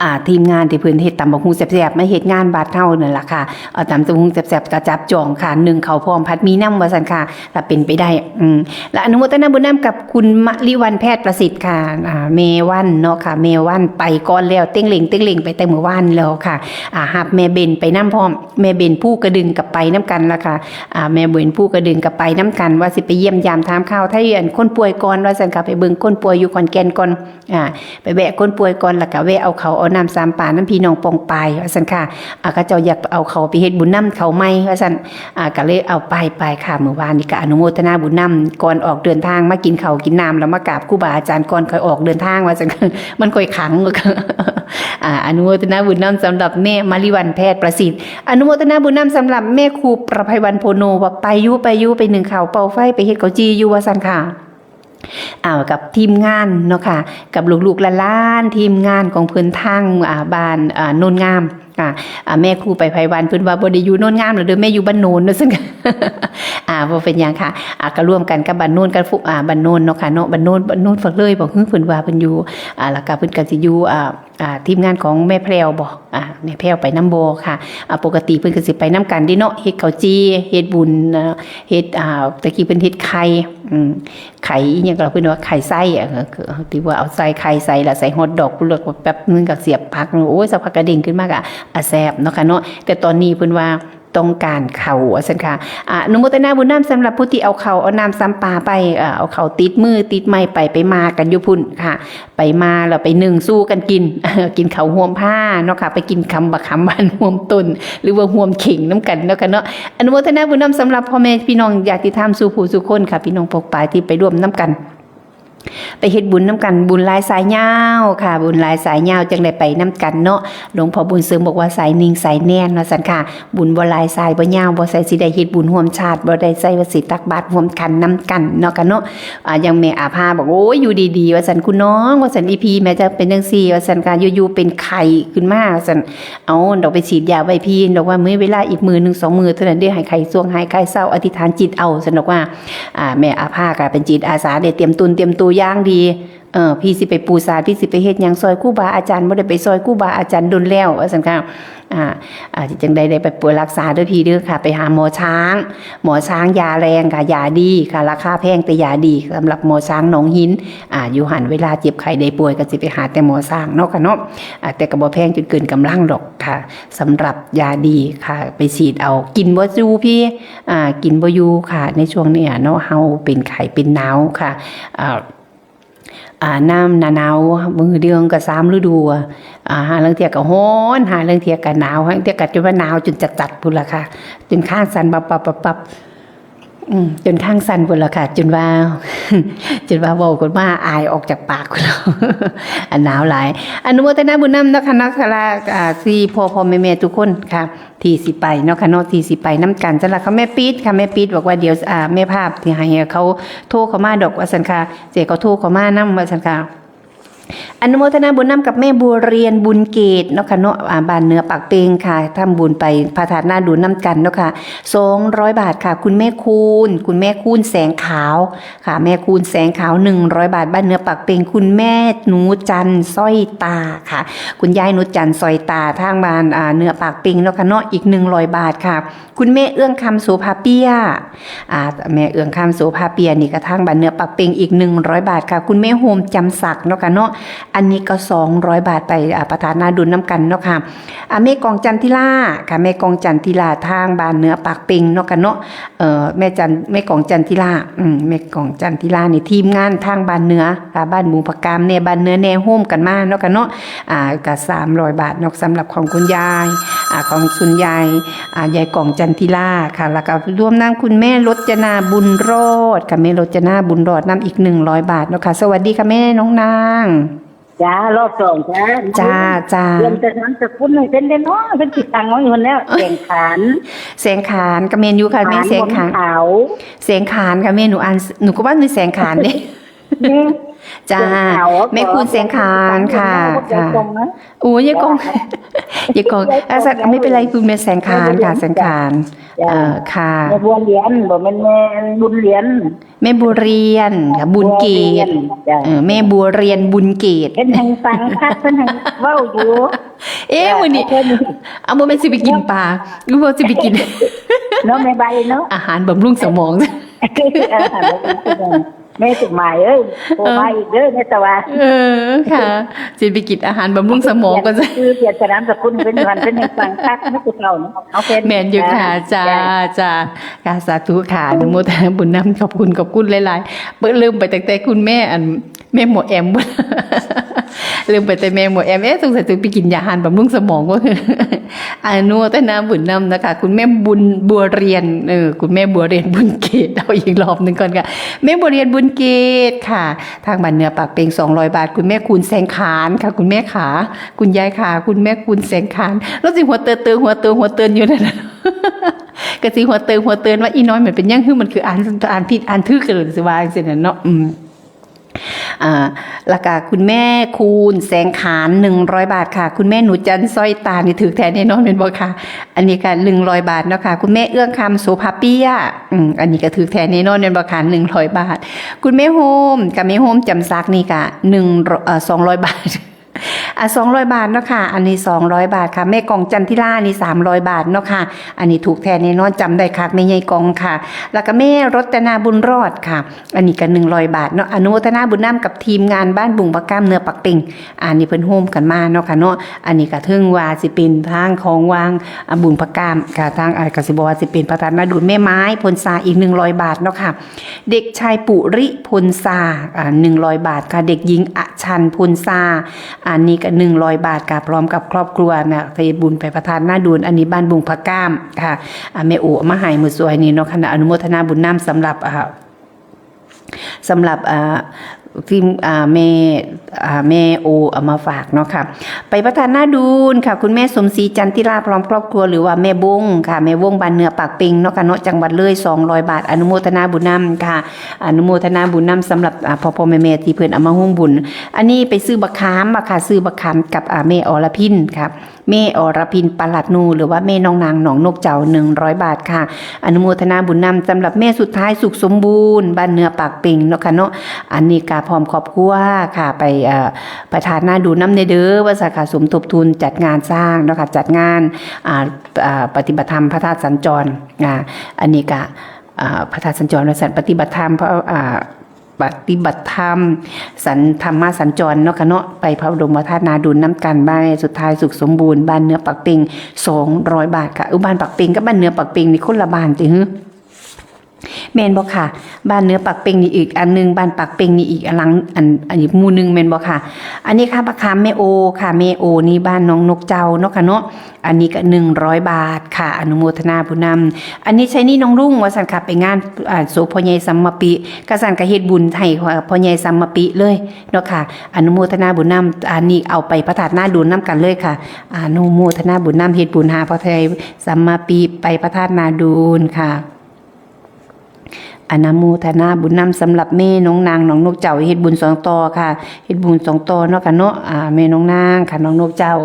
อ่า ทีมงานที่เพิ่นเฮ็ดตำบักหุ่งแซ่บๆ มาเฮ็ดงานวัดเฮานั่นล่ะค่ะ เอาตำบักหุ่งแซ่บๆ ก็จับจองค่ะ นึ่งข้าวพร้อมผัดหมี่นำว่าซั่นค่ะ ถ้าเป็นไปได้ อืม และอนุโมทนาบุญนำกับคุณมะลิวันแพทย์ประสิทธิ์ค่ะ อ่า แม่วันเนาะค่ะ แม่วันไปก่อนแล้ว เต็งเหล่ง เต็งเหล่งไปแต่มื้อวานแล้วค่ะ อ่า รับแม่เบนไปนำพร้อม แม่เบนภูกระดึงก็ไปนำกันล่ะค่ะ อ่า แม่เบนภูกระดึงก็ไปนำกัน ว่าสิไปเยี่ยมยามถามข่าวไทอันคนป่วยก่อนว่าซั่นค่ะ ไปเบิ่งคนป่วยอยู่ขอนแก่นก่อน อ่า ไปแวะคนป่วยก่อน แล้วก็แวะเอาข้าวเอาน้ำสามปานำพี่น้องป้องปายว่าซั่นค่ะ อ่า เขาเจ้าอยากเอาข้าวไปเฮ็ดบุญนำข้าวใหม่ว่าซั่น อ่า ก็เลยเอาไป ไปค่ะ มื้อวานนี้ก็อนุโมทนาบุญนำ ก่อนออกเดินทางมากินข้าวกินน้ำ แล้วมากราบครูบาอาจารย์ก่อนค่อยออกเดินทางว่าซั่น มันค่อยขลัง อ่า อนุโมทนาบุญนำสำหรับแม่มาริวันแพทย์ประสิทธิ์ อนุโมทนาบุญนำสำหรับแม่ครูประภัยวันโพโน ว่าไปอยู่ ไปอยู่ ไปนึ่งข้าวเป่าไฟ ไปเฮ็ดข้าวจี่อยู่ว่าซั่นค่ะ อ่า กับทีมงานเนาะค่ะ กับลูกๆหลานๆ ทีมงานของเพิ่นทาง อ่า บ้าน อ่า โนนงาม ค่ะ อ่า แม่ครูไปไพวัน เพิ่นว่าบ่ได้อยู่โนนงามแล้วเด้อ แม่อยู่บ้านโนน ว่าซั่น อ่า บ่เป็นหยังค่ะ อ่า ก็ร่วมกันกับบ้านโนนกับ อ่า บ้านโนนเนาะค่ะเนาะ บ้านโนน บ้านโนนฝักเลยบ่ คือเพิ่นว่าเพิ่นอยู่ อ่า แล้วก็เพิ่นก็สิอยู่ อ่า อ่า ทีมงานของแม่แพรวบ่ อ่า แม่แพรวไปนำบ่ค่ะ อ่า ปกติเพิ่นก็สิไปนำกันเด้เนาะ เฮ็ดข้าวจี่ เฮ็ดบุญ อ่า เฮ็ด อ่า ตะกี้เพิ่นเฮ็ดไข่ อืม ไข่อิหยังก็เพิ่นว่าไข่ไส้อะ เออ คือที่ว่าเอาใส่ไข่ใส่แล้วใส่ฮอทดอก แล้วก็แป๊บนึงก็เสียบผัก โอ้ย สักพักก็เด้งขึ้นมาก็ อ่ะ แซ่บเนาะค่ะเนาะ แต่ตอนนี้เพิ่นว่าต้องการข้าวว่าซั่นค่ะ อ่ะ อนุโมทนาบุญนำสำหรับผู้ที่เอาข้าวเอาน้ำสำปาไป เอ่อ เอาข้าวติดมือติดไม้ไป ไปมากันอยู่พุ้นค่ะ ไปมาแล้วไปนึ่งสู่กันกิน กินข้าวห่วมผ้าเนาะค่ะ ไปกินคำบักคำหวานห่วมต้น หรือว่าห่วมเข่งนำกันเนาะค่ะเนาะ อนุโมทนาบุญนำสำหรับพ่อแม่พี่น้องญาติธรรมสู่ผู้สู่คนค่ะ พี่น้องปกปายที่ไปร่วมนำกัน ไปเฮ็ดบุญนำกัน บุญหลายสายยาวค่ะ บุญหลายสายยาวจังได้ไปนำกันเนาะ หลวงพ่อบุญเสริมบอกว่าสายนิ่งสายแน่นว่าซั่นค่ะ บุญบ่หลายสายบ่ยาว บ่ใส่สิได้เฮ็ดบุญร่วมชาติ บ่ได้ใส่ว่าสิตักบาตรร่วมขันนำกันเนาะค่ะเนาะ อ่า อย่างแม่อาภาบอก โอ้ย อยู่ดีๆ ว่าซั่น คุณน้อง ว่าซั่น อีพีแม่จะเป็นจังซี่ ว่าซั่นค่ะ อยู่ๆ เป็นไข้ขึ้นมา ว่าซั่น เอาดอกไปฉีดยาไว้พี่ ดอกว่ามื้อเวลาอีกมื้อหนึ่งสองมื้อเท่านั้นเด้ ให้ไข้ส่วงหายไข้เศร้า อธิษฐานจิตเอา ซั่นดอกว่า อ่า แม่อาภาก็เป็นจิตอาสาได้เตรียมตุนเตรียมตัวอย่างดี เออ พี่สิไปปูสาด พี่สิไปเฮ็ดหยังซอยครูบาอาจารย์ บ่ได้ไปซอยครูบาอาจารย์โดนแล้ว ว่าซั่นค่ะ อ่า อ่า จังใดได้ไปปวดรักษาเด้อพี่เด้อค่ะ ไปหาหมอช้าง หมอช้างยาแรงค่ะ ยาดีค่ะ ราคาแพงแต่ยาดี สำหรับหมอช้างหนองหิน อ่า อยู่หั้นเวลาเจ็บไข้ได้ป่วยก็สิไปหาแต่หมอช้างเนาะค่ะเนาะ อ่า แต่ก็บ่แพงจนเกินกำลังดอกค่ะ สำหรับยาดีค่ะ ไปฉีดเอา กินบ่อยู่พี่ อ่า กินบ่อยู่ค่ะ ในช่วงเนี้ยเนาะ เฮาเป็นไข้เป็นหนาวค่ะ อ่า อ่า น้ำหน้าหนาว มื้อเดือนก็สามฤดูอะ อ่า หาลางเทื่อก็ร้อน หาลางเทื่อก็หนาว หาลางเทื่อก็จนว่าหนาวจนจัดๆ พุ้นล่ะค่ะ จนคางสั่นปับๆๆๆ อืม จนคางสั่นพุ้นล่ะค่ะ จนว่า จนว่าเว้าขึ้นมาอายออกจากปากพุ้นแล้ว อันหนาวหลาย อนุโมทนาบุญนำเนาะค่ะเนาะ ค่ะ อ่า สี่พ่อพ่อแม่แม่ทุกคนค่ะ ที่สิไปเนาะค่ะเนาะ ที่สิไปนำกัน สำหรับค่ะแม่ปิ๊ดค่ะ แม่ปิ๊ดบอกว่าเดี๋ยว อ่า แม่ภาพที่ให้เขาโทรเข้ามาดอกว่าซั่นค่ะ เจ๊ก็โทรเข้ามานำว่าซั่นค่ะ อนุโมทนาบุญนำกับแม่บัวเรียนบุญเกตเนาะค่ะเนาะ อ่า บ้านเหนือปากเปงค่ะ ทำบุญไปพระธาตุนาดูนนำกันเนาะค่ะ สองร้อยบาทค่ะ คุณแม่คูณ คุณแม่คูณแสงขาวค่ะ แม่คูณแสงขาว หนึ่งร้อยบาท บ้านเหนือปากเปง คุณแม่หนูจันทร์สร้อยตาค่ะ คุณยายหนูจันทร์สร้อยตา ทางบ้าน อ่า เหนือปากเปงเนาะค่ะเนาะ อีก หนึ่งร้อยบาทค่ะ คุณแม่เอื้องคำโสภาเปี้ย อ่า แม่เอื้องคำโสภาเปี้ยนี่ก็ทางบ้านเหนือปากเปง อีก หนึ่งร้อยบาทค่ะ คุณแม่โฮมจำศักดิ์เนาะค่ะเนาะ อันนี้ก็ สองร้อยบาท ไป อ่า พระธาตุนาดูนนำกันเนาะค่ะ อ่า แม่กองจันทิราค่ะ แม่กองจันทิรา ทางบ้านเหนือปากเปงเนาะค่ะเนาะ เอ่อ แม่จัน แม่กองจันทิรา อืม แม่กองจันทิรานี่ทีมงานทางบ้านเหนือค่ะ บ้านหมูผักกามแน่ บ้านเหนือแน่ โฮมกันมาเนาะค่ะเนาะ อ่า ก็ สามร้อยบาทเนาะ สำหรับของคุณยาย อ่า ของคุณยาย อ่า ยายกองจันทิราค่ะ แล้วก็รวมทั้งคุณแม่รจนาบุญรอดค่ะ แม่รจนาบุญรอดนำอีก หนึ่งร้อยบาทเนาะค่ะ สวัสดีค่ะแม่น้องนาง จ้า รอบสองจ้า จ้า จ้า เตรียมแต่นามสกุลให้เพิ่นเด้อเนาะ เพิ่นสิตั้งไว้หั่นแล้ว แสงขาน แสงขาน ก็แม่นอยู่ค่ะแม่ แสงขาน ขานบ่มีขาว แสงขานค่ะแม่ หนูอ่าน หนูก็ว่ามีแสงขานเด้ นี่ จ้า แสงขาว แม่คุณแสงขานค่ะ ค่ะ โอ้ย ยายกอง จ้า ยายกอง ยายกอง อ่ะ ไม่เป็นไร คุณแม่แสงขานค่ะ แม่บัวเรียน แสงขาน จ้า เอ่อ ค่ะ แม่บัวเรียน บ่แม่นแม่บุญเรียน แม่บัวเรียนค่ะ บุญเกต บัวเรียน จ้า เออ แม่บัวเรียนบุญเกต เพิ่นให้ฟังคัก เพิ่นให้เว้าอยู่ เอ๊ะ จ้า มื้อนี้ เพิ่น เอา บ่แม่นสิไปกินปลา หรือว่าสิไปกิน เนาะ แม่ใบเนาะ อาหารบำรุงสมอง เออ แม่สุดหมายเอ้ย โทรมาอีกเด้อ แม่ตะวา เออ ค่ะ สิไปกินอาหารบำรุงสมองก่อนจ้ะ คือเปลี่ยนสนามสกุลเป็นวันเป็นแห่งฟังคักไม่ติดเราเนาะ เอาแค่นี้ แม่นอยู่ค่ะ จ้า จ้า จ้า ค่ะ สาธุค่ะ อนุโมทนาบุญนำ ขอบคุณ ขอบคุณหลายๆ เบิ่ง ลืมไปตั้งแต่คุณแม่อัน แม่หมอแอม ลืมไปแต่แม่หมอแอม เอ๊ะ สงสัยจะไปกินยาอาหารบำรุงสมองวะ อนุโมทนาบุญนำนะคะ คุณแม่บุญบัวเรียน เออ คุณแม่บัวเรียนบุญเกต เอาอีกรอบหนึ่งก่อนค่ะ แม่บัวเรียนบุญเกตค่ะ ทางบ้านเหนือปากเปง สองร้อยบาท คุณแม่คูณแสงขานค่ะ คุณแม่ขา คุณยายขา คุณแม่คูณแสงขาน แล้วสิหัวเติร์นเติร์น หัวเติร์น หัวเติร์นอยู่นั่นน่ะ ก็สิหัวเติร์น หัวเติร์นว่าอีน้อยมันเป็นหยัง คือมันคืออ่าน อ่านผิด อ่านถูกกันเลย สิว่าจังซี่น่ะเนาะ อืม อ่า แล้วก็คุณแม่คูณแสงขาน หนึ่งร้อยบาทค่ะ คุณแม่หนูจันทร์สร้อยตานี่ถืกแท้แน่นอนแม่นบ่คะ อันนี้ก็ หนึ่งร้อยบาทเนาะค่ะ คุณแม่เอื้องคำโสภาเปี้ย อืม อันนี้ก็ถืกแท้แน่นอนแม่นบ่คะ หนึ่งร้อยบาท คุณแม่โฮมกับแม่โฮมจำศักดิ์นี่ก็ หนึ่งร้อย เอ่อ สองร้อยบาท อ่ะ สองร้อยบาทเนาะค่ะ อันนี้ สองร้อยบาทค่ะ แม่กองจันทิรานี่ สามร้อยบาทเนาะค่ะ อันนี้ถืกแท้แน่นอน จำได้คักแม่ใหญ่กองค่ะ แล้วก็แม่รัตนาบุญรอดค่ะ อันนี้ก็ หนึ่งร้อยบาทเนาะ อนุโมทนาบุญนำกับทีมงานบ้านบุงพระกล้ามเนื้อปักเป่ง อันนี้เพิ่นโฮมกันมาเนาะค่ะเนาะ อันนี้ก็ถึงว่าสิเป็นทางของวาง อ่า บุงพระกล้ามค่ะ ทาง อ่า ก็สิบอกว่าสิเป็นพระธาตุนาดูน แม่ไม้พลซาอีก หนึ่งร้อยบาทเนาะค่ะ เด็กชายปุริพลซา อ่า หนึ่งร้อยบาทค่ะ เด็กหญิงอชันพลซา อันนี้ก็ หนึ่งร้อยบาทค่ะ พร้อมกับครอบครัวนะ ไปบุญไปพระธาตุนาดูน อันนี้บ้านบุงพระกล้ามค่ะ อ่า แม่โอเอามาให้มื้อซวยนี่เนาะค่ะ อนุโมทนาบุญนำสำหรับ อ่า สำหรับ อ่า ฟิล์ม อ่า แม่ อ่า แม่โอเอามาฝากเนาะค่ะ ไปพระธาตุนาดูนค่ะ คุณแม่สมศรีจันทิราพร้อมครอบครัว หรือว่าแม่วงค่ะ แม่วงบ้านเนื้อปากเป่งเนาะค่ะเนาะ จังหวัดเลย สองร้อยบาท อนุโมทนาบุญนำค่ะ อนุโมทนาบุญนำสำหรับ อ่า พ่อๆ แม่ๆ ที่เพิ่นเอามาร่วมบุญ อันนี้ไปซื้อบักขามมาค่ะ ซื้อบักขามกับ อ่า แม่อรพินค่ะ แม่อรพิน ปลัดหนู หรือว่าแม่น้องนางหนองนกเจ้า หนึ่งร้อยบาทค่ะ อนุโมทนาบุญนำสำหรับแม่สุดท้ายสุขสมบูรณ์ บ้านเนื้อปากเป่งเนาะค่ะเนาะ อันนี้ก็พร้อมครอบครัวค่ะ ไป เอ่อ พระธาตุนาดูนนำแน่เด้อ ว่าซั่นค่ะ สมทบทุนจัดงานสร้างเนาะค่ะ จัดงาน อ่า อ่า ปฏิบัติธรรมพระธาตุสัญจร อ่า อันนี้ก็ อ่า พระธาตุสัญจร ว่าซั่น ปฏิบัติธรรม เพราะ อ่า ปฏิบัติธรรม สัน ธรรมสัญจรเนาะค่ะเนาะ ไปพระบรมธาตุนาดูนนำกัน บ้านสุดท้ายสุขสมบูรณ์ บ้านเนื้อปากเป่ง สองร้อยบาทค่ะ เออ บ้านปากเป่งกับบ้านเนื้อปากเป่งนี่คนละบ้านติหือ แม่นบ่ค่ะ บ้านเนื้อปากเป่งนี่อีกอันหนึ่ง บ้านปากเป่งนี่อีกอันหลัง อัน อันอีกหมู่หนึ่งแม่นบ่ค่ะ อันนี้ค่ะ บักขามแม่โอค่ะ แม่โอนี่บ้านน้องนกเจ้าเนาะค่ะเนาะ อันนี้ก็ หนึ่งร้อยบาทค่ะ อนุโมทนาบุญนำ อันนี้ใช้หนี้น้องรุ่ง ว่าซั่นค่ะ ไปงาน อ่า ศพพ่อใหญ่สัมมาปิ กะซั่นก็เฮ็ดบุญให้พ่อใหญ่สัมมาปิเลยเนาะค่ะ อนุโมทนาบุญนำ อันนี้เอาไปพระธาตุนาดูนนำกันเลยค่ะ อนุโมทนาบุญนำ เฮ็ดบุญหาพ่อใหญ่สัมมาปิ ไปพระธาตุนาดูนค่ะ อนุโมทนาบุญนำสำหรับแม่น้องนางหนองนกเจ้า เฮ็ดบุญสองต่อค่ะ เฮ็ดบุญสองต่อเนาะค่ะเนาะ อ่า แม่น้องนางค่ะ หนองนกเจ้า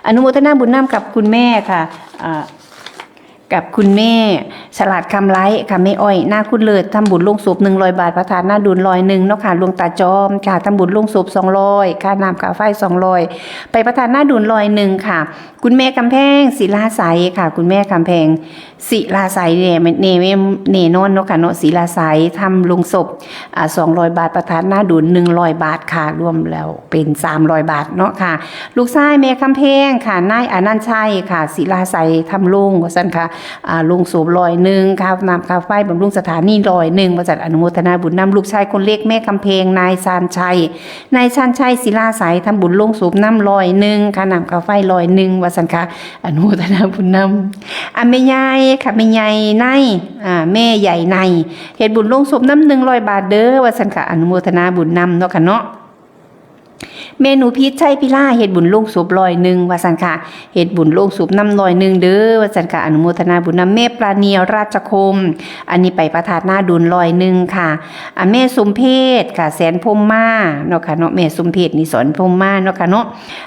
อนุโมทนาบุญนำกับคุณแม่ค่ะ อ่า กับคุณแม่ฉลาดคำไร้ค่ะ แม่อ้อย นาคุณเลิศ ทำบุญลงศพ หนึ่งร้อยบาท พระธาตุนาดูน ร้อยหนึ่งเนาะค่ะ หลวงตาจอมค่ะ ทำบุญลงศพ สองร้อย ค่าน้ำค่าไฟ สองร้อย ไปพระธาตุนาดูน ร้อยหนึ่งค่ะ คุณแม่คำแพง ศิลาใสค่ะ คุณแม่คำแพง ศิลาใสเนี่ย แน่ แน่นอนเนาะค่ะเนาะ ศิลาใส ทำลงศพ อ่า สองร้อยบาท พระธาตุนาดูน หนึ่งร้อยบาทค่ะ รวมแล้วเป็น สามร้อยบาทเนาะค่ะ ลูกชายแม่คำแพงค่ะ นายอนันต์ชัยค่ะ ศิลาใส ทำลง ว่าซั่นค่ะ อ่า ลงศพ ร้อยหนึ่ง ค่าน้ำค่าไฟ บำรุงสถานี ร้อยหนึ่ง ว่าซั่น อนุโมทนาบุญนำ ลูกชายคนเล็กแม่คำแพง นายชาญชัย นายชาญชัย ศิลาใส ทำบุญลงศพนำ ร้อยหนึ่ง ค่าน้ำค่าไฟ ร้อยหนึ่ง ว่าซั่นค่ะ อนุโมทนาบุญนำ อ่ะ แม่ใหญ่ค่ะ แม่ใหญ่ใน อ่า แม่ใหญ่ใน เฮ็ดบุญลงศพนำ หนึ่งร้อยบาทเด้อ ว่าซั่นค่ะ อนุโมทนาบุญนำเนาะค่ะเนาะ แม่หนูพิษชัยพิลา เฮ็ดบุญลงศพ ร้อยหนึ่ง ว่าซั่นค่ะ เฮ็ดบุญลงศพนำ ร้อยหนึ่ง เด้อ ว่าซั่นค่ะ อนุโมทนาบุญนำ แม่ปราณีราชคม อันนี้ไปพระธาตุนาดูน ร้อยหนึ่ง ค่ะ อ่ะ แม่สมเพชรค่ะ แสนพรหมมาเนาะค่ะเนาะ แม่สมเพชรนี่สอนพรหมมาเนาะค่ะเนาะ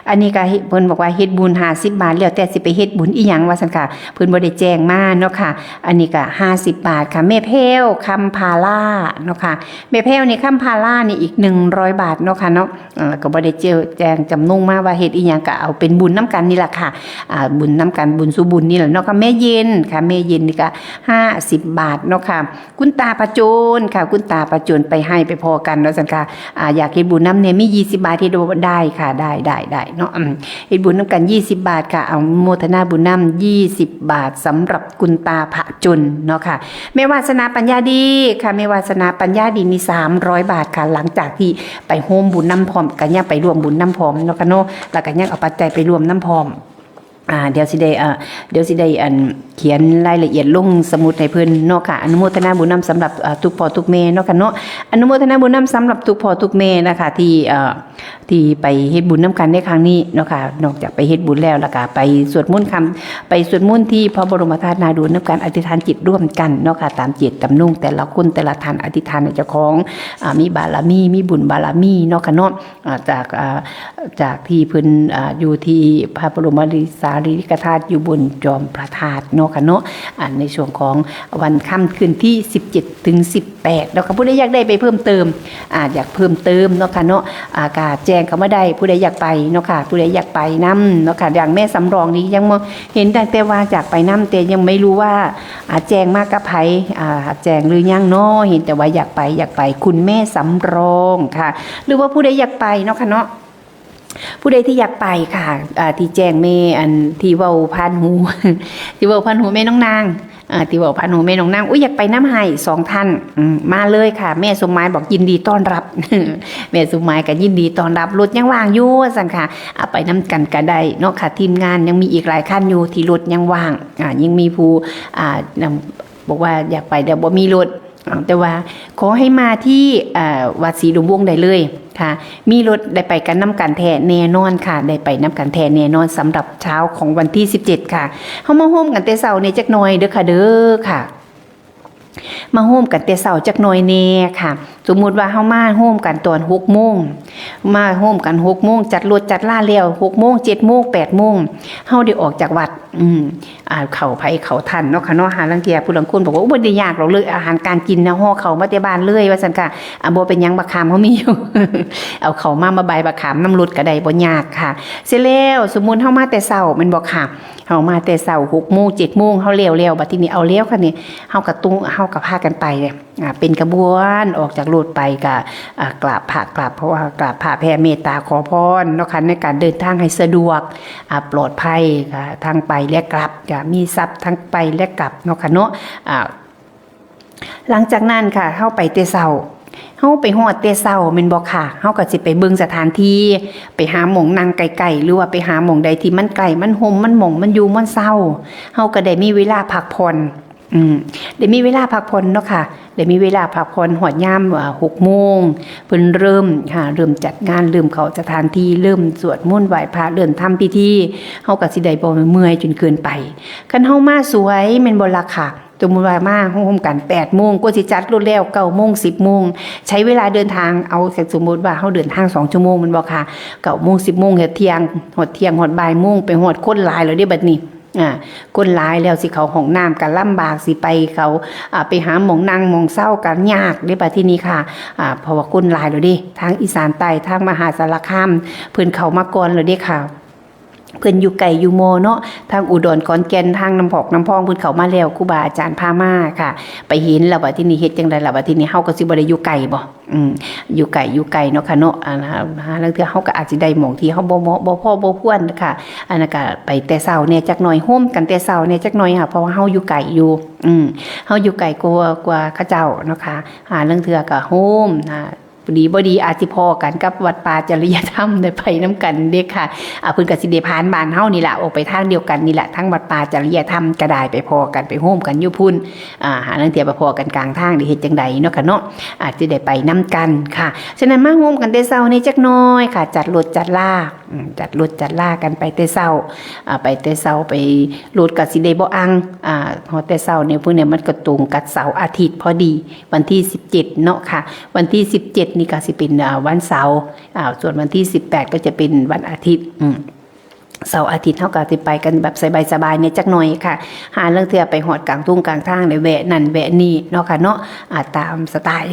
อันนี้ก็เฮ็ด เพิ่นบอกว่าเฮ็ดบุญ ห้าสิบ บาท แล้วแต่สิไปเฮ็ดบุญอีหยัง ว่าซั่นค่ะ เพิ่นบ่ได้แจ้งมาเนาะค่ะ อันนี้ก็ ห้าสิบ บาทค่ะ แม่แพ้ว คำพาลาเนาะค่ะ แม่แพ้วนี่ คำพาลานี่อีก หนึ่งร้อยบาทเนาะค่ะเนาะ เอ่อ ก็บ่ได้เจอแจ้งจำนงมาว่าเฮ็ดอีหยัง ก็เอาเป็นบุญนำกันนี่ล่ะค่ะ อ่า บุญนำกัน บุญสู่บุญนี่แหละเนาะค่ะ แม่เย็นค่ะ แม่เย็นนี่ก็ ห้าสิบ บาทเนาะค่ะ คุณตาประโจนค่ะ คุณตาประโจน ไปให้ไปพอกันเนาะซั่นค่ะ อ่า อยากเฮ็ดบุญนำเนี่ย มี ยี่สิบ บาท เฮ็ดบ่ได้ค่ะ ได้ ได้ ได้เนาะ อืม เฮ็ดบุญนำกัน ยี่สิบ บาทค่ะ อนุโมทนาบุญนำ ยี่สิบ บาท สำหรับคุณตาประโจนเนาะค่ะ แม่วาสนาปัญญาดีค่ะ แม่วาสนาปัญญาดีนี่ สามร้อยบาทค่ะ หลังจากที่ไปร่วมบุญนำพร้อม ก็ยังไปร่วมบุญนำพร้อมเนาะค่ะเนาะ แล้วก็ยังเอาปัจจัยไปร่วมนำพร้อม อ่า เดี๋ยวสิได้ อ่า เดี๋ยวสิได้ อัน เขียนรายละเอียดลงสมุดให้เพิ่นเนาะค่ะ อนุโมทนาบุญนำสำหรับ อ่า ทุกพ่อทุกแม่เนาะค่ะเนาะ อนุโมทนาบุญนำสำหรับทุกพ่อทุกแม่นะคะ ที่ เอ่อ ที่ไปเฮ็ดบุญนำกันในครั้งนี้เนาะค่ะ นอกจากไปเฮ็ดบุญแล้ว แล้วก็ไปสวดมนต์คำ ไปสวดมนต์ที่พระบรมธาตุนาดูนนำกัน อธิษฐานจิตร่วมกันเนาะค่ะ ตามเจตจำนงแต่ละคนแต่ละท่าน อธิษฐานให้เจ้าของ อ่า มีบารมี มีบุญบารมีเนาะค่ะเนาะ อ่า จาก อ่า จากที่เพิ่น อ่า อยู่ที่พระบรมสารีริกธาตุ อยู่บนจอมพระธาตุเนาะค่ะเนาะ อ่า ในช่วงของวันค่ำคืนที่สิบเจ็ดถึงสิบแปดเนาะค่ะ ผู้ใดอยากได้ไปเพิ่มเติม อ่า อยากเพิ่มเติมเนาะค่ะเนาะ อ่า ก็แจ้งเข้ามาได้ ผู้ใดอยากไปเนาะค่ะ ผู้ใดอยากไปนำเนาะค่ะ อย่างแม่สำรองนี่ยังบ่เห็น ตั้งแต่ว่าอยากไปนำ แต่ยังไม่รู้ว่า อ่า แจ้งมากับไผ อ่า แจ้งหรือยังเนาะ เห็นแต่ว่าอยากไป อยากไป คุณแม่สำรองค่ะ หรือว่าผู้ใดอยากไปเนาะค่ะเนาะ ผู้ใดที่อยากไปค่ะ อ่า ที่แจ้งแม่ อันที่เว้าผ่านหู ที่เว้าผ่านหูแม่น้องนาง อ่า ที่เว้าผ่านหูแม่น้องนาง อุ๊ย อยากไปนำให้สองท่าน อืม มาเลยค่ะ แม่สมหมายบอกยินดีต้อนรับ แม่สมหมายก็ยินดีต้อนรับ รถยังว่างอยู่ ว่าซั่นค่ะ อ่า ไปนำกันก็ได้เนาะค่ะ ทีมงานยังมีอีกหลายคันอยู่ที่รถยังว่าง อ่า ยังมีผู้ อ่า นำ บอกว่าอยากไปแต่บ่มีรถ อ่า แต่ว่าขอให้มาที่ อ่า วัดศรีอุดมวงศ์ได้เลยค่ะ มีรถ ได้ไปกันนำกันแท้แน่นอนค่ะ ได้ไปนำกันแท้แน่นอนสำหรับเช้าของวันที่สิบเจ็ดค่ะ เฮามาโฮมกันแต่เช้าแหน่จักหน่อยเด้อค่ะ เด้อค่ะ มาโฮมกันแต่เช้าจักหน่อยแหน่ค่ะ สมมุติว่าเฮามาโฮมกันตอนหกโมง มาโฮมกันหกโมง จัดรถจัดลาแล้วหกโมง เจ็ดโมง แปดโมง เฮาได้ออกจากวัด อืม อ่า เข้าไผเข้าท่านเนาะค่ะเนาะ หาลางเทื่อผู้ลางคนบอกว่า โอ้ บ่ได้ยากหรอก เรื่องอาหารการกินนะ ห่อเข้ามาแต่บ้านเลย ว่าซั่นค่ะ อ่า บ่เป็นหยัง บักขามเฮามีอยู่ เอาเข้ามา มาบายบักขามนำรถก็ได้ บ่ยากค่ะ เสร็จแล้ว สมมุติเฮามาแต่เช้าแม่นบ่ค่ะ เฮามาแต่เช้าหกโมง เจ็ดโมง เฮาแล้วแล้ว บัดทีนี้เอาแล้วค่ะนี่ เฮาก็ตุง เฮาก็พากันไปเลย อ่า เป็นขบวนออกจากรถไปก็ อ่า กราบพระ กราบ เพราะว่ากราบพระแผ่เมตตาขอพรเนาะค่ะ ในการเดินทางให้สะดวก อ่า ปลอดภัยค่ะ ทั้งไปและกลับ จะมีทรัพย์ทั้งไปและกลับเนาะค่ะเนาะ อ่า หลังจากนั้นค่ะ เฮาไปแต่เช้า เฮาไปฮอดแต่เช้าแม่นบ่ค่ะ เฮาก็สิไปเบิ่งสถานที่ ไปหาหม่องนั่งใกล้ๆ หรือว่าไปหาหม่องใดที่มันใกล้ มันห่ม มันหม่อง มันอยู่ มันเซา เฮาก็ได้มีเวลาพักผ่อน อืม ได้มีเวลาพักผ่อนเนาะค่ะ ได้มีเวลาพักผ่อน ฮอดยาม อ่า หกโมง เพิ่นเริ่มค่ะ เริ่มจัดงาน เริ่มเข้าสถานที่ เริ่มสวดมนต์ไหว้พระ เริ่มทำพิธี เฮาก็สิได้บ่เมื่อยจนเกินไป คันเฮามาสวยแม่นบ่ล่ะค่ะ สมมุติว่ามาโฮมกันแปดโมง กว่าสิจัดรถแล้วเก้าโมง สิบโมง ใช้เวลาเดินทาง เอา สมมุติว่าเฮาเดินทางสองชั่วโมงแม่นบ่ค่ะ เก้าโมง สิบโมง เฮ็ดเที่ยง ฮอดเที่ยง ฮอดบ่ายโมง ไปฮอดคนหลายแล้วเด้บัดนี้ อ่า คนหลายแล้วสิเข้าห้องน้ำก็ลำบาก สิไปเข้า อ่า ไปหาหม่องนั่งหม่องเซาก็ยากเด้บัดทีนี้ค่ะ อ่า เพราะว่าคนหลายแล้วเด้ ทางอีสานใต้ ทางมหาสารคาม เพิ่นเข้ามาก่อนแล้วเด้ค่ะ เพิ่นอยู่ไกลอยู่มอเนาะ ทางอุดรขอนแก่น ทางน้ำพอกน้ำพอง เพิ่นเข้ามาแล้ว ครูบาอาจารย์พามาค่ะ ไปเห็นแล้วบัดทีนี้เฮ็ดจั่งใดล่ะ บัดทีนี้เฮาก็สิบ่ได้อยู่ไกลบ่ อืม อยู่ไกลอยู่ไกลเนาะค่ะเนาะ อ่า หาลางเทื่อเฮาก็อาจสิได้หม่องที่เฮาบ่เหมาะบ่พอบ่ควรค่ะ อันนั้นก็ไปแต่เช้าแหน่จักหน่อย โฮมกันแต่เช้าแหน่จักหน่อยค่ะ เพราะว่าเฮาอยู่ไกลอยู่ อืม เฮาอยู่ไกลกว่ากว่าเขาเจ้าเนาะค่ะ หาลางเทื่อก็โฮม อ่า ดีบ่ดีอาจสิพ้อกันกับวัดป่าจริยธรรม ได้ไปนำกันเด้ค่ะ อ่า เพิ่นก็สิได้ผ่านบ้านเฮานี่ล่ะ ออกไปทางเดียวกันนี่ล่ะ ทางวัดป่าจริยธรรมก็ได้ ไปพ้อกัน ไปโฮมกันอยู่พุ้น อ่า หาลางเทื่อไปพ้อกันกลางทาง ได้เฮ็ดจั่งใดเนาะค่ะเนาะ อาจสิได้ไปนำกันค่ะ ฉะนั้นมาโฮมกันแต่เช้าแหน่จักหน่อยค่ะ จัดรถจัดลา อืม จัดรถจัดลากันไปแต่เช้า อ่า ไปแต่เช้า ไป รถก็สิได้บ่อัง อ่า ฮอดแต่เช้าเนี่ย พวกเนี่ยมันก็ตรงกับเสาร์อาทิตย์พอดี วันที่สิบเจ็ดเนาะค่ะ วันที่สิบเจ็ดนี่ก็สิเป็น อ่า วันเสาร์ อ่า ส่วนวันที่สิบแปดก็จะเป็นวันอาทิตย์ อืม เสาร์อาทิตย์เฮาก็สิไปกันแบบสบายๆแหน่จักหน่อยค่ะ หาลางเทื่อไปฮอดกลางทุ่งกลางทางเลย แวะนั่นแวะนี่เนาะค่ะเนาะ อ่า ตามสไตล์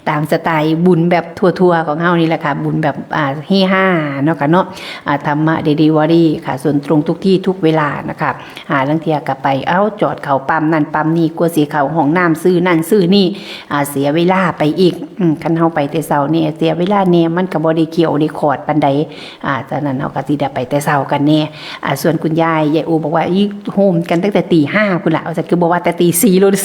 ตามสไตล์บุญแบบทั่วๆของเฮานี่แหละค่ะ บุญแบบ อ่า เฮฮาเนาะค่ะเนาะ อ่า ธรรมะเดลิเวอรี่ค่ะ ส่งตรงทุกที่ทุกเวลานะคะ หาลางเทื่อก็ไป เอ้า จอดเข้าปั๊มนั่นปั๊มนี่ กว่าสิเข้าห้องน้ำซื้อนั่นซื้อนี่ อ่า เสียเวลาไปอีก อืม คันเฮาไปแต่เช้าแหน่ เสียเวลาแหน่ มันก็บ่ได้เขียวได้ขอดปานใด อ่า ฉะนั้นเฮาก็สิได้ไปแต่เช้ากันแหน่ อ่า ส่วนคุณยาย ยายโอบอกว่า อี โฮมกันตั้งแต่ตีห้าพุ้นล่ะ ว่าซั่น คือบ่ว่าแต่ตีสี่โลด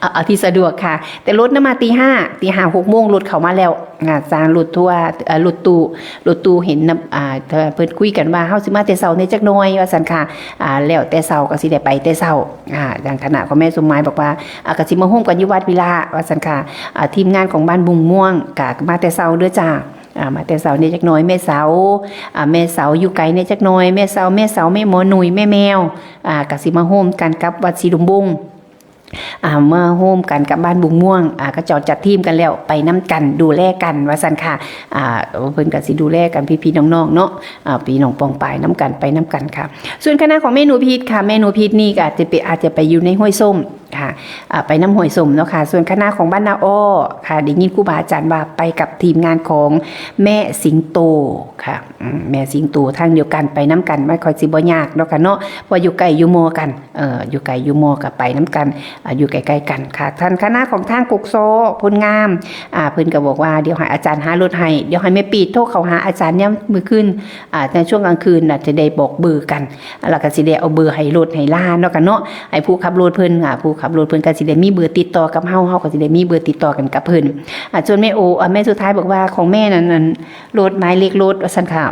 เอา เอาที่สะดวกค่ะ แต่รถน่ะมาตีห้า ตีห้า หกโมงรถเข้ามาแล้ว อ่า จ้างรถทัวร์ เอ่อ รถตู้ รถตู้เห็นนำ อ่า เพิ่นคุยกันว่า เฮาสิมาแต่เช้าแหน่จักหน่อย ว่าซั่นค่ะ อ่า แล้วแต่เช้าก็สิได้ไปแต่เช้า อ่า อย่างคณะของแม่สมหมายบอกว่า อ่า ก็สิมาโฮมกันอยู่วัดพี้ล่ะ ว่าซั่นค่ะ อ่า ทีมงานของบ้านบุงม่วงก็มาแต่เช้าเด้อจ้า อ่า มาแต่เช้าแหน่จักหน่อย แม่เสา อ่า แม่เสาอยู่ไกลแหน่จักหน่อย แม่เสา แม่เสา แม่หมอหนุ่ย แม่แมว อ่า ก็สิมาโฮมกันกับวัดศรีดมบง อ่า มาโฮมกันกับบ้านบุงม่วง อ่า เขาเจ้าจัดทีมกันแล้ว ไปนำกัน ดูแลกัน ว่าซั่นค่ะ อ่า เพิ่นก็สิดูแลกันพี่ๆน้องๆเนาะ อ่า พี่น้องปองปายนำกัน ไปนำกันค่ะ ส่วนคณะของแม่หนูพิษค่ะ แม่หนูพิษนี่ก็อาจจะไป อาจจะไปอยู่ในห้วยส้มค่ะ อ่า ไปนำห้วยส้มเนาะค่ะ ส่วนคณะของบ้านนาอ้อค่ะ ได้ยินครูบาอาจารย์ว่าไปกับทีมงานของแม่สิงโตค่ะ อืม แม่สิงโตทางเดียวกัน ไปนำกัน มันค่อยสิบ่ยากเนาะค่ะเนาะ เพราะอยู่ใกล้อยู่มอกัน เอ่อ อยู่ใกล้อยู่มอก็ไปนำกัน อ่า อยู่ใกล้ๆกันค่ะ ท่านคณะของทางกกซอ โพนงาม อ่า เพิ่นก็บอกว่า เดี๋ยวให้อาจารย์หารถให้ เดี๋ยวให้แม่ปีดโทรเข้าหาอาจารย์ยามมื้อคืน อ่า ในช่วงกลางคืนน่ะ จะได้บอกเบอร์กัน แล้วก็สิได้เอาเบอร์ให้รถให้ลาเนาะค่ะเนาะ ให้ผู้ขับรถเพิ่น อ่า ผู้ขับรถเพิ่นก็สิได้มีเบอร์ติดต่อกับเฮา เฮาก็สิได้มีเบอร์ติดต่อกันกับเพิ่น อ่า ส่วนแม่โอ อ่า แม่สุดท้ายบอกว่าของแม่นั่น นั่น รถ หมายเลขรถ ว่าซั่นค่ะ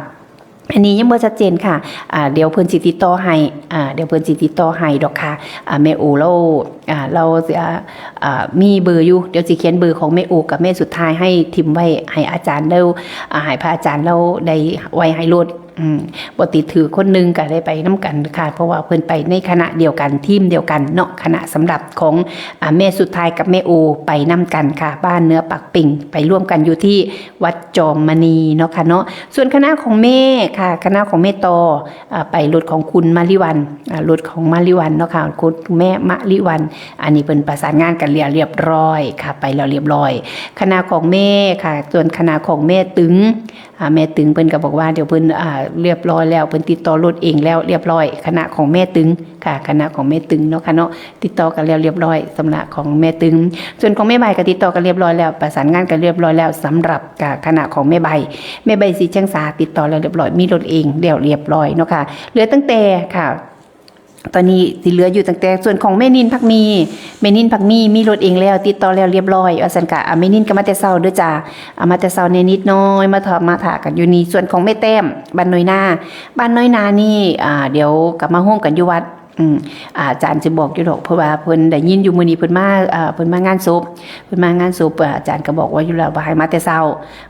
อันนี้ยังบ่ชัดเจนค่ะ อ่า เดี๋ยวเพิ่นสิติดต่อให้ อ่า เดี๋ยวเพิ่นสิติดต่อให้ดอกค่ะ อ่า แม่โอลาว อ่า ลาวสิ อ่า อ่า มีเบอร์อยู่ เดี๋ยวสิเขียนเบอร์ของแม่โอกับแม่สุดท้ายให้ทิ่มไว้ให้อาจารย์ลาว อ่า ให้พระอาจารย์ลาวได้ไว้ให้รถ อืม บ่ติดถือคนหนึ่งก็ได้ไปนำกันค่ะ เพราะว่าเพิ่นไปในคณะเดียวกัน ทีมเดียวกันเนาะ คณะสำหรับของ อ่า แม่สุดท้ายกับแม่โอไปนำกันค่ะ บ้านเหนือปากปิ่ง ไปร่วมกันอยู่ที่วัดจอมมณีเนาะค่ะเนาะ ส่วนคณะของแม่ค่ะ คณะของแม่ต่อ อ่า ไปรถของคุณมาริวัน อ่า รถของมาริวันเนาะค่ะ คุณแม่มาริวัน อันนี้เพิ่นประสานงานกันแล้วเรียบร้อยค่ะ ไปแล้วเรียบร้อย คณะของแม่ค่ะ ส่วนคณะของแม่ตึง อ่า แม่ตึงเพิ่นก็บอกว่าเดี๋ยวเพิ่น อ่า เรียบร้อยแล้ว เพิ่นติดต่อรถเองแล้วเรียบร้อย คณะของแม่ตึงค่ะ คณะของแม่ตึงเนาะค่ะเนาะ ติดต่อกันแล้วเรียบร้อย สำหรับของแม่ตึง ส่วนของแม่ใบก็ติดต่อกันเรียบร้อยแล้ว ประสานงานกันเรียบร้อยแล้ว สำหรับกับคณะของแม่ใบ แม่ใบศรีเชียงสาติดต่อแล้วเรียบร้อย มีรถเองแล้วเรียบร้อยเนาะค่ะ เหลือตั้งแต่ค่ะ ตอนนี้ที่เหลืออยู่ตั้งแต่ส่วนของแม่นินพักมี แม่นินพักมีมีรถเองแล้ว ติดต่อแล้วเรียบร้อย ว่าซั่นกะ อ่ะ แม่นินก็มาแต่เช้าเด้อจ้า อ่ะ มาแต่เช้าแหน่นิดหน่อย มาทอมาถากันอยู่นี่ ส่วนของแม่แต้ม บ้านน้อยนา บ้านน้อยนานี่ อ่า เดี๋ยวกลับมาโฮมกันอยู่วัด อืม อาจารย์สิบอกอยู่ดอก เพราะว่าเพิ่นได้ยินอยู่มื้อนี้เพิ่นมา อ่า เพิ่นมางานศพ เพิ่นมางานศพ อาจารย์ก็บอกว่าอยู่แล้วว่าให้มาแต่เช้า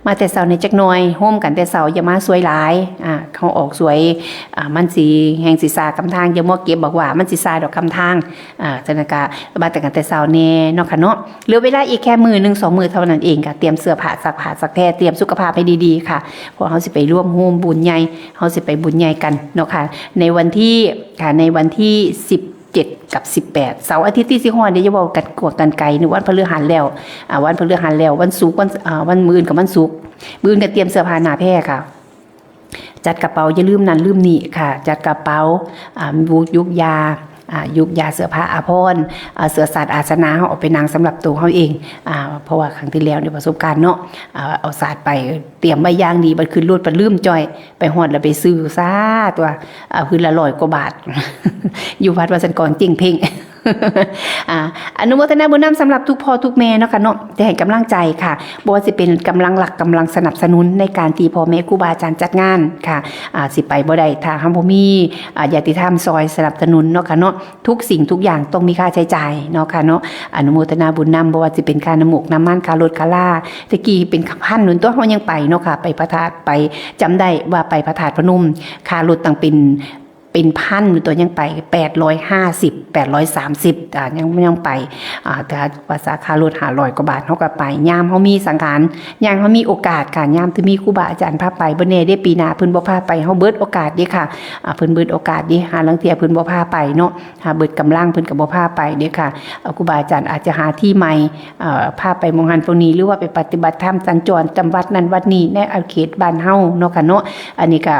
มาแต่เช้าแหน่จักหน่อย โฮมกันแต่เช้า อย่ามาสวยหลาย อ่า เขาออกสวย อ่า มันสิแฮงสิซากำทาง อย่ามัวเก็บบักหว้า มันสิซาดอกกำทาง อ่า ฉะนั้นก็มาแต่กันแต่เช้าแหน่เนาะค่ะเนาะ เหลือเวลาอีกแค่มื้อหนึ่งสองมื้อเท่านั้นเองค่ะ เตรียมเสื้อผ้า ซักผ้าซักแพร เตรียมสุขภาพให้ดีๆค่ะ เพราะเฮาสิไปร่วมโฮมบุญใหญ่ เฮาสิไปบุญใหญ่กันเนาะค่ะ ในวันที่ ค่ะ ในวันที่สิบเจ็ดกับสิบแปด เสาร์อาทิตย์ที่สิฮอด เดี๋ยวจะเว้ากันกวางกันไกล นึกวันพฤหัสแล้ว อ่า วันพฤหัสแล้ว วันศุกร์ วัน อ่า วันมื้ออื่นกับวันศุกร์ มื้ออื่นก็เตรียมเสื้อผ้าหน้าแพรค่ะ จัดกระเป๋า อย่าลืมนั่นลืมนี่ค่ะ จัดกระเป๋า อ่า บุกยุกยา อ่า ยุกยา เสื้อผ้าอาภรณ์ อ่า เสื้อสาดอาสนะ เฮาเอาไปนั่งสำหรับตัวเฮาเอง อ่า เพราะว่าครั้งที่แล้วเนี่ยประสบการณ์เนาะ อ่า เอาสาดไป เตรียมไว้อย่างดี บัดขึ้นรถบัดลืมจ้อย ไปฮอดแล้วไปซื้อซาตัว อ่า พื้นละร้อยกว่าบาท อยู่วัดว่าซั่นก่อน เจ๊งเพ่ง อ่า อนุโมทนาบุญนำสำหรับทุกพ่อทุกแม่เนาะค่ะเนาะ ที่ให้กำลังใจค่ะ บ่ว่าสิเป็นกำลังหลักกำลังสนับสนุนในการที่พ่อแม่ครูบาอาจารย์จัดงานค่ะ อ่า สิไปบ่ได้ ถ้าเฮาบ่มี อ่า ญาติธรรมซอยสนับสนุนเนาะค่ะเนาะ ทุกสิ่งทุกอย่างต้องมีค่าใช้จ่ายเนาะค่ะเนาะ อนุโมทนาบุญนำ บ่ว่าสิเป็นค่าน้ำมูกน้ำมัน ค่ารถค่าลา แต่กี้เป็นพันหนุนตัวเฮายังไปเนาะค่ะ ไปพระธาตุ ไป จำได้ว่าไปพระธาตุพนม ค่ารถตั้งเป็น เป็นพันหนุนตัวยังไป แปดร้อยห้าสิบ แปดร้อยสามสิบ อ่า ยัง ยังไป อ่า แต่ภาษาค่ารถห้าร้อยกว่าบาท เฮาก็ไป ยามเฮามีสังขาร ยามเฮามีโอกาสค่ะ ยามที่มีครูบาอาจารย์พาไป บ่แน่เด้ปีหน้าเพิ่นบ่พาไป เฮาเบิดโอกาสเด้ค่ะ อ่า เพิ่นเบิดโอกาสเด้ หาลางเทื่อเพิ่นบ่พาไปเนาะ หาเบิดกำลังเพิ่นก็บ่พาไปเด้ค่ะ อ่า ครูบาอาจารย์อาจจะหาที่ใหม่ อ่า พาไปหม่องหั้นหม่องนี้ หรือว่าไปปฏิบัติธรรมสัญจรตามวัดนั้นวัดนี้ ในอาเขตบ้านเฮาเนาะค่ะเนาะ อันนี้ก็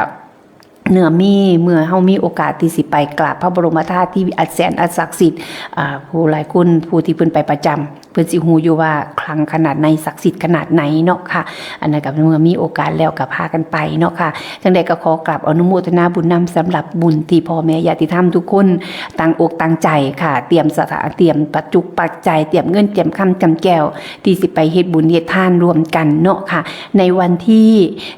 เมื่อมี เมื่อเฮามีโอกาสที่สิไปกราบพระบรมธาตุที่อันแสนอันศักดิ์สิทธิ์ อ่า ผู้หลายคน ผู้ที่เพิ่นไปประจ เพิ่นสิฮู้อยู่ว่าขลังขนาดไหน ศักดิ์สิทธิ์ขนาดไหนเนาะค่ะ อันนั้นก็เมื่อมีโอกาสแล้วก็พากันไปเนาะค่ะ จั่งใดก็ขอกราบอนุโมทนาบุญนำสำหรับบุญที่พ่อแม่ญาติธรรมทุกคนตั้งอกตั้งใจค่ะ เตรียมสถา เตรียมปัจจุปัจจัย เตรียมเงินเตรียมคำจำแก้ว ที่สิไปเฮ็ดบุญเฮ็ดทานร่วมกันเนาะค่ะ ในวันที่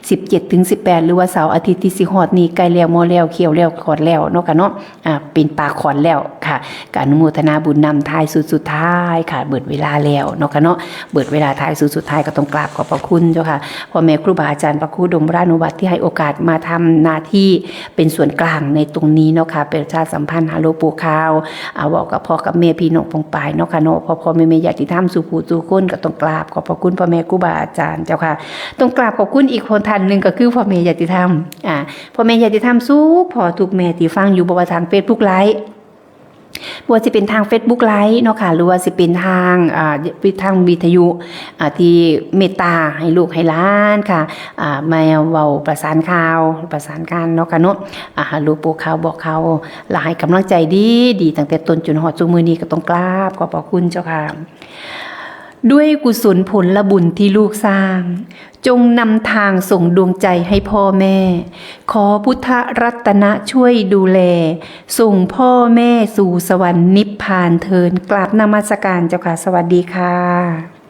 สิบเจ็ดถึงสิบแปด หรือว่าเสาร์อาทิตย์ที่สิฮอดนี้ ใกล้แล้วมอแล้วเขียวแล้วขอดแล้วเนาะค่ะเนาะ อ่า เป็นปลาขอนแล้วค่ะ ก็อนุโมทนาบุญนำท้ายสุดสุดท้ายค่ะ เบิดเวลาแล้วเนาะค่ะเนาะ เบิดเวลาท้ายสุดสุดท้ายก็ต้องกราบขอบพระคุณเจ้าค่ะ พ่อแม่ครูบาอาจารย์พระครูดมรานุวัตรที่ให้โอกาสมาทำหน้าที่เป็นส่วนกลางในตรงนี้เนาะค่ะ ประชาสัมพันธ์หาหลวงปู่ขาว อ่า เว้ากับพ่อกับแม่พี่น้องปองปายเนาะค่ะเนาะ พ่อพ่อแม่แม่ญาติธรรมสู่ผู้สู่คนก็ต้องกราบขอบพระคุณพ่อแม่ครูบาอาจารย์เจ้าค่ะ ต้องกราบขอบคุณอีกคนท่านหนึ่งก็คือพ่อแม่ญาติธรรม อ่า พ่อแม่ญาติธรรมสู่พ่อทุกแม่ที่ฟังอยู่ บ่ว่าทาง Facebook Live บ่ว่าสิเป็นทาง Facebook Live เนาะค่ะ หรือว่าสิเป็นทาง อ่า ทางวิทยุ อ่า ที่เมตตาให้ลูกให้หลานค่ะ อ่า มาเว้าประสานข่าว ประสานการเนาะค่ะเนาะ อ่า หาหลวงปู่ขาวบอกข่าวและให้กำลังใจดีดีตั้งแต่ต้นจนฮอดซุมื้อนี้ก็ต้องกราบขอบพระคุณเจ้าค่ะ ด้วยกุศลผลบุญที่ลูกสร้าง จงนำทางส่งดวงใจให้พ่อแม่ ขอพุทธรัตนะช่วยดูแล ส่งพ่อแม่สู่สวรรค์นิพพานเทิน กราบนมัสการเจ้าค่ะ สวัสดีค่ะ